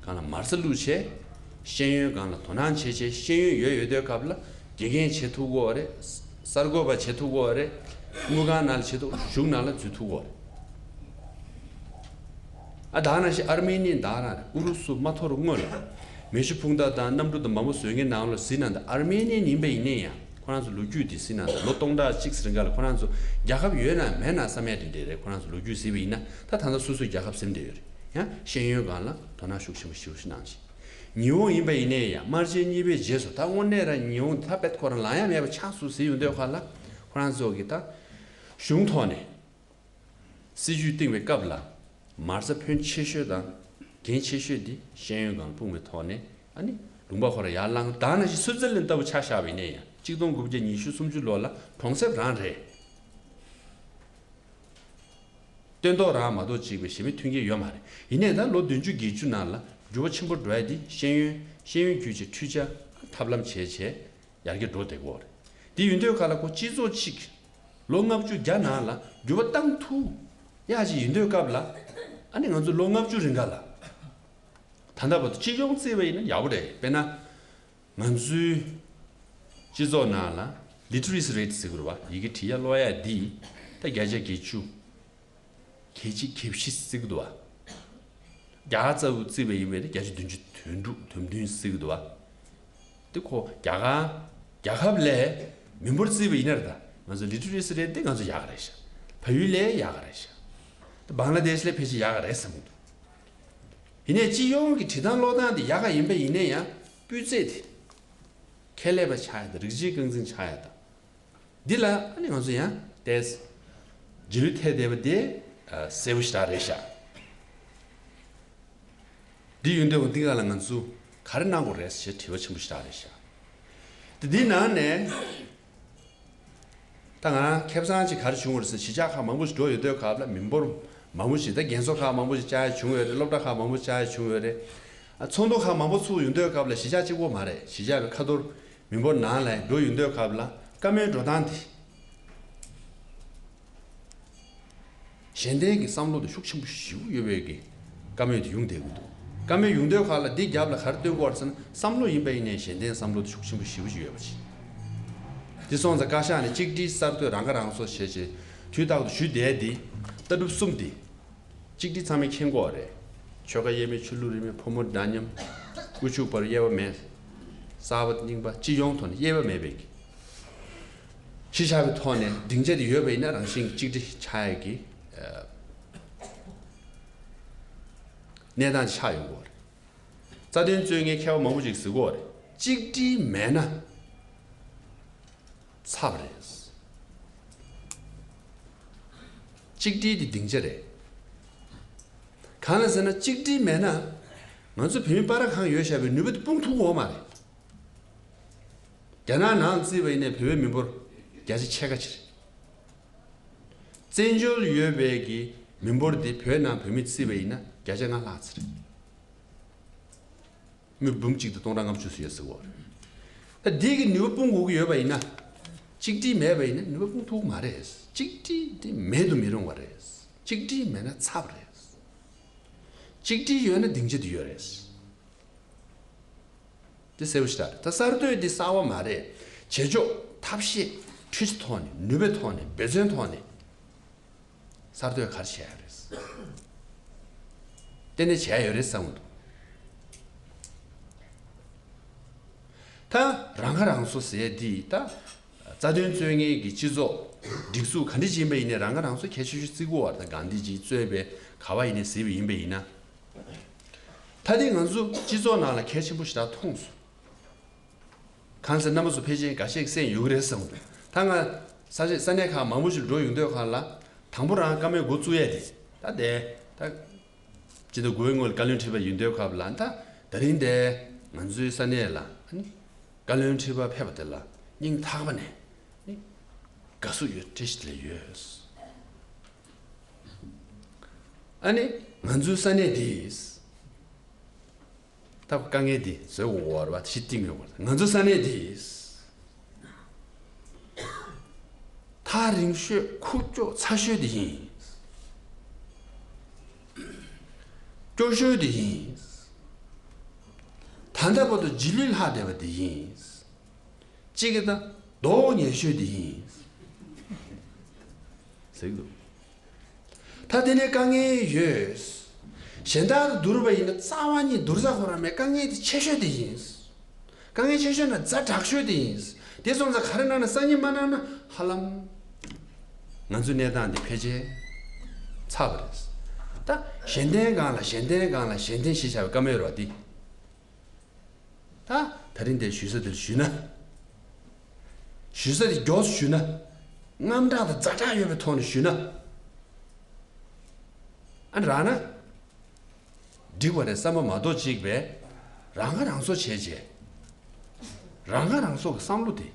སྒང་ལ་མར་ཚ་བླུགས་བྱས། ཤེས་ཡོན་སྒང་ལ་དོ་སྣང་བྱས་བྱས། ཤེས་ཡོན་ཡོད་ཡོད་དུས་སྐབས་ལ་དགེ་རྒན་བྱེད་ཐུབ་ཀྱི་ཡོད་རེད། གསར་འགོད་པ་བྱེད་ཐུབ་ཀྱི་ཡོད་རེད། དངུལ་ཁང་ནང་ལ་བྱེད་ཐུབ། གཞུང་ནང་ལ་འཛུལ་ཐུབ་ཀྱི་ཡོད་རེད། ཨ་ད་ག་ནང་བཞིན་ཨར་མེ་ནི་ཡ་ད་ག་རང་རེད། ཨུ་རུ་སུ་མ་འཐོར་སྔོན་ལ་མེ་ཤུ་འཕུར་མདའ་དང་གནམ་གྲུ་དང་མང་པོ་བཟོ་མཁན་ནང་ལ་གཟིགས་ན། ད་ཨར་མེ་ནི་ཡ་ཡིན་པ་ཡིན་ནའི་ཡང་ཁོ་རང་ཚོ་ལོ་རྒྱུས་དེ་གཟིགས་ན། ད་ལོ་སྟོང་ཕྲག་གཅིག་ཙམ་རིང་ག་ལ་ཁོ་རང་ཚོ་རྒྱལ་ཁབ་ཡོད་ན་མེད་ན་བསམ་ཡ་དེ་འདྲས་རེད། ཁོ་རང་ཚོ་ལོ་རྒྱུས་གཟིགས་པ་ཡིན་ན། ད་ད་ལྟ་སོ་སོའི་རྒྱལ་ཁབ་ཟིན་བསྡད་ཡོད་རེད། ཡང་ཤེས་ཡོན་སྒང་ལ་དོ་སྣང་ཤུགས་ཆེན་པོ་ཞེ་པོ་ཞིག་གནང་ཞིང་། ཉི་ཧོང་ཡིན་པ་ཡིན་ནའི་ཡང་དམག་ཆེན་གཉིས་པའི་རྗེས་སུ་ད་དངོས་གནས་རང་ཉི་ཧོང་ད་དཔེ་ཁོ་རང་ལངས་ཡ་མེད་པ་ཆགས་སོང་ཟེར་ཡོང་དུས་སྐབས་ལ། ཁོ་རང་ཚོ་གི་ད་གཞུང་ཐོག་ནས་སྲིད་ཇུས་བཏིང་བའི་སྐབས་ལ་མར་ཚ་ཕོན་ཆེ་ཤོས་དང་འགན་ཆེ་ཤོས་དེ་ཤེས་ཡོན་སྒང་ལ་སྤུངས་པའི་ཐོག་ནས། ཨ་ནི་ལུང་པ་ཁོ་རང་ཡར་བསླངས། ད་ནང་བཞིན་སུའི་ཙི་ལན་ལྟ་བུ་ཆ་བཞག་པ་ཡིན་ནའི་ཡང་གཅིག་སྟོང་དགུ་བརྒྱ་ཉི་ཤུ་སུམ་ཅུ་ལོ་ལ་གྲོང་གསེབ་རང་རེད། སྟོན་ཐོག་རང་མ་གཏོགས་གཅིག་པའི་གཞན་མི་མཐུན་རྐྱེན་ཡོད་མ་རེད། ཡིན་ནའི་ད་ལོ་བདུན་ཅུ་བརྒྱད་ཅུ་ནང་ལ་འགྱུར་བ་ཆེན་པོ་འགྲོ་ཡ་འདི་ཤེས་ཡོན། ཤེས་ཡོན་བརྒྱུད་བྱས་འཕྲུལ་ཆས་ཐབས་ལམ་བྱས་བྱས་ཡར་རྒྱས་འགྲོ་བསྡད་ཀྱི་ཡོད་རེད། དེ་ཡིན་དུས་ག་ལ་ཁོ་སྤྱི་ཚོགས་གཅིག་ལོ་ལྔ་བཅུ་བརྒྱ་ནང་ལ་འགྱུར་བ་བཏང་ཐུབ་ཡ་ཅིག་ཡིན་དུས་སྐབས་ལ། ཨ་ནི་ང་ཚོ་ལོ་ལྔ་བཅུ་རིང་ག་ལ་ད་ལྟ་བར་དུ་སྤྱི་ཡོངས་བརྩིས་པ་ཡིན་ན་ཡག་པོ་རེད། དཔེར་ན། ང་ཚོའི་སྤྱི་ཚོགས་ནང་ལ་ལི་ཊི་རེ་སི་རེ་ཊི་ཟེར་གྱི་རེད་བ། ཡི་གེ་བྲིས་ཡ་ཀློག་ཡ་འདི་ད་བརྒྱ་ཆ་བརྒྱད་ཅུ། བརྒྱད་ཅུ་གྱ་བཞི་ཟེར་གྱི་འདུག་བ། བརྒྱ་ཆ་རྩ་བོ་བརྩིས་པ་ཡིན་པས་ན་བརྒྱ་ཆ་བདུན་ཅུ་དོན་དྲུག་དོན་བདུན་ཟེར་གྱི་འདུག་བ། འདི་ཁོ་རྒྱ་གར་རྒྱལ་ཁབ་ལས་མི་འབོར་བརྩིས་པ་ཡིན་ན་རེད་ད། ང་ཚོ་ལི་ཊི་རེ་སི་རེ་ཊི་འདི་ང་ཚོ་ཡག་ག་རེད་ཤག་བལ་ཡུལ་ལས་ཡག་ག་རེད་ཤག་ད་བང་ལ་དེཤ་ལས་ཕལ་ཆེར་ཡག་ག་རེད་བསམ་གྱི་འདུག་ཡིན་ནའི་སྤྱི་ཡོངས་ཀྱི་བྲིས་ཐང་ཀློག་སྟངས་དེ་ཡག་ག་ཡིན་པ་ཡིན་ནའི་ཡང་སྤུས་ཚད་དེ་ཁྱད་ལས་པ་ཆགས་ཡ་དང་། རིགས་གཅིག་རྐང་འཛིན་ཆགས་ཡ་དང་། འདི་ལ་ཨ་ནི་ང་ཚོ་ཡང་ཏོག་ཙམ་རྗེས་ལུས་ཐེབས་བསྡད་པ་དེ་ཨ་གསལ་པོ་ཞེ་དྲག་རེད་ཤག་འདི་ཡོང་དུས་འདི་ག་ལ་ང་ཚོ་ག་རེ་གནང་དགོས་རེད་ཞེས་དྲི་བ་ཆེན་པོ་ཞེ་དྲག་རེད་ཤག་དེ་འདིའི་ནང་ནས། ད་ང་རང་ཁེ་བཟང་ཅིག་ག་རེ་བྱུང་བ་རེད་ཟེར། གཞིས་ཆགས་ཁག་མང་པོ་ཞིག་འགྲོ་ཡོང་དུས་སྐབས་ལ་མི་འབོར་མང་པོ་ཞིག་ད་རྒན་གསོ་ཁག་མང་པོ་ཞིག་བཅར་ཡ་བྱུང་ཡོད་རེད། སློབ་གྲྭ་ཁག་མང་པོ་བཅར་ཡ་བྱུང་ཡོད་རེད། ཨ་ཚོགས་འདུ་ཁག་མང་པོ་ཚུགས་ཡོང་དུས་སྐབས་ལ་གཞིས་ཆགས་གཅིག་པོ་མ་རེད། གཞིས་ཆགས་པའི་ཁ་ཐོར་མི་འབོར་ནང་ལ་འགྲོ་ཡོང་དུས་སྐབས་ལ་བཀའ་མོལ་འགྲོ་སྟངས་དེ། གཞན་བརྟེན་གྱི་བསམ་བློ་དེ་ཤུགས་ཆེན་པོ་ཞེ་པོ་ཡོད་པའི་གི་བཀའ་མོལ་དེ་ཡོང་བསྡད་ཀྱི་འདུག་བཀའ་མོལ་ཡོང་དུས་ཁག་ལ་འདི་རྒྱབ་ལ་ག་རེ་སྟོན་དགོས་རེད་ཟེར་ན། བསམ་བློ་ཡིན་པ་ཡིན་ནའི་གཞན་བརྟེན་བསམ་བློ་དེ་ཤུགས་ཆེན་པོ་ཞེ་པོ་ཞིག་ཡོད་པ་ཅིག་དེ་སོང་ཙང་བཀའ་ཤག་ནས་གཅིག་སྒྲིལ་གསར་གཏོད་རང་ཁ་རང་གསོ་བྱས་བྱས་དུས་རྟག་ཏུ་ཞུས་བསྡད་དེ། ལྟ་གྲུབ་གསུམ་དེ་གཅིག་སྒྲིལ་ཚང་མས་མཁྱེན་གྱི་ཡོད་རེད། ཆོལ་ཁ་དབྱེ་མེད། ཆོས་ལུགས་རིས་མེད། ཕོ་མོ་འདྲ་མཉམ། དབུལ་ཕྱུག་བར་དབྱེ་བ་མེད། གསར་པ་རྙིང་པ་སྤྱི་ཡོངས་ཐོག་ནས་དབྱེ་བ་མེད་པའི་གི་གཞིས་ཆགས་པའི་ཐོག་ནས་སྡིངས་ཆ་དེ་ཡོད་པ་ཡིན་ན་རང་བཞིན་གྱིས་གཅིག་སྒྲིལ་ཆགས་ཡས་ཀྱི་ཨ་གནས་སྟངས་དེ་ཆགས་ཡོང་གི་ཡོད་རེད། རྩ་དོན་རྩོད་མཁན་མཁས་པ་མང་པོ་ཞིག་གིས་ཟེར་གྱི་ཡོད་རེད། གཅིག་སྒྲིལ་མེད་ན་ཚར་བ་རེད། གཅིག་སྒྲིལ་དེ་སྡིངས་ཆ་རེད། གང་ལ་ཟེར་ན་གཅིག་སྒྲིལ་མེད་ན་ང་ཚོ་བོད་མི་བར་ལ་གང་ཡོད་བཞག་པའི་ནུས་པ་དེ་སྤུངས་ཐུབ་ཀྱི་ཡོད་མ་རེད། རྒྱ་ནག་ནང་བརྩིས་པ་ཡིན་ན་བོད་པའི་མི་འབོར་བརྒྱ་ཆ་ཕྱེད་ཀ་ཅིག་རེད། བཙན་བྱོལ་ཡོད་པའི་གི་མི་འབོར་འདི་བོད་ནང་བོད་མི་བརྩིས་པ་ཡིན་ན་བརྒྱ་ཆ་ལྔ་ལྷག་ཙམ་རེད། མི་འབུམ་གཅིག་དང་སྟོང་ཕྲག་ལྔ་བཅུ་ཙམ་ཡོད་ཟེར་གྱི་ཡོད་རེད། ད་འདི་གི་ནུས་པ་སྤུངས་དགོས་ཀྱི་ཡོད་པ་ཡིན་ན། གཅིག་སྒྲིལ་མེད་པ་ཡིན་ན་ནུས་པ་སྤུངས་ཐུབ་མ་རེད། གཅིག་སྒྲིལ་དེ་མེད་དུ་མི་རུང་བ་རེད། གཅིག་སྒྲིལ་མེད་ན་ཚར་བ་རེད། གཅིག་སྒྲིལ་ཡོད་ན་སྡིངས་ཆ་དེ་ཡོད་རེད། དེ་གསལ་པོ་ཞིག་རེད། ད་གསར་གཏོད་འདི་གསར་བ་མ་རེད། བྱེད་ཕྱོགས་ཐབས་ཤེས་འཕྲུལ་ཆས་ཐོག་ནས་ནུས་པའི་ཐོག་ནས་འབད་བརྩོན་ཐོག་ནས་གསར་གཏོད་ག་རེ་བྱས་ཡོད་རེད། ཏན་ཏན་བྱས་ཡོད་རེད་བསམ་གྱི་འདུག་ད་རང་ཁ་རང་གསོ་ཟེར་ཡས་འདི་ད་རྩ་དོན་རྩོད་མཁན་གྱི་སྤྱི་ཚོགས་སྒྲིག་འཛུགས་ག་འདྲ་ཅིག་ཡིན་པ་ཡིན་ནའི་རང་ཁ་རང་གསོ་གལ་ཆེ་ཤོས་བརྩི་དགོས་པ་རེད། ད་གྷན་དྷི་ཇི་གཙོས་པའི་ག་བ་ཡིན་ནའི་གཟིགས་པ་ཡིན་པ་ཡིན་ན། ད་དེ་ང་ཚོ་སྤྱི་ཚོགས་ནང་ལ་གལ་ཆེན་པོ་ཞེ་དྲག་མཐོང་སོང་། གང་ཟེར་རྣམ་པ་ཚོ་ཕལ་ཆེར་འགའ་ཤས་ཀྱིས་གསན་ཡོད་ཀྱི་རེད་བསམ་གྱི་འདུག་ད་ང་ས་ཆ་ས་གནས་ཁག་མང་པོ་ཞིག་འགྲོ་ཡོང་དུས་ཁག་ལ་དང་པོ་རང་བཀའ་མོལ་འགོ་བཙུགས་ཡས་དེ་ད་དེ་ད་སྤྱི་ཟླ་དགུ་པའི་སྔོན་ལ་བཀའ་བློན་ཁྲི་པ་ཡོང་དུས་ཁག་ལ་ད་ད་རིང་དེ་ང་ཚོའི་ས་གནས་ལ་ཨ་ནི་བཀའ་བློན་ཁྲི་པ་ཕེབས་པ་དེ་ལ་སྙིང་ཐག་པ་ནས་ནི་དགའ་བསུ་ཡོད། བཀྲ་ཤིས་བདེ་ལེགས་ཡོད། ཨ་ནི་ང་ཚོའི་ས་གནས་འདི་ད་དཀའ་ངལ་འདི་བཟོས་འོར་བ་ཞིག་སྟེང་ཡོད་པར་ང་ཚོའི་ས་གནས་འདི་ཐག་རིང་ཤོས་ཁུག་ཀྱོག་ཚ་ཤོས་འདི་ཡིན། སྐྱོ་ཤོས་འདི་ཡིན། ད་ལྟ་བར་དུ་རྗེས་ལུས་ལྷག་བསྡད་པ་འདི་ཡིན། གཅིག་གིས་ད་རྡོག་ཉེས་ཤོས་འདི་ཡིན། ཟེར་གྱི་འདུག་ད་དེ་ནས་དཀའ་ངལ་ཡོད། གཞན་དག་དང་བསྡུར་བ་ཡིན་ན་རྩ་བ་ཉིད་བསྡུར་ས་ཁོ་རང་མེད། དཀའ་ངལ་དེ་ཆེ་ཤོས་དེ་ཡིན། དཀའ་ངལ་ཆེ་ཤོས་ན་ཛ་དྲག་ཤོས་དེ་ཡིན། དེ་སོང་ཙང་ག་རེ་གནང་ན་སང་ཉིན་མ་གནང་ན་ཧ་ལམ་ང་ཚོའི་གནས་སྟངས་འདི་ཕལ་ཆེར་ཚར་བ་རེད། ད་གཞན་དོན་སྒང་ལ་གཞན་དོན་སྒང་ལ་གཞན་དོན་ཞེས་བྱ་བའི་བཀའ་མོལ་རོ་འདི། ད་ད་རིང་འདིར་ཞུ་ས་འདིར་ཞུས་ན། ཞུ་ས་འདི་མགྱོགས་སུ་ཞུས་ན། རྔམ་དྲག་དང་ཛ་དྲག་ཡོད་པའི་ཐོག་ནས་ཞུས་ན། ཨ་ནི་རག་ན། འགྲིག་པ་རེད་བསམ་པ་མ་གཏོགས་གཅིག་པས་རང་ཁ་རང་གསོ་བྱས་བྱས། རང་ཁ་རང་གསོ་གི་བསམ་བློ་དེ།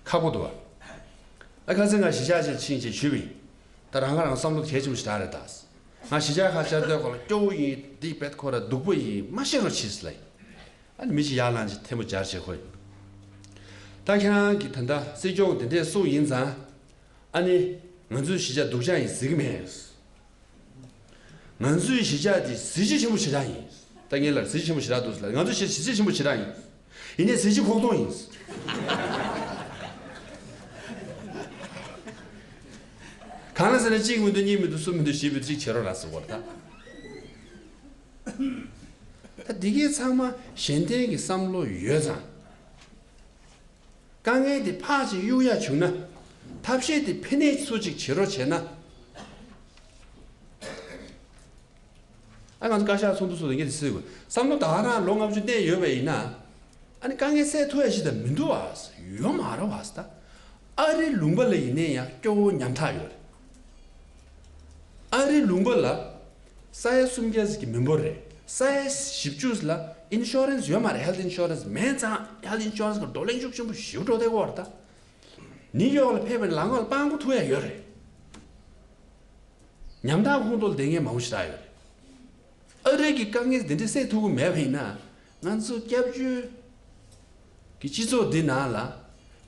ཁག་པོ་འདུག་བ། ཨ་ཁ་སང་ང་གཞིས་ཆགས་ཅིག་ཕྱིན་བྱས་ཞུས་པ་ཡིན། ད་རང་ཁ་རང་བསམ་བློ་གལ་ཆེན་པོ་ཞིག་རག་རེད་ད། ང་གཞིས་ཆགས་ཁ་བཅར་དུས་ཁོ་ལ་སྐྱོ་བོ་ཡིན་འདི་བེད་ཁོ་ར་སྡུག་པོ་ཡིན་མ་ཤེས་རོགས་བྱེད་ཟེར་ལ་ཡིན། ཨ་ནི་མི་ཞིག་ཡར་ལངས་ཅིག་ཐལ་མོ་སྦྱར་བྱས་ཁོ་ཡིན། ད་ཁྱེད་རང་གིས་ད་ལྟ་སྲིད་སྐྱོང་དེ་འདྲས་གསུངས་ཡིན་ཙང་། ཨ་ནི་ང་ཚོའི་གཞིས་ཆགས་སྡུག་ཅག་ཡིན་ཟེར་གི་མེད། ང་ཚོའི་གཞིས་ཆགས་འདི་གཟི་བརྗིད་ཆེན་པོ་ཞེ་དྲག་ཡིན། ད་ངས་ལབ་གཟི་བརྗིད་ཆེན་པོ་ཞེ་དྲག་འདུག་ཟེར་ལབ། ང་ཚོའི་གཞིས་གཟི་བརྗིད་ཆེན་པོ་ཞེ་དྲག་ཡིན། ཡིན་ནའི་གཟི་བརྗིད་ཁོག་སྟོང་ཡིན། གང་ལ་ཟེར་ན་གཅིག་མི་འདུག་གཉིས་མི་འདུག་གསུམ་མི་འདུག་བཞི་མི་འདུག་གཅིག་བྱེད་རོགས་ལ་ཟེར་བ་རེད་ད། ད་འདི་གའི་ཚང་མ་གཞན་དོན་གྱི་བསམ་བློ་ཡོད་ཙང་། དཀའ་ངལ་དེ་ཕར་ཅིག་གཡུག་ཡ་བྱུང་ན། ཐབས་ཤེས་དེ་ཕན་ནུས་ཚུལ་ཅིག་བྱེད་རོགས་བྱས་ན། ཨ་ང་ཚོ་བཀའ་ཤག་ཚོགས་འདུ་སོགས་དེ་འདྲ་ཟེར་དགོས། བསམ་བློ་ད་ག་རང་ལོ་ལྔ་བཅུ་གནས་ཡོད་པ་ཡིན་ན། ཨ་ནི་དཀའ་ངལ་སེལ་ཐུབ་ཡ་ཞིག་ད་མི་འདུག་བ། ཡོད་མ་རེད་བ་ད། ཨ་རིའི་ལུང་པ་ལ་ཡིན་ནའི་ཡང་སྐྱོ་བོ་ཉམ་ཐག་ཡོད་རེད། ཨ་རིའི་ལུང་པ་ལ་ས་ཡ་སུམ་བརྒྱ་ཟིག་གི་མི་འབོར་རེད། ས་ཡ་བཞི་བཅུ་ལ་ཨིན་ཤོ་རན་སི་ཡོད་མ་རེད། ཧེལ་ཐི་ཨིན་ཤོ་རན་སི་མེད་ཙང་ཧེལ་ཐི་ཨིན་ཤོ་རན་སི་གི་བགྲོ་གླེང་ཤུགས་ཆེན་པོ་ཞེ་པོ་འགྲོ་བསྡད་ཀྱི་ཡོད་རེད་ད། ནིའུ་ཡོག་ལ་ཕེབས་པའི་ལམ་ཁ་ལ་སྤྲང་པོ་ཐུག་ཡ་ཡོད་རེད། ཉམ་ཐག་ཁོངས་གཏོགས་ལ་བསྡད་མཁན་མང་པོ་ཞེ་དྲག་ཡོད་རེད། ཨ་རི་གི་དཀའ་ངལ་འདི་འདྲ་སེལ་ཐུབ་ཀྱི་མེད་པ་ཡིན་ན། ང་ཚོ་སྐྱབས་བཅོལ་གྱི་སྤྱི་ཚོགས་འདི་ནང་ལ་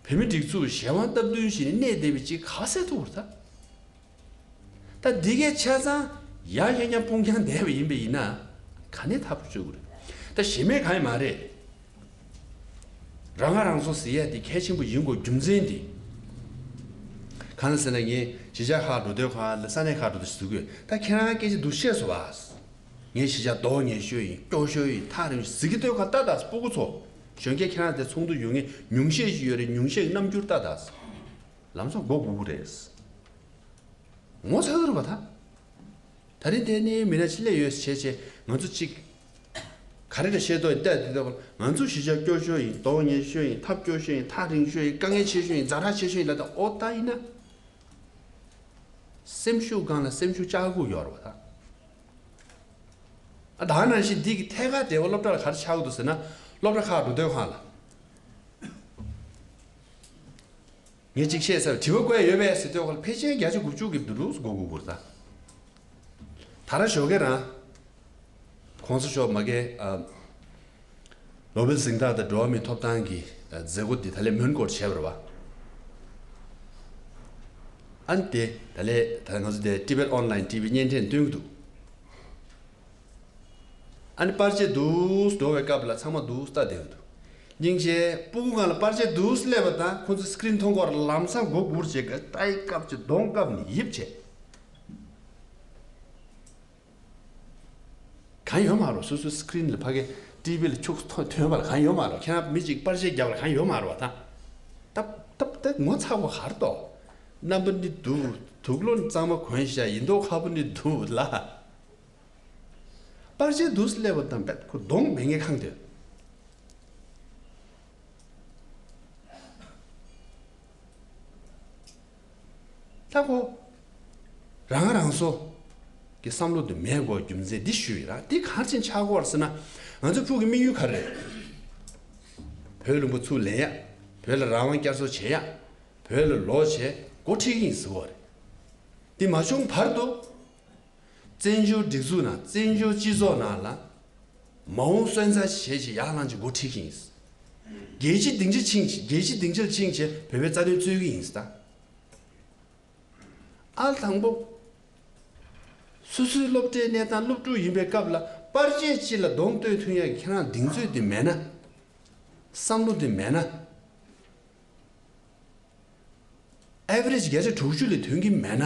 བོད་མི་སྒྲིག་འཛུགས་གཞན་དབང་སྟབས་བསྟུན་བྱས་ནས་གནས་བསྡད་པའི་ཅིག་ག་སེལ་ཐུབ་རེད་ད། ད་འདི་གའི་ཆ་ཚང་ཡར་རྐྱང་རྐྱང་སྤུངས་རྐྱང་བསྡད་པ་ཡིན་པ་ཡིན་ན་ག་ནས་ཐབས་བྱུང་གི་རེད། ད་གཞན་མེད་གང་ཡང་མ་རེད། རང་ཁ་རང་གསོ་ཟེར་ཡ་དེ་གལ་ཆེན་པོ་ཡིན་དགོས་རྒྱུ་མཚན་དེ། གང་ཟེར་ན་ངས་གཞིས་ཆགས་ཁག་འགྲོ་དུས་ཁག་ལ་ས་གནས་ཁག་འགྲོ་དུས་ཟེར་དགོས། ད་ཁྱེད་རང་སྐད་ཆ་འདུག་བཤད་སོང་བ། ངའི་གཞིས་ཆགས་རྡོག་ཉེས་ཤོས་ཡིན། སྐྱོ་ཤོས་ཡིན། ཐག་རིང་ཤོས་ཟེར་གྱི་སྡོད་ཁ་ལྟ་དང་སྤུ་གུ་ཚོ། གཞོན་སྐྱེས་ཁྱེད་རང་དེ་ཚོགས་འདུ་ཡོང་མཁན་ཉུང་ཤས་ཤིག་ཡོད་རེད། ཉུང་ཤས་ཀྱི་རྣམ་འགྱུར་ལྟ་དང་། ལམ་སང་མགོ་སྒུར་གྱི་རེད། ངོ་ཚ་གི་རེད་པ་ད། ད་རིང་དེ་ནི་མི་སྣ་ཆེད་ལས་ཡོད་བྱས་བྱས་ང་ཚོ་གཅིག་ག་རེ་འདྲ་བཤད་དོ་ཡིན་ལྟ་དེ་ལྟ་བུ་ང་ཚོ་གཞིས་ཆགས་སྐྱོ་ཤོས་ཡིན། རྡོག་ཉེས་ཤོས་ཡིན། ཐབས་སྐྱོ་ཤོས་ཡིན། ཐག་རིང་ཤོས་ཡིན། དཀའ་ངལ་ཆེ་ཤོས་ཡིན། ཛ་དྲག་ཆེ་ཤོས་ཡིན་ལ་ད་ཨོ་ད་ཡིན་ན། སེམས་ཤུགས་སྒང་ལ་སེམས་ཤུགས་ལྕགས་སྒུག་ཡོད་རེད་པ་ད། ཨ་ད་ནང་བཞིན་འདི་གི་ཐད་ཀར་འབྲེལ་བ་སློབ་གྲྭ་ལ་ག་རེ་ཆགས་ཀྱི་འདུག་ཟེར་ན། སློབ་གྲྭ་ཁག་འགྲོ་སྡོད་ཁང་ལ། ངས་གཅིག་བཤད་ཚར། དྲི་བ་བཀོད་ཡོད་པས་ཟེར་དུས་ཁོ་ལ་ཕལ་ཆེར་བརྒྱ་ཆ་དགུ་བཅུ་གི་འདུག་རུག་མགོ་སྒུར་སྒུར་ད། ད་ར་ཞོགས་ཀས་རང་། གོང་ས་མཆོག་མ་གི་ཨ། ནོ་བེལ་གཟེངས་རྟགས་དང་འགྲོ་བ་མིའི་ཐོབ་ཐང་གི་མཛད་སྒོ་འདི་ད་ལན་མོན་གྷོར་བྱས་པ་རེད་བ། ཨ་ནི་དེ་ད་ལན་ད་ལན་ང་ཚོ་དེ་Tibet Online T V་བརྙན་འཕྲིན་སྟོན་གྱི་འདུག་ཨ་ནི་པར་ཆས་འདུག་འགྲོ་བའི་སྐབས་ལ་ཚང་མ་འདུག་ལྟ་བསྡད་ཀྱི་འདུག་སྙིང་རྗེ། སྤུ་གུ་སྒང་ལ་པར་ཆས་འདུག་སླེབས་པ་དང་ཁོང་ཚོ་སི་ཀི་རིན་མཐོང་སྐོར་ལམ་སང་མགོ་སྒུར་བྱེད་ཀ་ལྟ་ཡི་སྐབས་ཀྱི་གདོང་བཀབ་ནས་ཡིབ་བྱས། གང་ཡོད་མ་རེད། སོ་སོའི་སི་ཀི་རིན་ལ་ཕ་གི་ཊི་ཝི་ལ་ཁྱུག་ཐོན་ཐོན་པ་ལ་གང་ཡོད་མ་རེད། ཁྱེད་རང་མི་གཅིག་པར་ཆས་རྒྱབ་ལ་གང་ཡོད་མ་རེད་བ་ད། སྟབས་སྟབས་ད་ངོ་ཚ་བ་ག་རེ་འདུག་རྣམ་པ་ནི་འདུག་དུག་སློག་གཙང་མ་གོན་ཤག་ཡིན་མདོག་ཁ་པོ་ནི་འདུག་ལ། པར་ཆས་འདུག་སླེབས་པ་དང་བེད་ཁོ་གདོང་མེད་ངེས་ཁང་དེ། ད་ཁོ་རང་རང་སོ་གི་བསམ་བློ་དེ་མེད་དགོས་རྒྱུ་མཚན་འདི་ཞུས་ཡིན་ར། འདི་ག་རེ་བྱས་ནས་ཆགས་ཀྱི་ཡོད་རེད་ཟེར་ན། ང་ཚོ་ཕུགས་ཀྱི་དམིགས་ཡུལ་ག་རེ་རེད། བོད་ལུང་པ་ཚུར་ལེན་ཡ། བོད་ལ་རང་དབང་བསྐྱར་གསོ་བྱེད་ཡ། བོད་ལ་ལོག་བྱས་འགོ་ཁྲིད་ཀྱི་ཡིན་ཟེར་བ་རེད། འདི་མ་བྱུང་བར་དུ། བཙན་བྱོལ་སྒྲིག་འཛུགས་ནང་བཙན་བྱོལ་སྤྱི་ཚོགས་ནང་ལ་མ་འོངས་སོན་རྩ་བྱས་བྱས་ཡར་ལངས་ཀྱི་འགོ་ཁྲིད་ཀྱི་ཡིན། རྒྱལ་སྤྱི་སྡིངས་ཆ་ཕྱིན་བྱས་རྒྱལ་སྤྱི་སྡིངས་ཆར་ཕྱིན་བྱས་བོད་པའི་རྩ་དོན་རྩོད་ཀྱི་ཡིན་ད། ཨ་དང་པོ། སོ་སོའི་སློབ་གྲྭའི་གནས་སྟངས་སློབ་ཕྲུག་ཡིན་པའི་སྐབས་ལ་པར་ཆས་གཅིག་ལ་གདོང་གཏོད་ཐུབ་ཡག་གི་ཁྱེད་རང་གདེང་ཚོད་དེ་མེད་ན། བསམ་བློ་དེ་མེད་ན། ཨེ་ཝ་རེཇ་བརྒྱ་ཆ་དྲུག་ཅུ་ལས་ཐོན་གྱི་མེད་ན།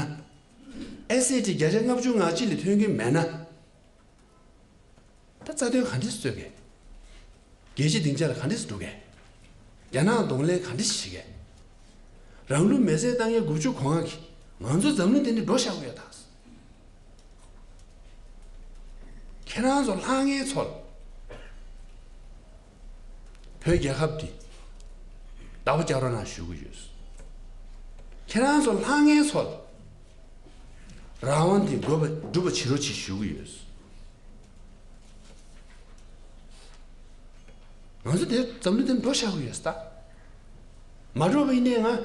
ཨེ་སི་ཨེ་ཊི་བརྒྱ་ཆ་ལྔ་བཅུ་ང་གཅིག་ལས་ཐོན་གྱི་མེད་ན། ད་རྩ་དོན་ག་འདྲས་རྩོད་གས། རྒྱལ་སྤྱིའི་སྡིངས་ཆ་ལ་ག་འདྲས་འགྲོ་གས། རྒྱ་ནག་གདོང་ལེན་ག་འདྲས་བྱེད་གས། རང་ལུས་མེ་བསྲེགས་བཏང་ཡས་དགུ་བཅུ་གོ་ལྔ་གིས་ང་ཚོ་འཛམ་གླིང་འདི་ནས་འགྲོ་བཞག་གི་ཡོད་ད། ཁྱེད་རང་ཚོ་ལྷང་ངེ་ཚོར། བོད་རྒྱལ་ཁབ་འདི་བདག་པོ་རྒྱག་རོགས་གནང་ཞུ་གི་ཡོད། ཁྱེད་རང་ཚོ་ལྷང་ངེ་ཚོར། རང་དབང་འདི་དགོས་པ་སྒྲུབ་པ་བྱེད་རོགས་བྱེད་ཞུ་གི་ཡོད། ང་ཚོ་དེ་འཛམ་གླིང་འདིར་འགྲོ་བཞག་གི་ཡོད་ད། མ་འགྲོ་བ་ཡིན་ནའི་ང་།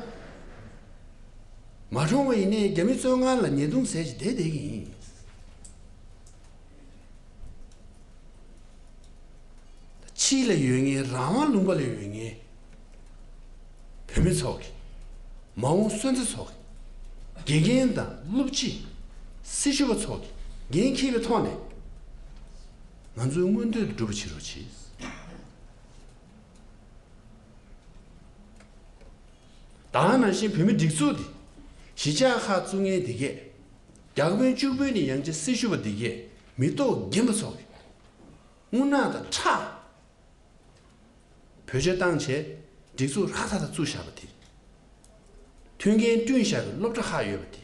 མ་འགྲོ་བ་ཡིན་ནའི་རྒྱ་མི་བཙོན་ཁང་ལ་ཉེས་རྡུང་ཟས་ཀྱི་བསྡད་བསྡད་ཀྱི་ཡིན། ཕྱི་ལ་ཡོད་མཁན་རང་དབང་ལུང་པ་ལ་ཡོད་མཁན། བོད་མི་ཚོ་གི། མ་འོངས་སོན་རྩ་ཚོ་གི། དགེ་རྒན་དང་སློབ་སྤྱི། སྲི་ཞུ་བ་ཚོ་གི། འགན་འཁྱེར་བའི་ཐོག་ནས། ང་ཚོའི་མངོན་འདོད་དེ་འགྲུབ་པ་བྱེད་རོགས་གྱིས། ད་ག་ནང་བཞིན་བོད་མི་སྒྲིག་འཛུགས་འདི། གཞིས་ཆགས་ཁག་བཙུགས་མཁན་འདི་གས། རྒྱ་དཔོན་བཅུ་དཔོན་ནས་ཡང་ཅིན་སྲི་ཞུ་བ་འདི་གས་མི་ཐོག་རྒན་པ་ཚོ་གི། རྔུལ་ནག་དང་ཁྲག་བེད་སྤྱོད་བཏང་བྱས་སྒྲིག་འཛུགས་ཧྲག་ཐག་ཐག་བཙུགས་བཞག་པ་དེ། མཐུན་རྐྱེན་བསྐྲུན་བཞག་པའི་སློབ་གྲྭ་ཁག་ཡོད་པ་དེ།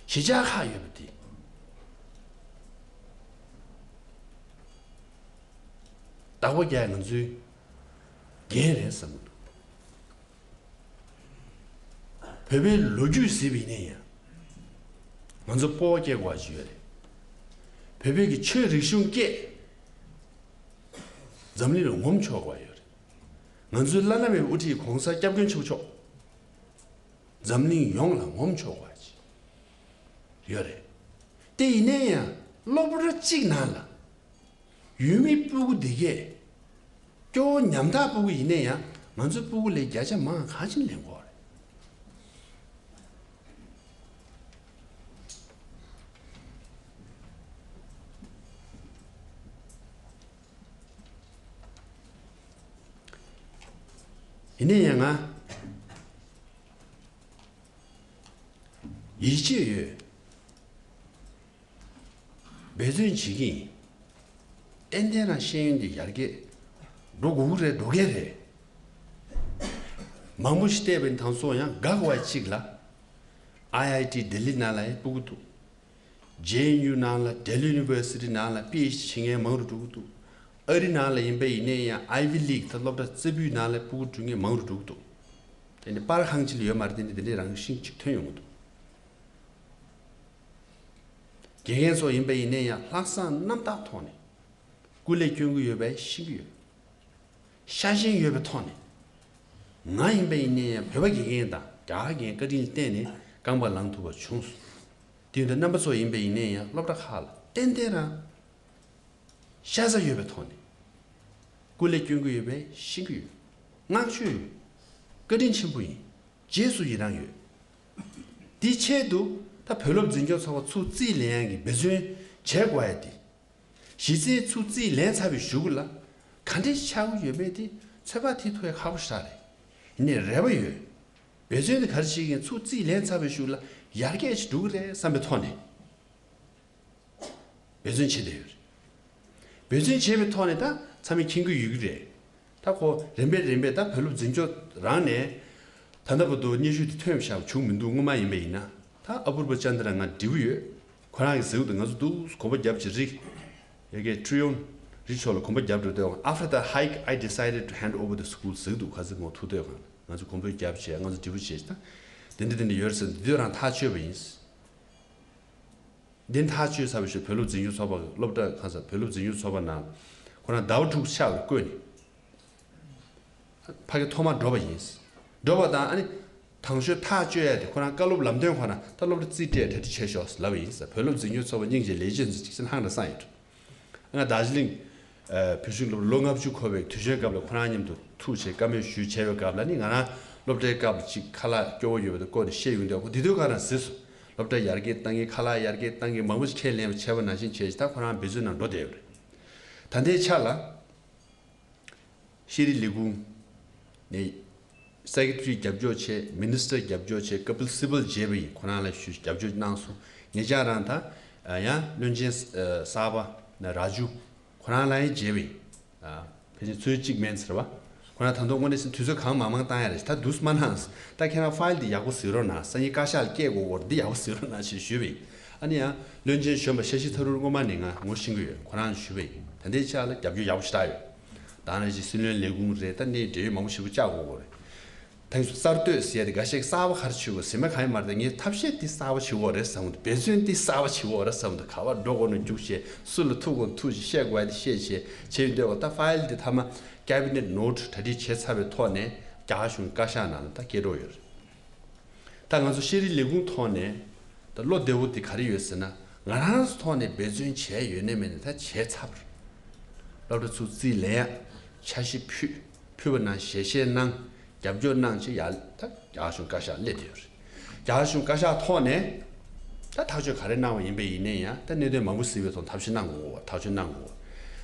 གཞིས་ཆགས་ཁག་ཡོད་པ་དེ། བདག་པོ་རྒྱག་ང་ཚོའི་འགན་རེད་བསམ་གྱི་འདུག་བོད་པའི་ལོ་རྒྱུས་གཟིགས་པ་ཡིན་ན་ཡང་། ང་ཚོ་སྤོབས་པ་སྐྱེ་དགོས་པ་ཅིག་ཡོད་རེད། བོད་པའི་གི་ཆོས་རིག་གཞུང་སྐད། འཛམ་གླིང་ལ་ངོམ་ཆོག་པ་ཡོད་རེད། ང་ཚོའི་བླ་ན་མེད་པའི་དབུ་ཁྲིད་གོང་ས་སྐྱབས་མགོན་ཆེན་པོ་མཆོག་འཛམ་གླིང་ཡོངས་ལ་ངོམ་ཆོག་པ་ཅིག་ཡོད་རེད། དེ་ཡིན་ན་ཡང་སློབ་གྲྭ་གཅིག་ནང་ལ། ཡུལ་མི་སྤུ་གུ་འདི་གས། སྐྱོ་བོ་ཉམ་ཐག་སྤུ་གུ་ཡིན་ན་ཡང་ང་ཚོའི་སྤུ་གུ་ལས་བརྒྱ་ཆ་མང་གང་ཅིག་ལེན་དགོས་རེད། ཡིན་ན་ཡང་ང་ཡིད་ཆེས་ཡོད། འབད་བརྩོན་བྱེད་ཀྱི་ཡིན། ཏན་ཏན་རང་ཤེས་ཡོན་འདི་ཡར་རྒྱས་འགྲོ་དགོས་ཀྱི་རེད། འགྲོ་གི་རེད། མང་པོ་ཞིག་བལྟས་པ་ཡིན་དང་སོ་ཡང་དགའ་བ་གཅིག་ལ། ཨའི་ཨའི་ཊི་ལྡི་ལི་ནང་ལ་ཡང་སྤུ་གུ་འདུག་ཇེ་ཨེན་ཡུ་ནང་ལ་ཌེལ་ཡུ་ནི་ཝར་སི་ཊི་ནང་ལ་པི་ཨེཆ་ཌི་བྱེད་མཁན་མང་རུ་འགྲོ་གི་འདུག་ཨ་རི་ནང་ལ་ཡིན་པ་ཡིན་ནའི་ཡང་ཨའི་ཝི་ལིག་ད་སློབ་གྲྭ་རྩེ་ཕུད་ནང་ལ་སྤུ་གུ་འགྲོ་མཁན་མང་རུ་འགྲོ་གི་འདུག་དེ་ནི་པར་ཁང་གཅིག་ལ་ཡོད་མ་རེད། དེ་ནི་དེ་འདྲའི་རང་བཞིན་གཅིག་ཐོན་ཡོང་གི་འདུག་དགེ་རྒན་སོགས་ཡིན་པ་ཡིན་ན་ཡང་ལྷག་བསམ་རྣམ་དག་ཐོག་ནས་སྐུ་ལས་སྐྱོན་གྱི་ཡོད་པ་ཤེས་ཀྱི་ཡོད། ཤ་ཞེན་ཡོད་པའི་ཐོག་ནས་ང་ཡིན་པ་ཡིན་ན་ཡང་བོད་པ་དགེ་རྒན་དང་རྒྱ་གར་རྒན་བཀའ་དྲིན་བརྟེན་ནས་རྐང་པ་ལངས་ཐུབ་པ་བྱུང་སོང་། དེ་ཡིན་དུས་རྣམ་པ་ཚོ་ཡིན་པ་ཡིན་ན་ཡང་སློབ་གྲྭ་ཁག་ལ་ཏན་ཏན་རང་ཤ་ཚ་ཡོད་པའི་ཐོག་ནས། སྐུ་ལས་སྐྱོན་གྱི་ཡོད་པས་ཤེས་ཀྱི་ཡོད། བསྔགས་བརྗོད་ཡོད། བཀའ་དྲིན་ཆེན་པོ་ཡིན། རྗེས་སུ་ཡི་རང་ཡོད། དེའི་ཆེད་དུ་ད་བོད་སློབ་འཛིན་སྐྱོང་ཚོགས་པ་ཚུར་རྩིས་ལེན་ཡག་གི་འབད་བརྩོན་བྱེད་དགོས་ཡ་དེ། གཞི་རྩའི་ཚུར་རྩིས་ལེན་ཚར་བའི་གཞུག་ལ་ག་འདྲས་ཆགས་ཀྱི་ཡོད་མེད་དེ་ཚོད་དཔག་ཐེ་ཐུབ་ཡ་ཁག་པོ་ཞེ་དྲག་རེད། ཡིན་ནའི་རེ་བ་ཡོད། འབད་བརྩོན་དེ་ག་རེ་བྱེད་ཀྱི་ཡིན། ཚུར་རྩིས་ལེན་ཚར་བའི་གཞུག་ལ་ཡར་རྒྱས་ཅིག་འགྲོ་གི་རེད་བསམ་པའི་ཐོག་ནས། འབད་བརྩོན་བྱེད་བསྡད་ཡོད་རེད། འབད་བརྩོན་བྱས་པའི་ཐོག་ནས་ད་ཚང་མས་མཁྱེན་གྱི་ཡོད་ཀྱི་རེད། ད་ཁོ་རིམ་པས་རིམ་པས་ད་བོད་སློབ་འཛིན་སྐྱོང་རང་ནས་ད་ལྟ་བར་དུ་སྙན་ཞུ་དེ་ཐོན་བཞག་བྱུང་མི་འདུག་སྔོན་མ་ཡིན་པ་ཡིན་ན། ད་ཨ་པུར་བ་ཅན་དྲ་ང་འབྲས་བུ་ཡོད། ཁོ་རང་གིས་ཟེར་གྱི་འདུག་ང་ཚོ་འདུག་གོམ་པ་རྒྱབ་ཅིག་རིག་ཡ་གི་ཀྲི་ཡོན་རི་མཆོག་ལ་གོམ་པ་རྒྱབ་འགྲོ་དུས། After the hike, I decided to hand over the school. ཟེར་གྱི་འདུག་ག་ཚོད་ངོ་ཐུག་དུས་གང་ང་ཚོ་གོམ་པ་རྒྱབ་བྱས་ང་ཚོ་འབྲས་བུ་བྱས་ད་དེ་འདྲ་དེ་འདྲ་ཡོད་རེད་ཟེར། འདི་དུས་རང་ཐག་ཆོད་པ་ཡིན། འདི་ཐག་གཅོད་ཚར་བའི་ཤུལ་བོད་སློབ་འཛིན་སྐྱོང་ཚོགས་པ་གི་སློབ་གྲྭ་གང་ས་བོད་སློབ་འཛིན་སྐྱོང་ཚོགས་པ་ནང་ཁོ་རང་ཟླ་བ་དྲུག་ཕྱག་ལ་བསྐོས་ནས་ཕ་གི་ཐོག་མར་འགྲོ་བ་ཡིན། འགྲོ་བ་དང་ཨ་ནི་དང་ཤོས་ཐག་གཅོད་ཡ་དེ་ཁོ་རང་བཀའ་སློབ་ལམ་སྟོན་ཁོ་རང་ད་སློབ་གྲྭ་རྩིས་སྤྲད་གྲ་སྒྲིག་བྱས་ཤོག་ལབ་པ་ཡིན་ས། བོད་སློབ་འཛིན་སྐྱོང་ཚོགས་པ་སྙིང་རྗེ་ལས་བྱེད་ཚོ་གཅིག་ཅན་ཧང་ར་སང་ཡོད། ང་དར་ཇི་ལིང་། བོད་གཞུང་སློབ་ལོ་ལྔ་བཅུ་འཁོར་བའི་དུས་ཆེན་སྐབས་ལ་ཁོ་རང་མཉམ་དུ་ཐུག་བྱས་བཀའ་མོལ་ཞུས་བྱས་པའི་སྐབས་ལ་ནི་ང་རང་སློབ་གྲྭའི་སྐབས་ལ་ཅིག་ཁ་ལག་སྐྱོ་བོ་ཡོད་པ་དེ་བསྐོར་ནས་བཤད་ཡོང་དུས་ཁོ་དེ་དུས་ག་རང་གཟིགས་སོང་། སློབ་གྲྭ་ཡར་རྒྱས་གཏང་གི་ཁ་ལག་ཡར་རྒྱས་གཏང་གི་མང་པོ་ཞིག་ཁས་ལེན་པ་བྱས་པ་ནང་བཞིན་བྱས་ཤིག་ད་ཁོ་རང་འབད་བརྩོན་ནང་འགྲོ་བསྡད་ཡོད་རེད། ད་ལྟའི་ཆ་ལ་ཤེས་རིག་ལས་ཁུངས་ནས་སེ་ཀེ་ཊ་རི་རྒྱབ་སྐྱོར་བྱས། མི་ནི་སི་ཊར་རྒྱབ་སྐྱོར་བྱས། ཀ་པིལ་སི་བལ་མཇལ་བ་ཡིན། ཁོ་རང་ལ་ཞུ་རྒྱབ་སྐྱོར་གནང་སོང་། ཉེ་ཆར་རང་ད་ཡང་བློན་ཆེན་གསར་པ་ན་ར་ཇུ་ཁོ་རང་ལ་ཡང་མཇལ་བ་ཡིན། ཕལ་ཆེར་ཚོད་གཅིག་མིན་ཟེར་བ། ཁོ་རང་ད་དུང་དངོས་གནས་སེ་དུས་ཚོད་གང་མང་མང་བཏང་ཡ་རེད། ད་དུས་མ་གནང་། ད་ཁྱེད་རང་ཕ་ཡིལ་འདི་ཡག་པོ་གཟིགས་རོགས་གནང་། སང་ཉིན་བཀའ་ཤག་ལ་སྐྱེལ་དགོས་སྐོར་འདི་ཡག་པོ་གཟིགས་རོགས་གནང་ཞེས་ཞུས་པ་ཡིན། ཨ་ནི་ཡང་བློན་ཆེན་གཞོན་པ་ཤ་ཤི་ཐ་རུར་སྔོན་མ་ནས་ང་ངོ་ཤེས་ཀྱི་ཡོད། ཁོ་རང་ཞུས་པ་ཡིན། ད་ལྟའི་ཆ་ལ་རྒྱབ་སྐྱོར་ཡག་པོ་ཞེ་དྲག་ཡོད། ད་ནང་བཞིན་སྲིད་བློན་ལས་ཁུངས་རེད། ད་ནས་འབྲེལ་ཡོད་མང་པོ་ཞེ་པོ་བཅར་དགོས་སྐོར་རེད། ད་གསར་གཏོད་ཟེར་ཡ་དེ་འགའ་ཤས་གསར་པ་ག་རེ་བྱེད་དགོས་ཟེར་མ་གང་ཡང་མ་རེད། ངས་ཐབས་ཤེས་འདི་གསར་པ་བྱེད་དགོས་རེད་བསམ་འདུག་འབད་བརྩོན་འདི་གསར་པ་བྱེད་དགོས་རེད་བསམ་འདུག་ག་པར་འགྲོ་དགོས་ན་རྒྱུགས་བྱས། སུ་ལ་ཐུག་དགོས་ན་ཐུག་བྱས། བཤད་དགོས་ཡ་དེ་བཤད་བྱས་བྱས་ཡོང་དུས་ད་ཕ་ཡིལ་འདི་མཐའ་མ་ཀེ་བི་ནེ་ཊི་ནོ་ཊི་གྲ་སྒྲིག་བྱས་ཚར་བའི་ཐོག་ནས་རྒྱ་གཞུང་བཀའ་ཤག་ནང་ལ་ད་སྐྱེལ་འགྲོ་ཡོད་རེད། ད་ང་ཚོ་ཤེས་རིག་ལས་ཁུངས་ཐོག་ནས་ད་བློ་བདེ་བོ་དེ་ག་རེ་ཡོད་ཟེར་ན། ང་རང་ཚོ་ཐོག་ནས་འབད་བརྩོན་བྱས་ཡོད་ནའི་མེད་ནའི་ད་བྱས་ཚར་བ་རེད། སློབ་གྲྭ་ཚུར་རྩིས་ལེན་ཡ། འཆར་གཞི་ཕུལ། ཕུལ་བ་ནང་ཞལ་བཞེས་གནང་། རྒྱབ་སྐྱོར་གནང་བྱས་ཡ། ད་རྒྱ་གར་གཞུང་བཀའ་ཤག་སླེབས་བསྡད་ཡོད་རེད། རྒྱ་གར་གཞུང་བཀའ་ཤག་ཐོག་ནས་ད་ཐག་གཅོད་ག་རེ་གནང་བ་ཡིན་པ་ཡིན་ནའི་ཡང་ད་གནད་དོན་མང་པོ་གཟིགས་པའི་ཐོག་ཐབས་ཤེས་གནང་དགོས་པ། ཐག་གཅོད་གནང་དགོས་པ།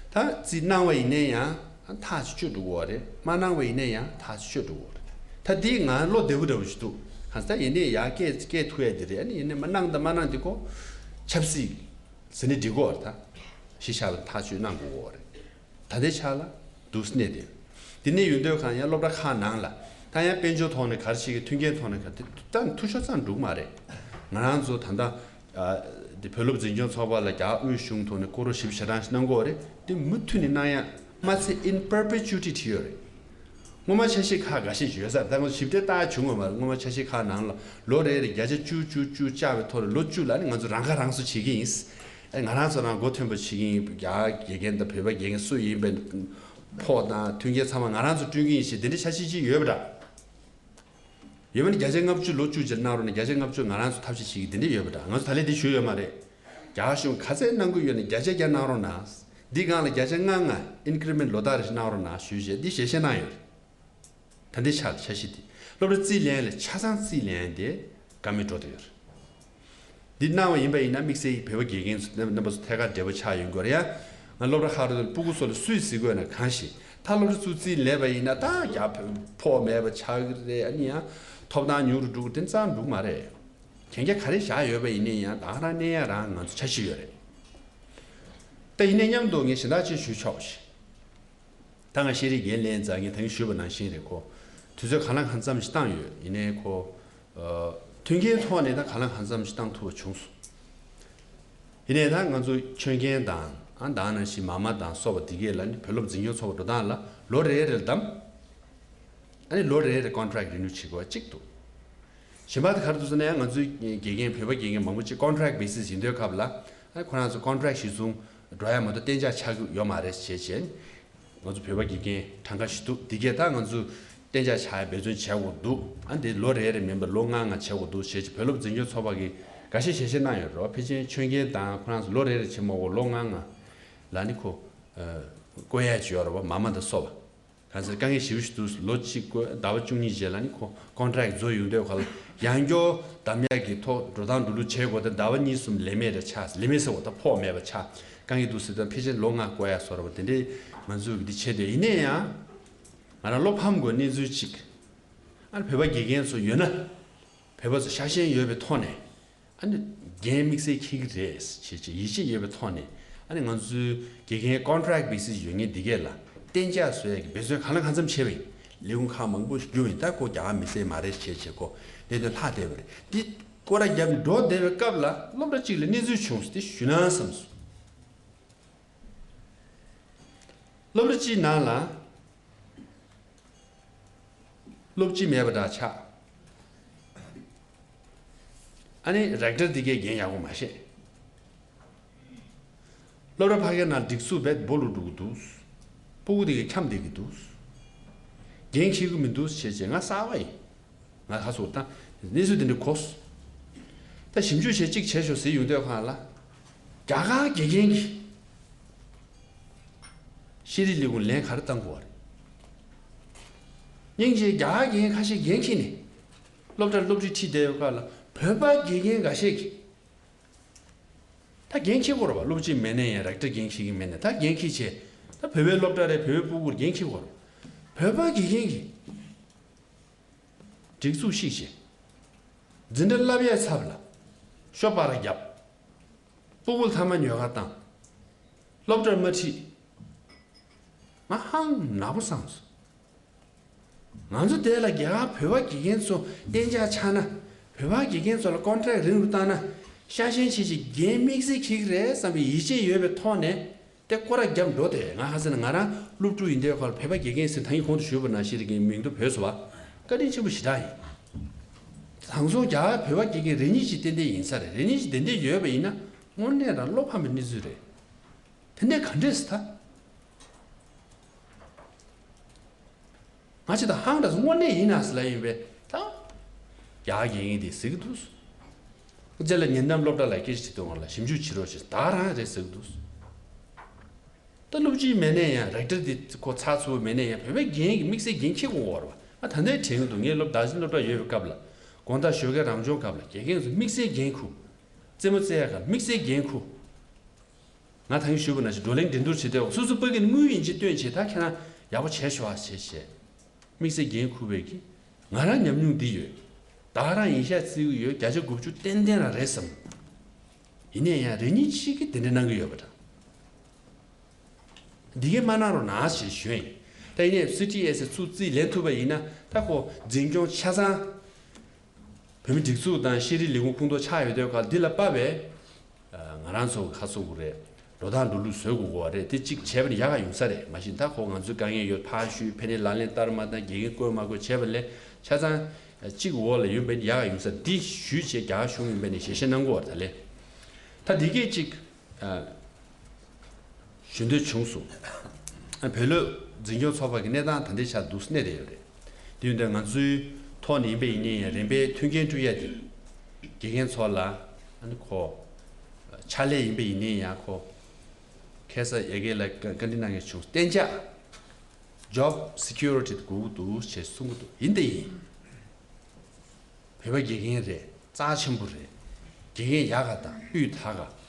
ད་རྩིས་གནང་བ་ཡིན་ནའི་ཡང་ཐག་ཆོད་འགྲོ་གི་ཡོད་རེད། མ་གནང་བ་ཡིན་ན་ཡང་ཐག་ཆོད་འགྲོ་གི་ཡོད་རེད། ད་འདི་ང་བློ་བདེ་པོ་འདྲ་བོ་ཞིག་འདུག་གང་ཟག་ཡིན་ནའི་ཡར་སྐད་སྐད་ཐུག་ཡ་དེ་རེད། ཨ་ནི་ཡིན་ནའི་མ་གནང་དང་མ་གནང་དེ་ཁོ་ཆབ་སྲིད་ཟེར་ནས་འགྲིག་གི་ཡོད་རེད། ད་གཞི་བཞག་པའི་ཐག་གཅོད་གནང་དགོས་ཀྱི་ཡོད་རེད། ད་ལྟའི་ཆ་ལ་འདུག་སེ་གནས་དེ། དེ་ནས་ཡོང་དུས་གང་ཡང་སློབ་གྲྭ་ཁག་ནང་ལ་ད་ཡང་དཔལ་འབྱོར་ཐོག་ནས་ག་རེ་བྱེད་ཀྱི། མཐུན་རྐྱེན་ཐོག་ནས་ག་རེ། ད་འཐུས་ཤོར་ཙམ་འགྲོ་གི་མ་རེད། ང་རང་ཚོ་ད་ལྟ་ཨ་འདི་བོད་སློབ་འཛིན་སྐྱོང་ཚོགས་པ་ལ་རྒྱ་དབུས་གཞུང་ཐོག་ནས་སྐོར་ར་ཞེ་པོ་ཞེ་དྲག་གནང་གི་ཡོད་རེད། དེ་མུ་མཐུད་ནས་གནང་ཡ་མ་ཚད་in perpetuity བྲིས་ཡོད་རེད། སྔོན་མ་འཆར་གཞི་ཁག་འགའ་ཤས་ཡོད་ས་རེད། ད་ང་ཚོ་ཞིབ་ཕྲ་ལྟ་ཡ་བྱུང་ཡོད་མ་རེད། སྔོན་མ་འཆར་གཞི་ཁག་ནང་ལ་ལོ་རེ་རེ་བརྒྱ་ཆ་བཅུ་བཅུ་བཅུ་བཅག་པའི་ཐོག་ནས་ལོ་བཅུ་ལ་ནི་ང་ཚོ་རང་ཁ་རང་གསོ་བྱེད་ཀྱི་ཡིན། ཨེ་ང་རང་ཚོ་རང་མགོ་ཐོན་པ་བྱེད་ཀྱི་ཡིན། རྒྱ་དགེ་རྒན་དང་བོད་པ་དགེ་རྒན་སུ་ཡིན་པའི་ཕོགས་དང་མཐུན་རྐྱེན་ཚང་མ་ང་རང་ཚོ་བསྐྲུན་གྱི་ཡིན་ཞེས་དེ་འདྲའི་འཆར་གཞི་ཅིག་ཡོད་པ་འདྲ། ཡོད་མ་ནི་བརྒྱ་ཆ་ལྔ་བཅུ་ལོ་བཅུ་ཅིག་གནང་རོགས་གནང་། བརྒྱ་ཆ་ལྔ་བཅུ་ང་རང་ཚོ་ཐབས་ཤེས་བྱེད་ཀྱི་དེ་འདྲ་ཡོད་པ་འདྲ། ང་ཚོ་ད་ལན་དེ་ཞུས་ཡོད་མ་རེད། རྒྱ་གཞུང་ག་ཚད་གནང་གི་ཡོད་ན་བརྒྱ་ཆ་བརྒྱ་གནང་རོགས་གནང་། འདི་སྒང་ལ་བརྒྱ་ཆ་ལྔ་ལྔ་increment ལོ་ལྟར་རེ་གནང་རོགས་གནང་ཞུས་བྱས་འདི་ཞལ་བཞེས་གནང་ཡོད་རེད། ད་ལྟའི་ཆར་འཆར་གཞི་འདི་སློབ་གྲྭ་རྩིས་ལེན་ལ་ཆ་ཚང་རྩིས་ལེན་དེ་བཀའ་མོལ་འགྲོ་བསྡད་ཡོད་རེད། འདི་གནང་བ་ཡིན་པ་ཡིན་ན་དམིགས་བསལ་གྱི་བོད་པ་དགེ་རྒན་ཚོ་རྣམ་པ་ཚོ་ཐད་ཀར་འབྲེལ་བ་ཆགས་ཡོང་གི་ཡོད་རེད། ཡང་ང་སློབ་གྲྭ་ཁག་རེ་ཚོ་ལ་སྤུ་གུ་ཚོ་ལ་སུས་གཟིགས་དགོས་ན་གང་ཞིག་ད་སློབ་གྲྭ་ཚུར་རྩིས་ལེན་པ་ཡིན་ན་ད་རྒྱ་ཕོགས་མེད་པ་ཆགས་ཀྱི་རེད། ཨ་ནི་ཡང་ཐོབ་ཐང་ཉུང་རུ་འགྲོ་གི་དེ་ཙམ་འགྲོ་གི་མ་རེད། གན་རྒྱ་ག་རེ་བཞག་ཡོད་པ་ཡིན་ནའི་ཡང་ད་ག་རང་གནས་ཡ་རང་ང་ཚོ་འཆར་གཞི་ཡོད་རེད། ད་ཡིན་ནའི་མཉམ་དུ་ངས་གཞན་དག་ཅིག་ཞུ་ཆོག་ཞེས། ད་ང་ཤེས་རིག་འགན་ལེན་ཙང་ངས་ད་གིན་ཞུས་པ་ནང་བཞིན་རེད། ཁོ་དུས་ཚོད་གང་ལ་གང་འཚམ་ཞིག་བཏང་ཡོད། ཡིན་ནའི་ཁོ་ཨ་མཐུན་རྐྱེན་ཐོག་ནས་ད་གང་ལ་གང་འཚམ་ཞིག་བཏང་ཐུབ་པ་བྱུང་སོང་། ཡིན་ནའི་ད་ང་ཚོ་ཆོས་མཁན་དང་ཨ་ད་ནང་བཞིན་མ་མ་དང་སོགས་པ་འདི་གས་ལ་ནི་བོད་སློབ་འཛིན་སྐྱོང་ཚོགས་པ་འགྲོ་སྟངས་ལ་ལོ་རེ་རེ་ལ་བདམས། ཨ་ནི་ལོ་རེ་རེ་contract renew བྱེད་དགོས་པ་གཅིག་འདུག་གཞན་པ་དེ་ག་རེ་འདུག་ཟེར་ན་ཡང་ང་ཚོའི་དགེ་རྒན་བོད་པ་དགེ་རྒན་མང་པོ་ཅིག་contract basis ཡིན་དུས་སྐབས་ལ་ཨ་ཁོ་རང་ཚོ་contract གཞིར་བཟུང་འགྲོ་ཡ་མ་གཏོགས་གཏན་འཇགས་ཆགས་ཀྱི་ཡོད་མ་རེད་བྱས་བྱས། ང་ཚོ་བོད་པ་དགེ་རྒན་གྲངས་ཀ་ཞིག་འདུག་འདི་གས་ད་ང་ཚོ་གཏན་འཇགས་ཆགས་ཡ་འབད་བརྩོན་བྱེད་དགོས་འདུག་ཨ་འདི་ལོ་རེ་རེ་མིན་པར་ལོ་ལྔ་ལྔ་བྱེད་དགོས་འདུག་བྱས་བྱས་བོད་སློབ་འཛིན་སྐྱོང་ཚོགས་པ་གིས་འགའ་ཤས་ཞལ་བཞེས་གནང་ཡོད་རེད་བ། ཕལ་ཆེར་ཆོས་རྒྱལ་དང་ཁོ་རང་ཚོ་ལོ་རེ་རེ་བྱེད་མ་དགོས་ལོ་ལྔ་ལྔ་ལ་ནི་ཁོ་ཨ་ བསྐོ་ཡ་ཅིག་ཡོད་རེད་བ། མ་མ་དང་སོགས་པ། གང་ཟེར་དཀའ་ངལ་ཞེ་པོ་ཞིག་འདུག་ལོ་གཅིག་བསྐོས། ཟླ་བ་བཅུ་གཉིས་རྗེས་ལ་ནི་ཁོ་ཀོན་ཊེག་རྫོགས་ཡོང་དུས་ཁ་ལ་ཡང་བསྐྱར་འདམ་ཡག་གི་ཐོག་འགྲོ་སྟངས་འགྲོ་ལུགས་བྱེད་དགོས་ཏེ། ཟླ་བ་གཉིས་གསུམ་ལས་མེད་རེ་ཆགས། ལས་མེད་ཟེར་བ་ད་ཕོགས་མེད་པ་ཆགས། དཀའ་ངལ་འདུག་ཟེར་དུས་ཕལ་ཆེར་ལོ་ལྔ་བསྐོ་ཡ་བཟོ་འདྲ་པོ་དེ་འདྲའི་ང་ཚོས་འདི་བྱེད་དུས། ཡིན་ན་ཡང་ང་རང་བློ་ཕམ་དགོས་གནས་ཚུལ་གཅིག་ཨ་ནི་བོད་པ་དགེ་རྒན་ཚོ་ཡོད་ན། བོད་པ་ཚོ་ཤ་ཞེན་ཡོད་པའི་ཐོག་ནས། ཨ་ནི་འགན་དམིགས་བསལ་འཁྱེར་གྱི་རེད་ཅེས་ཅེས་ཡིད་ཆེས་ཡོད་པའི་ཐོག་ནས། ཨ་ནི་ང་ཚོའི་དགེ་རྒན་ཀོན་ཊེག་བེ་སིས་ཡོད་མཁན་འདི་གས་ལ་གཏན་འཇགས་བཟོ་ཡ་གི་འབད་བརྩོན་གང་ལ་གང་འཚམ་བྱས་པ་ཡིན། ལས་ཁུངས་ཁག་མང་པོ་ཞིག་བསྒྱུར་བ་ཡིན། ད་ཁོ་རྒྱ་གར་མི་སེར་མ་རེད་ཅེས་ཅེས་ཁོ་གནད་དོན་ལྷག་བསྡད་པ་རེད། འདི་སྐོར་ར་བརྒྱབ་འགྲོ་བསྡད་པའི་སྐབས་ལ་སློབ་གྲྭ་གཅིག་ལ་གནས་ཚུལ་བྱུང་སོང་། དེ་ཞུ་ན་བསམ་སོང་། སློབ་གྲྭ་གཅིག་ནང་ལ་སློབ་སྤྱི་མེད་པ་འདྲ་ཆགས། ཨ་ནི་རེག་ཊར་འདི་གས་འགན་ཡག་པོ་མ་བཞེས། སློབ་གྲྭ་ཕ་གིའི་ནང་སྒྲིག་འཛུགས་རྦད་དེ་སྦོ་ལུག་འགྲོ་གི་འདུག་སྤུ་གུ་འདི་གས་འཁྱམས་བསྡད་ཀྱི་འདུག་འགན་འཁྱེར་གྱི་མི་འདུག་བྱས་བྱས་ང་གསར་པ་ཡིན། ང་ཁ་སོ་ད་གནས་ཚུལ་འདི་འདྲ་གོ་སོང་། ད་ཞིབ་འཇུག་བྱས་གཅིག་བྱས་ཤོག་ཟེར་ཡོང་དུས་ཁ་ལ། རྒྱ་གར་དགེ་རྒན་གྱིས་ཤེས་རིག་ལས་ཁུངས་ལན་ག་རེ་བཏང་དགོས་པ་རེད། སྙིང་རྗེ། རྒྱ་གར་དགེ་རྒན་ཁ་ཤས་འགན་འཁྱེར་ནས་སློབ་གྲྭར་སློབ་ཁྲིད་ཁྲིད་བསྡད་ཡོད་སྐབས་ལ། བོད་པ་དགེ་རྒན་འགའ་ཤས་ཀྱིས་ད་འགན་འཁྱེར་དགོས་རེད་བ། སློབ་སྤྱི་མེད་ནའི་ཡང་། རེག་ཊར་འགན་འཁྱེར་གྱི་མེད་ནའི་ད་འགན་འཁྱེར་བྱས། ད་བོད་པའི་སློབ་གྲྭ་རེད། བོད་པའི་སྤུ་གུར་འགན་འཁྱེར་དགོས་རེད། བོད་པ་དགེ་རྒན་གྱིས་སྒྲིག་འཛུགས་བཤིག་བྱས། འཛིན་གྲྭ་བསླབ་ཡས་ཚབ་ལ་ཤོ་སྦག་ར་བརྒྱབ། སྤུ་གུ་ལ་ཐ་མག་ཉོ་གར་བཏང་། སློབ་གྲྭར་མ་ཁྲིད། ང་ཧང་ནག་པོ་སངས་སོང་། ང་ཚོ་དེ་ལ་རྒྱ་གར་བོད་པ་དགེ་རྒན་ཚོ་གཏན་འཇགས་ཆགས་ན། བོད་པ་དགེ་རྒན་ཚོ་ལ་ཀོན་ཊེག་རིང་རུ་བཏང་ན། ཤ་ཞེན་བྱེད་ཅིག་འགན་དམིགས་བསལ་འཁྱེར་གྱི་རེད་བསམ་པའི་ཡིད་ཆེས་ཡོད་པའི་ཐོག་ནས། དེ་སྐོར་ར་བརྒྱབ་འགྲོ་དེ། ང་ཧ་ཟེར་ན་ང་རང་སློབ་ཕྲུག་ཡིན་དུས་ཁ་ལ་བོད་པ་དགེ་རྒན་ཟེར། ད་ངས་གོང་དུ་ཞུས་པ་ནང་བཞིན་རེད། མིང་ཐོ་བོས་སོང་བ། བཀའ་དྲིན་ཆེན་པོ་ཞེ་དྲག་ཡིན། དེང་སང་རྒྱ་གར་བོད་པ་དགེ་རྒན་རེ་གཉིས་ཅིག་ཏན་ཏན་ཡིན་ས་རེད། རེ་གཉིས་ཅིག་ཏན་ཏན་ཡོད་པ་ཡིན་ན་དངོས་གནས་རང་བློ་ཕམ་པའི་གནས་ཚུལ་རེད། དེ་འདྲས་ག་འདྲས་སེ་ད། ང་ཅི་ད་ཧང་ད་སུ་དངོས་གནས་ཡིན་ན་ཟེར་ལབ་ཡིན་པས་ད། རྒྱ་གར་དགེ་རྒན་དེ་ཟེར་གི་འདུག་རྗེས་ལ་ཉེ་འགྲམ་སློབ་གྲྭ་ལ་སྐད་ཆ་དྲིས་དུས་ང་ལ་ཞིབ་འཇུག་བྱེད་རོགས་ཞེས། ད་རང་རེད་ཟེར་གི་འདུག་ད་སློབ་སྤྱི་མེད་ནའི་ཡང་། རེག་ཊར་དེ་ཁོ་ཚགས་ཚུད་པོ་མེད་ནའི་ཡང་། བོད་པའི་རྒན་གྱིས་དམིགས་བསལ་འགན་འཁྱེར་དགོས་པ་རེད་བ། ང་ད་ལྟའི་དྲན་གྱི་འདུག་ངས་སློབ་ད་གཞི་སློབ་གྲྭ་ཡོད་པའི་སྐབས་ལ། དགོང་དག་ཞོགས་ཀས་རང་སྦྱོང་སྐབས་ལ་དགེ་རྒན་ཚོས་དམིགས་བསལ་འགན་འཁུར། རྩེད་མོ་རྩེ་ཡག་སྐབས་དམིགས་བསལ་འགན་འཁུར། ང་ད་གིན་ཞུས་པ་ནང་བཞིན་བགྲོ་གླེང་འགྲན་བསྡུར་བྱེད་དུས་སོ་སོ་ཕ་གི་ནས་དངུལ་ཡིན་གཅིག་བཏོན་བྱས། ད་ཁྱེད་རང་ཡག་པོ་བྱས་ཤོག་ཨ་བྱས་བྱས། དམིགས་བསལ་འགན་འཁུར་བའི་གི་ང་རང་ཉམས་མྱོང་འདི་ཡོད། ད་རང་ཡིན་ཤག་བརྩི་གི་ཡོད། བརྒྱ་ཆ་དགུ་བཅུ་ཏན་ཏན་རང་རེད་བསམ། ཡིན་ནའི་ཡང་རེ་གཉིས་གཅིག་གིས་དེ་འདྲ་གནང་གི་ཡོད་པ་འདྲ། འདི་གས་མ་གནང་རོགས་གནང་ཞེས་ཞུ་ཡིན། ད་ཡིན་ནའི་སི་ཊི་ཨེ་སི་ཚུར་རྩིས་ལེན་ཐུབ་པ་ཡིན་ན། ད་ཁོ་འཛིན་སྐྱོང་ཆ་ཚང་བོད་མི་སྒྲིག་འཛུགས་དང་ཤེས་རིག་ལས་ཁུངས་ཁོངས་གཏོགས་ཆགས་ཡོད་དུས་ཁ་ལ། འདི་ལ་དཔག་པའི་ང་རང་ཚོ་གི་ཁ་སོ་གི་རེད། འགྲོ་སྟངས་འགྲོ་ལུགས་བཟོ་དགོས་གོ་བ་རེད། དེ་གཅིག་བྱས་པ་ནི་ཡག་ག་ཡོང་ས་རེད། མ་གཞི་ད་ཁོ་ང་ཚོའི་དཀའ་ངལ་ཡོད། ཕར་ཞུས། ཕན་ནི་ལག་ལེན་བསྟར་མ་བཏང་། དགེ་རྒན་བསྐོས་མ་བསྐོས་བྱས་པ་ལས་ཆ་ཚང་གཅིག་འོག་ལ་ཡོད་པ་ནི་ཡག་ག་ཡོང་ས་རེད། འདི་ཞུས་བྱས་རྒྱ་གར་གཞུང་ཡིན་པ་ནི་ཞལ་བཞེས་གནང་དགོས་བ། ད་ལས་ད་འདི་གས་གཅིག་ཞུ་འདོད་བྱུང་སོང་། བོད་ལུགས་འཛིན་སྐྱོང་ཚོགས་པ་གི་གནས་སྟངས་ད་ལྟའི་ཆར་འདུག་གནས་བསྡད་ཡོད་རེད། དེ་ཡིན་དུས་ང་ཚོའི་ཐོག་ནས་ཡིན་པ་ཡིན་ནའི་ཡང་། རིམ་པས་མཐུན་རྐྱེན་སྤྲོད་ཡ་དེ་དགེ་རྒན་ཚོ་ལ་ཨ་ནི་ཁོ་ཕྱག་ལས་ཡིན་པ་ཡིན་ནའི་ཡང་ཁོ་ཁ་སང་ཡ་གི་ལ་བཀའ་འདྲི་གནང་མཁན་བྱུང་། གཏན་འཇགས་job security་དེ་དགོས་ཀྱི་འདུག་ཅེས་གསུང་གི་འདུག་ཡིན་དེ་ཡིན། བོད་པ་དགེ་རྒན་རེད། རྩ་ཆེན་པོ་རེད། དགེ་རྒན་ཡག་ག་དང་སྤུས་དག་ག།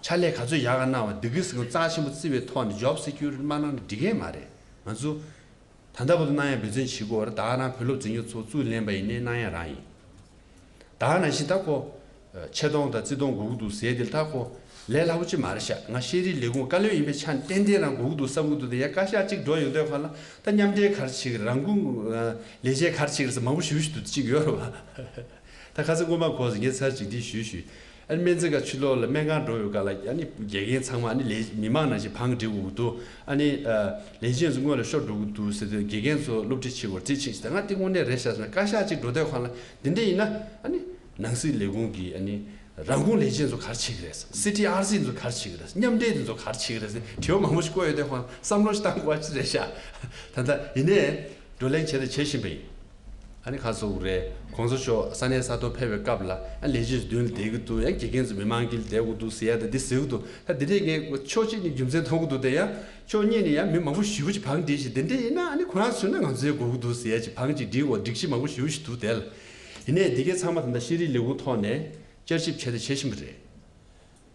ཕྱག་ལས་ག་ཚོད་ཡག་ག་གནང་བ་འདི་གི་ཟིག་རྩ་ཆེན་པོ་བརྩི་བའི་ཐོག་ནས་job security་མ་གནང་ན་འགྲིག་གི་མ་རེད། ང་ཚོ་ད་ལྟ་བར་དུ་གནང་ཡ་འབད་བརྩོན་བྱེད་དགོས་རེད། ད་ག་རང་བོད་སློབ་འཛིན་སྐྱོང་ཚོགས་བཙུགས་ལེན་པ་ཡིན་ནའི་གནང་ཡ་རང་ཡིན། ད་ག་ནང་བཞིན་ད་ཁོ་ཆེ་མཐོང་དང་བརྩི་མཐོང་དགོས་ཀྱི་འདུག་ཟེར་དེ་ལ་ད་ཁོ་ལས་སླ་པོ་ཅིག་མ་རེད་ཤག་ང་ཤེས་རིག་ལས་ཁུངས་བཀའ་བློན་ཡིན་པའི་ཆ་ནས་ཏན་ཏན་རང་དགོས་ཀྱི་འདུག་བསམ་གྱི་འདུག་དེ་ཡང་བཀའ་ཤག་གཅིག་འགྲོ་ཡོང་དུས་ཁ་ལ་ད་མཉམ་འབྲེལ་ག་རེ་བྱེད་ཀྱི་རེད། རང་ཁུངས་ལས་བྱེད་ག་རེ་བྱེད་ཀྱི་རེད་ཟེར་མང་པོ་ཞུ་ཞུ་འདུག་ཅིག་ཡོད་རེད་བ། ད་ཁ་སང་སྔོན་མ་གོ་ཟིན་ངས་ཚར་གཅིག་འདི་ཞུས་ཞུས། ཨ་ནི་སྨན་རྩིས་ཁང་ཕྱི་ལོགས་ལ་སྨན་ཁང་འགྲོ་ཡོང་སྐབས་ལ། ཨ་ནི་དགེ་རྒན་ཚང་མ་ཨ་ནི་ལས་མི་མང་ནང་བཞིན་བང་སྒྲིག་དགོས་ཀྱི་འདུག་ཨ་ནི་ལས་བྱེད་ཚོ་སྔོན་ལ་ཤོར་འགྲོ་གི་འདུག་ཟེར་དུས་དགེ་རྒན་ཚོ་སློབ་ཁྲིད་བྱེད་དགོས་རྩིས་ཕྱིན་ཟེར། ང་དེ་དངོས་གནས་རེད་ཤག་ཟེར་ན། བཀའ་ཤག་གཅིག་འགྲོ་དུས་ཁ་ལ་འདི་འདྲ་ཡིན་ན་ཨ་ནི་ནང་སྲིད་ལས་ཁུངས་ཀྱི་ཨ་ནི་རང་ཁུངས་ལས་བྱེད་ཚོ་ག་རེ་བྱེད་ཀྱི་རེད། སི་ཊི་ཨར་སི་ཚོ་ག་རེ་བྱེད་ཀྱི་རེད། མཉམ་འབྲེལ་དེ་ཚོ་ག་རེ་བྱེད་ཀྱི་རེད་ཟེར་དྲི་བ་མང་པོ་ཞིག་བཀོད་ཡོད་དུས་ཁ་ལ་བསམ་བློ་ཞིག་བཏང་དགོས་པ་ཅིག་རེད་ཤག་ད་ལྟ་ཡིན་ནའི་བགྲོ་གླེང་བྱས་དང་བྱེད་བཞིན་པ་ཡིན། ཨ་ནི་ཁ་སོ་རེད། གོང་ས་མཆོག་ས་གནས་ས་ཐོག་ཕེབས་པའི་སྐབས་ལ་ཨ་ལས་བྱེད་མདུན་ལ་བསྡད་ཀྱི་འདུག་ཡང་དགེ་རྒན་ཚོ་མི་མང་དཀྱིལ་བསྡད་དགོས་འདུག་ཟེར་ཡ་དང་འདི་ཟེར་གྱི་འདུག་ད་འདི་འདྲས་ངས་ཕྱོགས་གཅིག་ནས་རྒྱུ་མཚན་མཐོང་གི་འདུག་དེ་ཡང་ཕྱོགས་གཉིས་ནས་ཡང་མི་མང་པོ་ཞེ་པོ་ཅིག་བང་བསྒྲིགས་ཤིང་། དེ་འདྲས་ཡིན་ན་ཨ་ནི་ཁོ་རང་ཚོས་ན་ང་ཚོའི་དགོས་ཀྱི་འདུག་ཟེར་ཡ་ཅིག་བང་ཅིག་བསྒྲིགས་འོ། སྒྲིག་གཞི་མང་པོ་ཞེ་པོ་ཞིག་འདུག་དེ་ལ། ཡིན་ནའི་འདི་གའི་ཚང་མ་ད་ལྟ་ཤེས་རིག་ལས་ཁུངས་ཐོག་ནས་བསྐྱར་ཞིབ་བྱས་ཏེ་བྱེད་བཞིན་པ་རེད།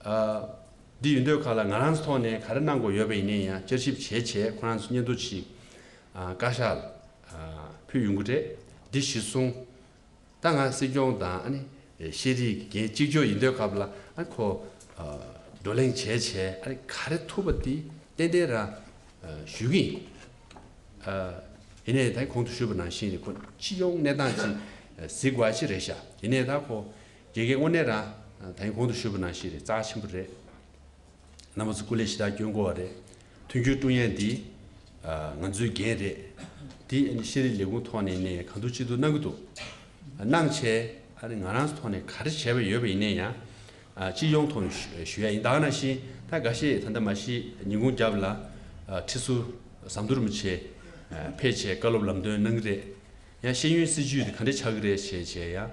ཨ། འདི་ཡིན་དུས་ག་ལ་ང་རང་ཚོ་ཐོག་ནས་ག་རེ་གནང་དགོས་ཡོད་པ་ཡིན་ནའི་ཡང་བསྐྱར་ཞིབ་བྱས་བྱས་ཁོ་རང་ཚོ་སྙན་ཐོ་ཅིག་ཨ། བཀའ་ཤག་ལ་ཨ། ཕུལ་ཡོང་གི་རེད། འདི་གཞི་བཟུང་། ད་ང་སྲིད་སྐྱོང་དང་ཨ་ནི་ཤེས་རིག་གི་འགན་གཅིག་ལྕོགས་ཡིན་དུས་སྐབས་ལ་ཨ་ཁོ་ཨ། བགྲོ་གླེང་བྱས་བྱས་ཨ་ནི་ག་རེ་ཐུབ་པ་དེ་ཏན་ཏན་ར་ཨ། ཞུ་གི་ཡིན། ཨ། ཡིན་ནའི་ད་གོང་དུ་ཞུས་པ་ནང་བཞིན་རེད། ཁོ་སྤྱི་ཡོངས་གནས་སྟངས་ཅིག་ཨ། གཟིགས་དགོས་ཅིག་རེད་ཤག་ཡིན་ནའི་ད་ཁོ་དགེ་རྒན་དངོས་གནས་རང་ཨ། ད་གོང་དུ་ཞུས་པ་ནང་བཞིན་རེད། རྩ་ཆེན་པོ་རེད། རྣམ་པ་ཚོ་སྐུ་ལས་ཞེ་དྲག་སྐྱོན་དགོས་པ་རེད། མཐུན་འགྱུར་བསྐྲུན་ཡས་འདི་ཨ། ང་ཚོའི་འགན་རེད། འདི་ཨ་ནི་ཤེས་རིག་ལས་ཁུངས་ཐོག་ནས་ནས་གང་ཐུབ་ཅི་ཐུབ་གནང་གི་འདུག་གནང་བྱས་ཨ་ནི་ང་རང་ཚོ་ཐོག་ནས་ག་རེ་བྱས་པ་ཡོད་པ་ཡིན་ནའི་ཡང་ཨ། སྤྱི་ཡོངས་ཐོག་ནས་ཞུ་ཞུ་ཡ་ཡིན། ད་ག་ནང་བཞིན་ད་འགའ་ཤས་ད་ལྟ་མ་གཞི་ཉིན་གུང་རྒྱབ་ལ་ཨ། ཁྲི་ཟུར་ཟམ་གདོང་རིན་པོ་ཆེ་ཨ། ཕེབས་བྱས་བཀའ་སློབ་ལམ་སྟོན་གནང་གི་རེད། ཡང་ཤེས་ཡོན་སྲིད་བྱུས་དེ་ག་འདྲས་ཆགས་ཀྱི་རེད་ཞེས་བྱས་ཡང་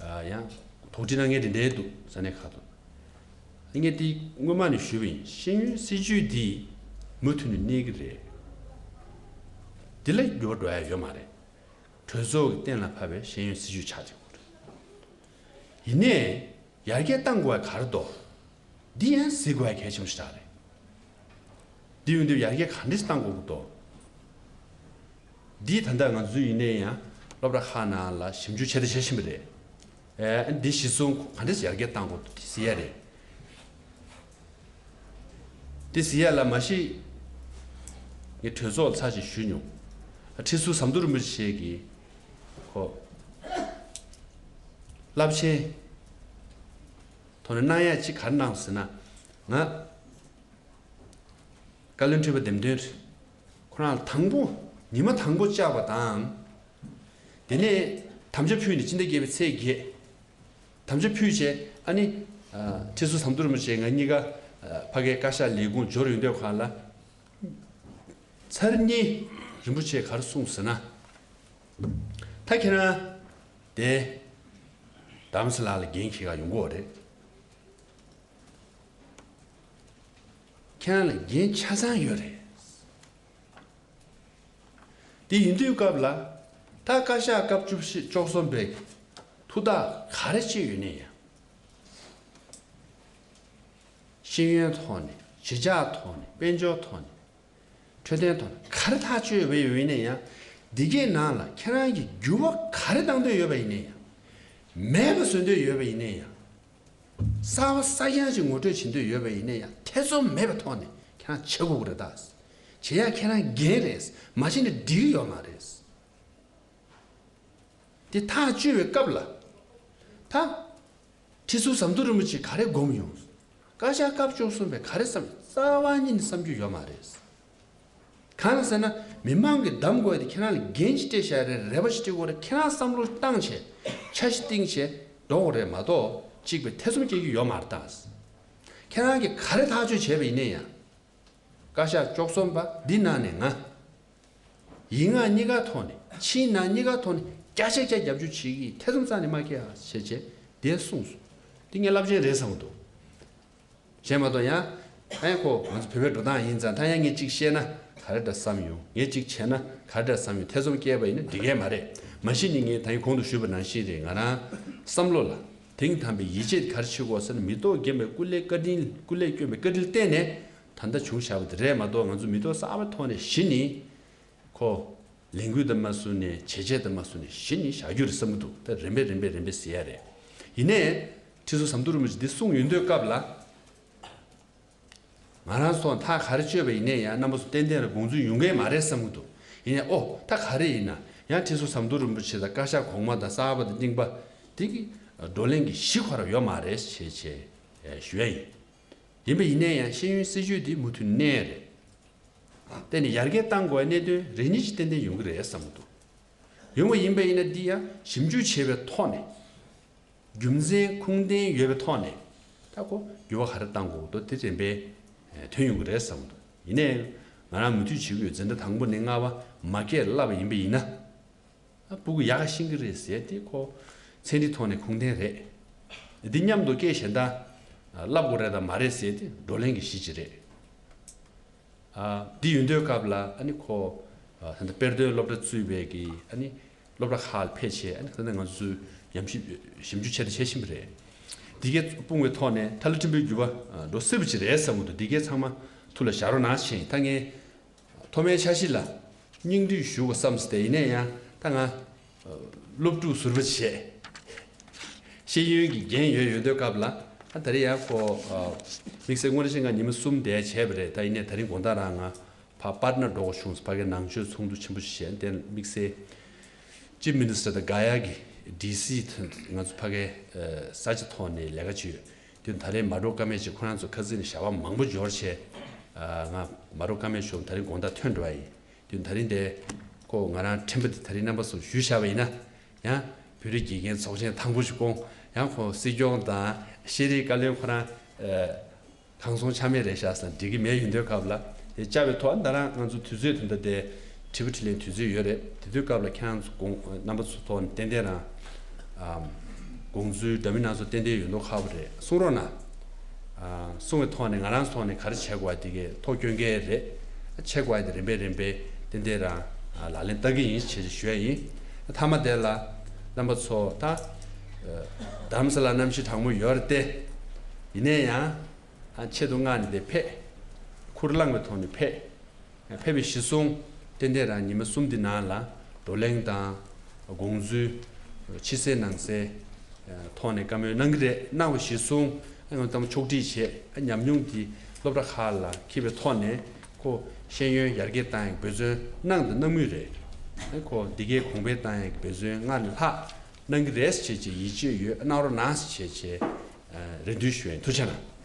ཨ། ཡང་དོགས་འདྲི་གནང་མཁན་དེ་འདྲས་འདུག་ས་གནས་ཁག་ཏུ། ངས་འདི་སྔོན་མ་ནས་ཞུས་པ་ཡིན། ཤེས་ཡོན་སྲིད་བྱུས་འདི་མུ་མཐུད་ནས་གནས་ཀྱི་རེད། འདི་ལ་འགྱུར་བ་འགྲོ་ཡ་ཡོད་མ་རེད། གྲོས་ཚོགས་ཀྱིས་གཏན་ལ་ཕབ་པའི་ཤེས་ཡོན་སྲིད་བྱུས་ཆགས་བསྡད་ཡོད་རེད། ཡིན་ནའི་ཡར་རྒྱས་གཏང་དགོས་པ་ག་རེ་འདུག་འདི་ཡང་གཟིགས་དགོས་པ་གལ་ཆེན་པོ་ཞིག་རེད། འདི་ཡོང་དུས་ཡར་རྒྱས་ག་འདྲས་གཏང་དགོས་ཀྱི་འདུག་འདི་ད་ལྟ་ང་ཚོས་ཡིན་ནའི་ཡང་སློབ་གྲྭ་ཁག་ནང་ལ་ཞིབ་འཇུག་བྱས་ཏེ་བྱེད་བཞིན་པ་རེད། ཨེ། འདི་གཞི་བཟུང་ག་འདྲས་ཡར་རྒྱས་གཏང་དགོས་འདུག་དེ་གཟིགས་ཡ་རེད། དེ་གཟིགས་ཡ་ལ་མ་གཞི་ངས་གྲོས་ཚོགས་ཚར་ཞིག་ཞུས་མྱོང་། ཁྲི་ཟུར་ཟམ་གདོང་རིན་པོ་ཆེ་གིས་ཁོ་རླབས་ཆེན་ཐོག་ནས་གནང་ཡ་ཅིག་ག་རེ་གནང་ཟེར་ན། ང་བཀའ་བློན་ཁྲི་པ་འདེམས་ཐོན་ཁོ་རང་ལ་དང་པོ་ཉི་མ་དང་པོ་བཅར་བ་དང་། དེ་ནས་དམ་བཅའ་ཕུལ་ནས་སྤྱི་ཟླ་བརྒྱད་པའི་ཚེས་བརྒྱད། དམ་བཅའ་ཕུལ་བྱས་ཨ་ནི་ཨ། ཁྲི་ཟུར་ཟམ་གདོང་རིན་པོ་ཆེ་ང་གཉིས་ཀ་ཨ། ཕ་གིའི་བཀའ་ཤག་ལས་ཁུངས་འབྱོར་ཡོང་དུས་ག་ལ། ཚར་གཉིས་རིན་པོ་ཆེས་ག་རེ་གསུངས་ཟེར་ན། ད་ཁྱེད་རང་དེ་རྡ་རམ་ས་ལ་ལ་འགན་འཁྱེར་ག་ཡོང་གི་ཡོད་རེད། ཁྱེད་རང་ལ་འགན་ཆ་ཚང་ཡོད་རེད། དེ་ཡིན་དུས་སྐབས་ལ་ད་བཀའ་ཤག་སྐབས་བཅུ་བཞི་བཅུ་གསུམ་པའི་ཐུགས་ཐག་ག་རེ་བཅད་ཡོད་ནའི་ཡང་། ཤེས་ཡོན་ཐོག་ནས། གཞིས་ཆགས་ཐོག་ནས། དཔལ་འབྱོར་ཐོག་ནས། འཕྲོད་བསྟེན་ཐོག་ནས་ག་རེ་ཐག་གཅོད་བྱས་ཡོད་ནའི་ཡང་། འདི་གའི་ནང་ལ་ཁྱེད་རང་གིས་འགྱུར་བ་ག་རེ་གཏང་འདོད་ཡོད་པ་ཡིན་ནའི་ཡང་། མེད་པ་བཟོ་འདོད་ཡོད་པ་ཡིན་ནའི་ཡང་། གསར་པ་གསར་རྐྱང་ཞིག་ངོ་སྤྲོད་བྱེད་འདོད་ཡོད་པ་ཡིན་ནའི་ཡང་། ཐེ་ཚོམ་མེད་པའི་ཐོག་ནས་ཁྱེད་རང་བྱེད་དགོས་ཀྱི་རེད་ད། བྱེད་ཡ་ཁྱེད་རང་འགན་རེད། མ་བྱེད་ན་འགྲིག་གི་ཡོད་མ་རེད། དེ་ཐག་གཅོད་པའི་སྐབས་ལ། ད་ཁྲི་ཟུར་ཟམ་གདོང་རིན་པོ་ཆེས་ག་རེ་སྒོམ་ཡོང་། བཀའ་ཤག་སྐབས་བཅུ་གསུམ་པས་ག་རེ་བསམ། རྩ་བ་ཉིད་ནས་བསམ་རྒྱུ་ཡོད་མ་རེད། གང་ཟེར་ན། མི་མང་གིས་གདམ་དགོས་ཡ་དེ་ཁྱེད་རང་ལ་འགན་ཅིག་སྤྲད་བཞག་རེད། རེ་བ་ཅིག་སྤྲད་དགོས་རེད། ཁྱེད་རང་བསམ་བློ་བཏང་བྱས། འཆར་གཞི་བཏིང་བྱས་འགྲོ་དགོས་རེད་མ་གཏོགས། གཅིག་པའི་ཐེ་ཚོམ་སྐྱེ་རྒྱུ་ཡོད་མ་རེད་ད། ཁྱེད་རང་གིས་ག་རེ་ཐག་གཅོད་བྱས་པ་ཡིན་ནའི་ཡང་། བཀའ་ཤག་བཅུ་གསུམ་པ་འདི་ནང་ནས་ང་། ཡིག་ངག་གཉིས་ཀ་ཐོག་ནས། ཕྱི་ནང་གཉིས་ཀ་ཐོག་ནས་བརྒྱ་ཆ་བརྒྱ་རྒྱབ་སྐྱོར་བྱེད་ཀྱི་ཡིན། ཐེ་ཚོམ་རྩ་ནས་མ་སྐྱེ་ཨ་ཞེས་བྱས་དེ་གསུངས་སོང་། འདི་ངས་རླབས་ཆེན་རེད་བསམ་གྱི་འདུག་བྱས་མ་གཏོགས་ཡང་། ཨ་ཡང་ཁོ་ང་ཚོ་བོད་པའི་འགྲོ་སྟངས་ཡིན་ཙང་། ད་ཡང་ངས་གཅིག་བཤད་ན་ག་རེ་འདྲ་བསམ་ཡོང་། ངས་གཅིག་བྱས་ན་ག་རེ་འདྲ་བསམ་ཡོང་། ཐེ་ཚོམ་སྐྱེས་པ་ཡིན་ན་འགྲིག་གི་མ་རེད། མ་གཞི་ནས་ངས་ད་ཡིན་གོང་དུ་ཞུས་པ་ནང་བཞིན་རེད། ང་རང་བསམ་བློ་ལ་དེང་དམ་པའི་ཡིད་ཆེས་ག་རེ་བྱེད་དགོས་ཟེར་ན། མི་ཐོག་རྒན་པའི་སྐུ་ལས་བཀའ་དྲིན། སྐུ་ལས་བསྐྱོན་པའི་བཀའ་དྲིན་བརྟེན་ནས་ད་ལྟ་བྱུང་བཞག་པ་དེ་རེད་མ་གཏོགས། ང་ཚོ་མི་ཐོག་གསར་པ་ཐོག་ནས་གཞི་ནས་ཁོ་ལས་འགུལ་དུ་མ་བཟུང་ནས། བྱས་རྗེས་དུ་མ་བཟུང་ནས་གཞི་ནས་བཞག་རྒྱུ་རེད་བསམ་གྱི་འདུག་ད་རིམ་པས་རིམ་པས་རིམ་པས་ཟེར་ཡ་རེད། ཡིན་ནའི་ཁྲི་ཟུར་ཟམ་གདོང་རིན་པོ་ཆེས་འདི་གསུངས་ཡོང་དུས་སྐབས་ལ། ང་རང་ཚོ་ཐག་ག་རེ་གཅོད་པ་ཡིན་ནའི་ཡང་རྣམ་པ་ཚོ་ཏན་ཏན་ལ་དགོངས་ཚུལ་ཡོང་གི་མ་རེད་བསམ་གྱི་འདུག་ཡིན་ནའི་ཨོ་ད་ག་རེ་ཡིན་ན་ཡང་ཁྲི་ཟུར་ཟམ་གདོང་རིན་པོ་ཆེ་དང་བཀའ་ཤག་གོང་མ་དང་གསར་པ་དང་རྙིང་པ་འདི་གི་བགྲོ་གླེང་གི་གཞི་ཁོ་རང་ཡོད་མ་རེད་ཞེས་བྱས་ཞུ་ཡ་ཡིན། ཡིན་པ་ཡིན་ནའི་ཡང་ཤེས་ཡོན་སྲིད་བྱུས་འདི་མུ་མཐུད་གནས་རེད། དེ་ནི་ཡར་རྒྱས་གཏང་དགོས་པའི་གནད་དོན་རེ་གཉིས་ཅིག་ཏན་ཏན་ཡོང་གི་རེད་བསམ་གྱི་འདུག་ཡོང་བ་ཡིན་པ་ཡིན་ན་འདི་ཡང་ཞིབ་འཇུག་བྱས་པའི་ཐོག་ནས། རྒྱུ་མཚན་ཁུངས་ལྡན་ཡོད་པའི་ཐོག་ནས། ད་ཁོ་འགྱུར་བ་ག་རེ་གཏང་དགོས་འདུག་དེ་རིམ་པས་ཐོན་ཡོང་གི་རེད་བསམ་གྱི་འདུག་ཡིན་ནའི་ང་རང་མུ་མཐུད་བྱེད་ཀྱི་ཡོད། འཛིན་གྲྭ་དང་པོ་ནས་ལྔ་པ་མ་སྐྱེས་བསླབ་པ་ཡིན་པ་ཡིན་ན། ཨ་སྤུ་གུ་ཡག་ག་ཤེས་ཀྱི་རེད་ཟེར་དེ་ཁོ་ཚན་རིག་ཐོག་ནས་ཁུངས་ལྡན་རེད། འདི་མཉམ་དུ་སྐད་གཞན་དག་བསླབ་དགོས་རེད་དང་མ་རེད་ཟེར་དེ་བགྲོ་གླེང་གི་གཞི་ཅིག་རེད། ཨ་འདི་ཡོང་དུས་སྐབས་ལ་ཨ་ནི་ཁོ་ཨ་ད་ལྟ་དཔེར་ལྡན་སློབ་གྲྭ་གཙོས་པའི་གི་ཨ་ནི་སློབ་གྲྭ་ཁག་ལ་ཕེབས་བྱས་ཨ་ནི་ད་ལྟ་ང་ཚོས་ཉམས་ཞིབ་ཞིབ་འཇུག་ཆེད་དུ་བྱེད་བཞིན་པ་རེད། འདི་གའི་དཔུང་བའི་ཐོག་ནས་ཐ་ལ་ཕྲན་བུའི་འགྱུར་བ་འགྲོ་སྲིད་པ་ཅིག་རེད་བསམ་གྱི་འདུག་འདི་གའི་ཚང་མ་ཐུགས་ལ་བཞག་རོགས་གནང་ཞེས་ད་ངས་ཐོག་མའི་འཆར་གཞི་ལ་སྙིང་བསྡུས་ཞུ་དགོས་བསམ་སྟེ། ཡིན་ན་ཡང་ད་ང་སློབ་ཕྲུག་ཟུར་པ་བྱས། ཤེས་ཡོན་གྱི་འགན་ཡོད་ཡོད་དུས་སྐབས་ལ་ཨ་ད་རེས་ཡང་ཁོ་དམིགས་བསལ་དངོས་གནས་བཤད་ན་ཉི་མ་གསུམ་དེ་བྱས་པ་རེད། ད་ཡིན་ནའི་ད་རིང་དགོང་དག་རང་ང་ཕ་པར་ན་འགྲོ་དགོས་བྱུང་། ཕ་གའི་ནང་ཆོས་ཚོགས་འདུ་ཆེན་པོ་ཞིག་བྱས། དེ་དམིགས་བསལ་ཅིབ་མི་ནི་སི་ཊར་དང་ག་ཡ་གི་ཌི་སི་ཐོན་ང་ཚོ་ཕ་གའི་ས་ཆ་ཐོག་ནས་ལས་ཀ་བྱས་ཡོད། དེ་ད་རེས་མ་འགྲོ་ཀ་མེད་ཅིག་ཁོ་རང་ཚོ་ཁ་སང་ནས་ཞལ་པར་མང་པོ་འབྱོར་བྱས། ང་མ་འགྲོ་ཀ་མེད་བྱུང་། ད་རིང་དགོང་དག་ཐོན་འགྲོ་བ་ཡིན། དེ་ད་རིང་དེ་ཁོ་ང་རང་ཕྲན་བུ་དེ་ད་རིང་རྣམ་པ་ཚོར་ཞུས་བཞག་པ་ཡིན་ན། ཡང་བོད་རིགས་དགེ་རྒན་ཚོགས་ཆེན་དང་པོ་ཞིག་བསྐོང་། ཡང་ཁོ་སྲིད་སྐྱོང་དང་ཤེས་རིག་བཀའ་བློན་ཁོ་རང་གང་སོང་ཆ་མེད་རེད་ཤག་ཟེར་ན་འགྲིག་གི་མེད། ཡིན་དུས་སྐབས་ལ་དེ་བཅར་བའི་ཐོག་ད་རང་ང་ཚོ་དུས་ཚོད་དེ་འདྲ་དེ་དྲི་བ་དྲིས་ལན་དུས་ཚོད་ཡོད་རེད། དེ་དུས་སྐབས་ལ་ཁྱེད་རང་ཚོ་དགོངས་རྣམ་པ་ཚོ་ཐོག་ནས་ཏན་ཏན་རང་དགོངས་ཚུལ་འདྲ་མིན་སྣ་ཚོགས་ཏན་ཏན་ཡོད་མདོག་ཁ་པོ་རེད། གསུང་རོགས་གནང་། གསུང་བའི་ཐོག་ནས་ང་རང་ཚོ་ཐོག་ནས་ག་རེ་བྱེད་དགོས་པ་དེ་གའི་ཐོག་སྐྱོན་གལ་རེད། བྱེད་དགོས་པ་དེ་རིམ་པས་རིམ་པས་ཏན་ཏན་རང་ལག་ལེན་བསྟར་གྱི་ཡིན་ཞེས་ཞུ་ཡ་ཡིན། མཐའ་མ་དེ་ལ་རྣམ་པ་ཚོ་ད་རྡ་རམ་ས་ལ་གནམ་གཤིས་གྲང་མོ་ཡོད་རེད་དེ། ཡིན་ནའི་ཡང་ཆེད་དུ་མངགས་ནས་དེ་ཕེབས། ཁུར་བླངས་པའི་ཐོག་ནས་ཕེབས། ཕེབས་པའི་གཞི་བཟུང་ཏན་ཏན་རང་ཉི་མ་གསུམ་འདི་ནང་ལ་བགྲོ་གླེང་དང་དགོངས་ཚུལ་ཕྱི་གསལ་ནང་གསལ་ཐོག་ནས་བཀའ་མོལ་གནང་གི་རེད། གནང་བའི་གཞི་བཟུང་ང་ཚོ་ཕྱོགས་སྒྲིག་བྱས། ཉམས་མྱོང་འདི་སློབ་གྲྭ་ཁག་ལ་འཁྱེར་བའི་ཐོག་ནས་ཁོ་ཤེས་ཡོན་ཡར་རྒྱས་བཏང་ཡག་འབད་བརྩོན་གནང་དང་གནང་མུས་རེད། ཁོ་འདི་གའི་གོང་འཕེལ་བཏང་ཡག་འབད་བརྩོན་སྔར་ལས་ལྷག་གནང་གི་རེད་ཟེར་བྱས་བྱས་ཡིད་ཆེས་ཡོད། གནང་རོགས་གནང་ཟེར་བྱས་བྱས་རེ་འདུན་ཞུ་ཡིན། ཐུགས་རྗེ་གནང་།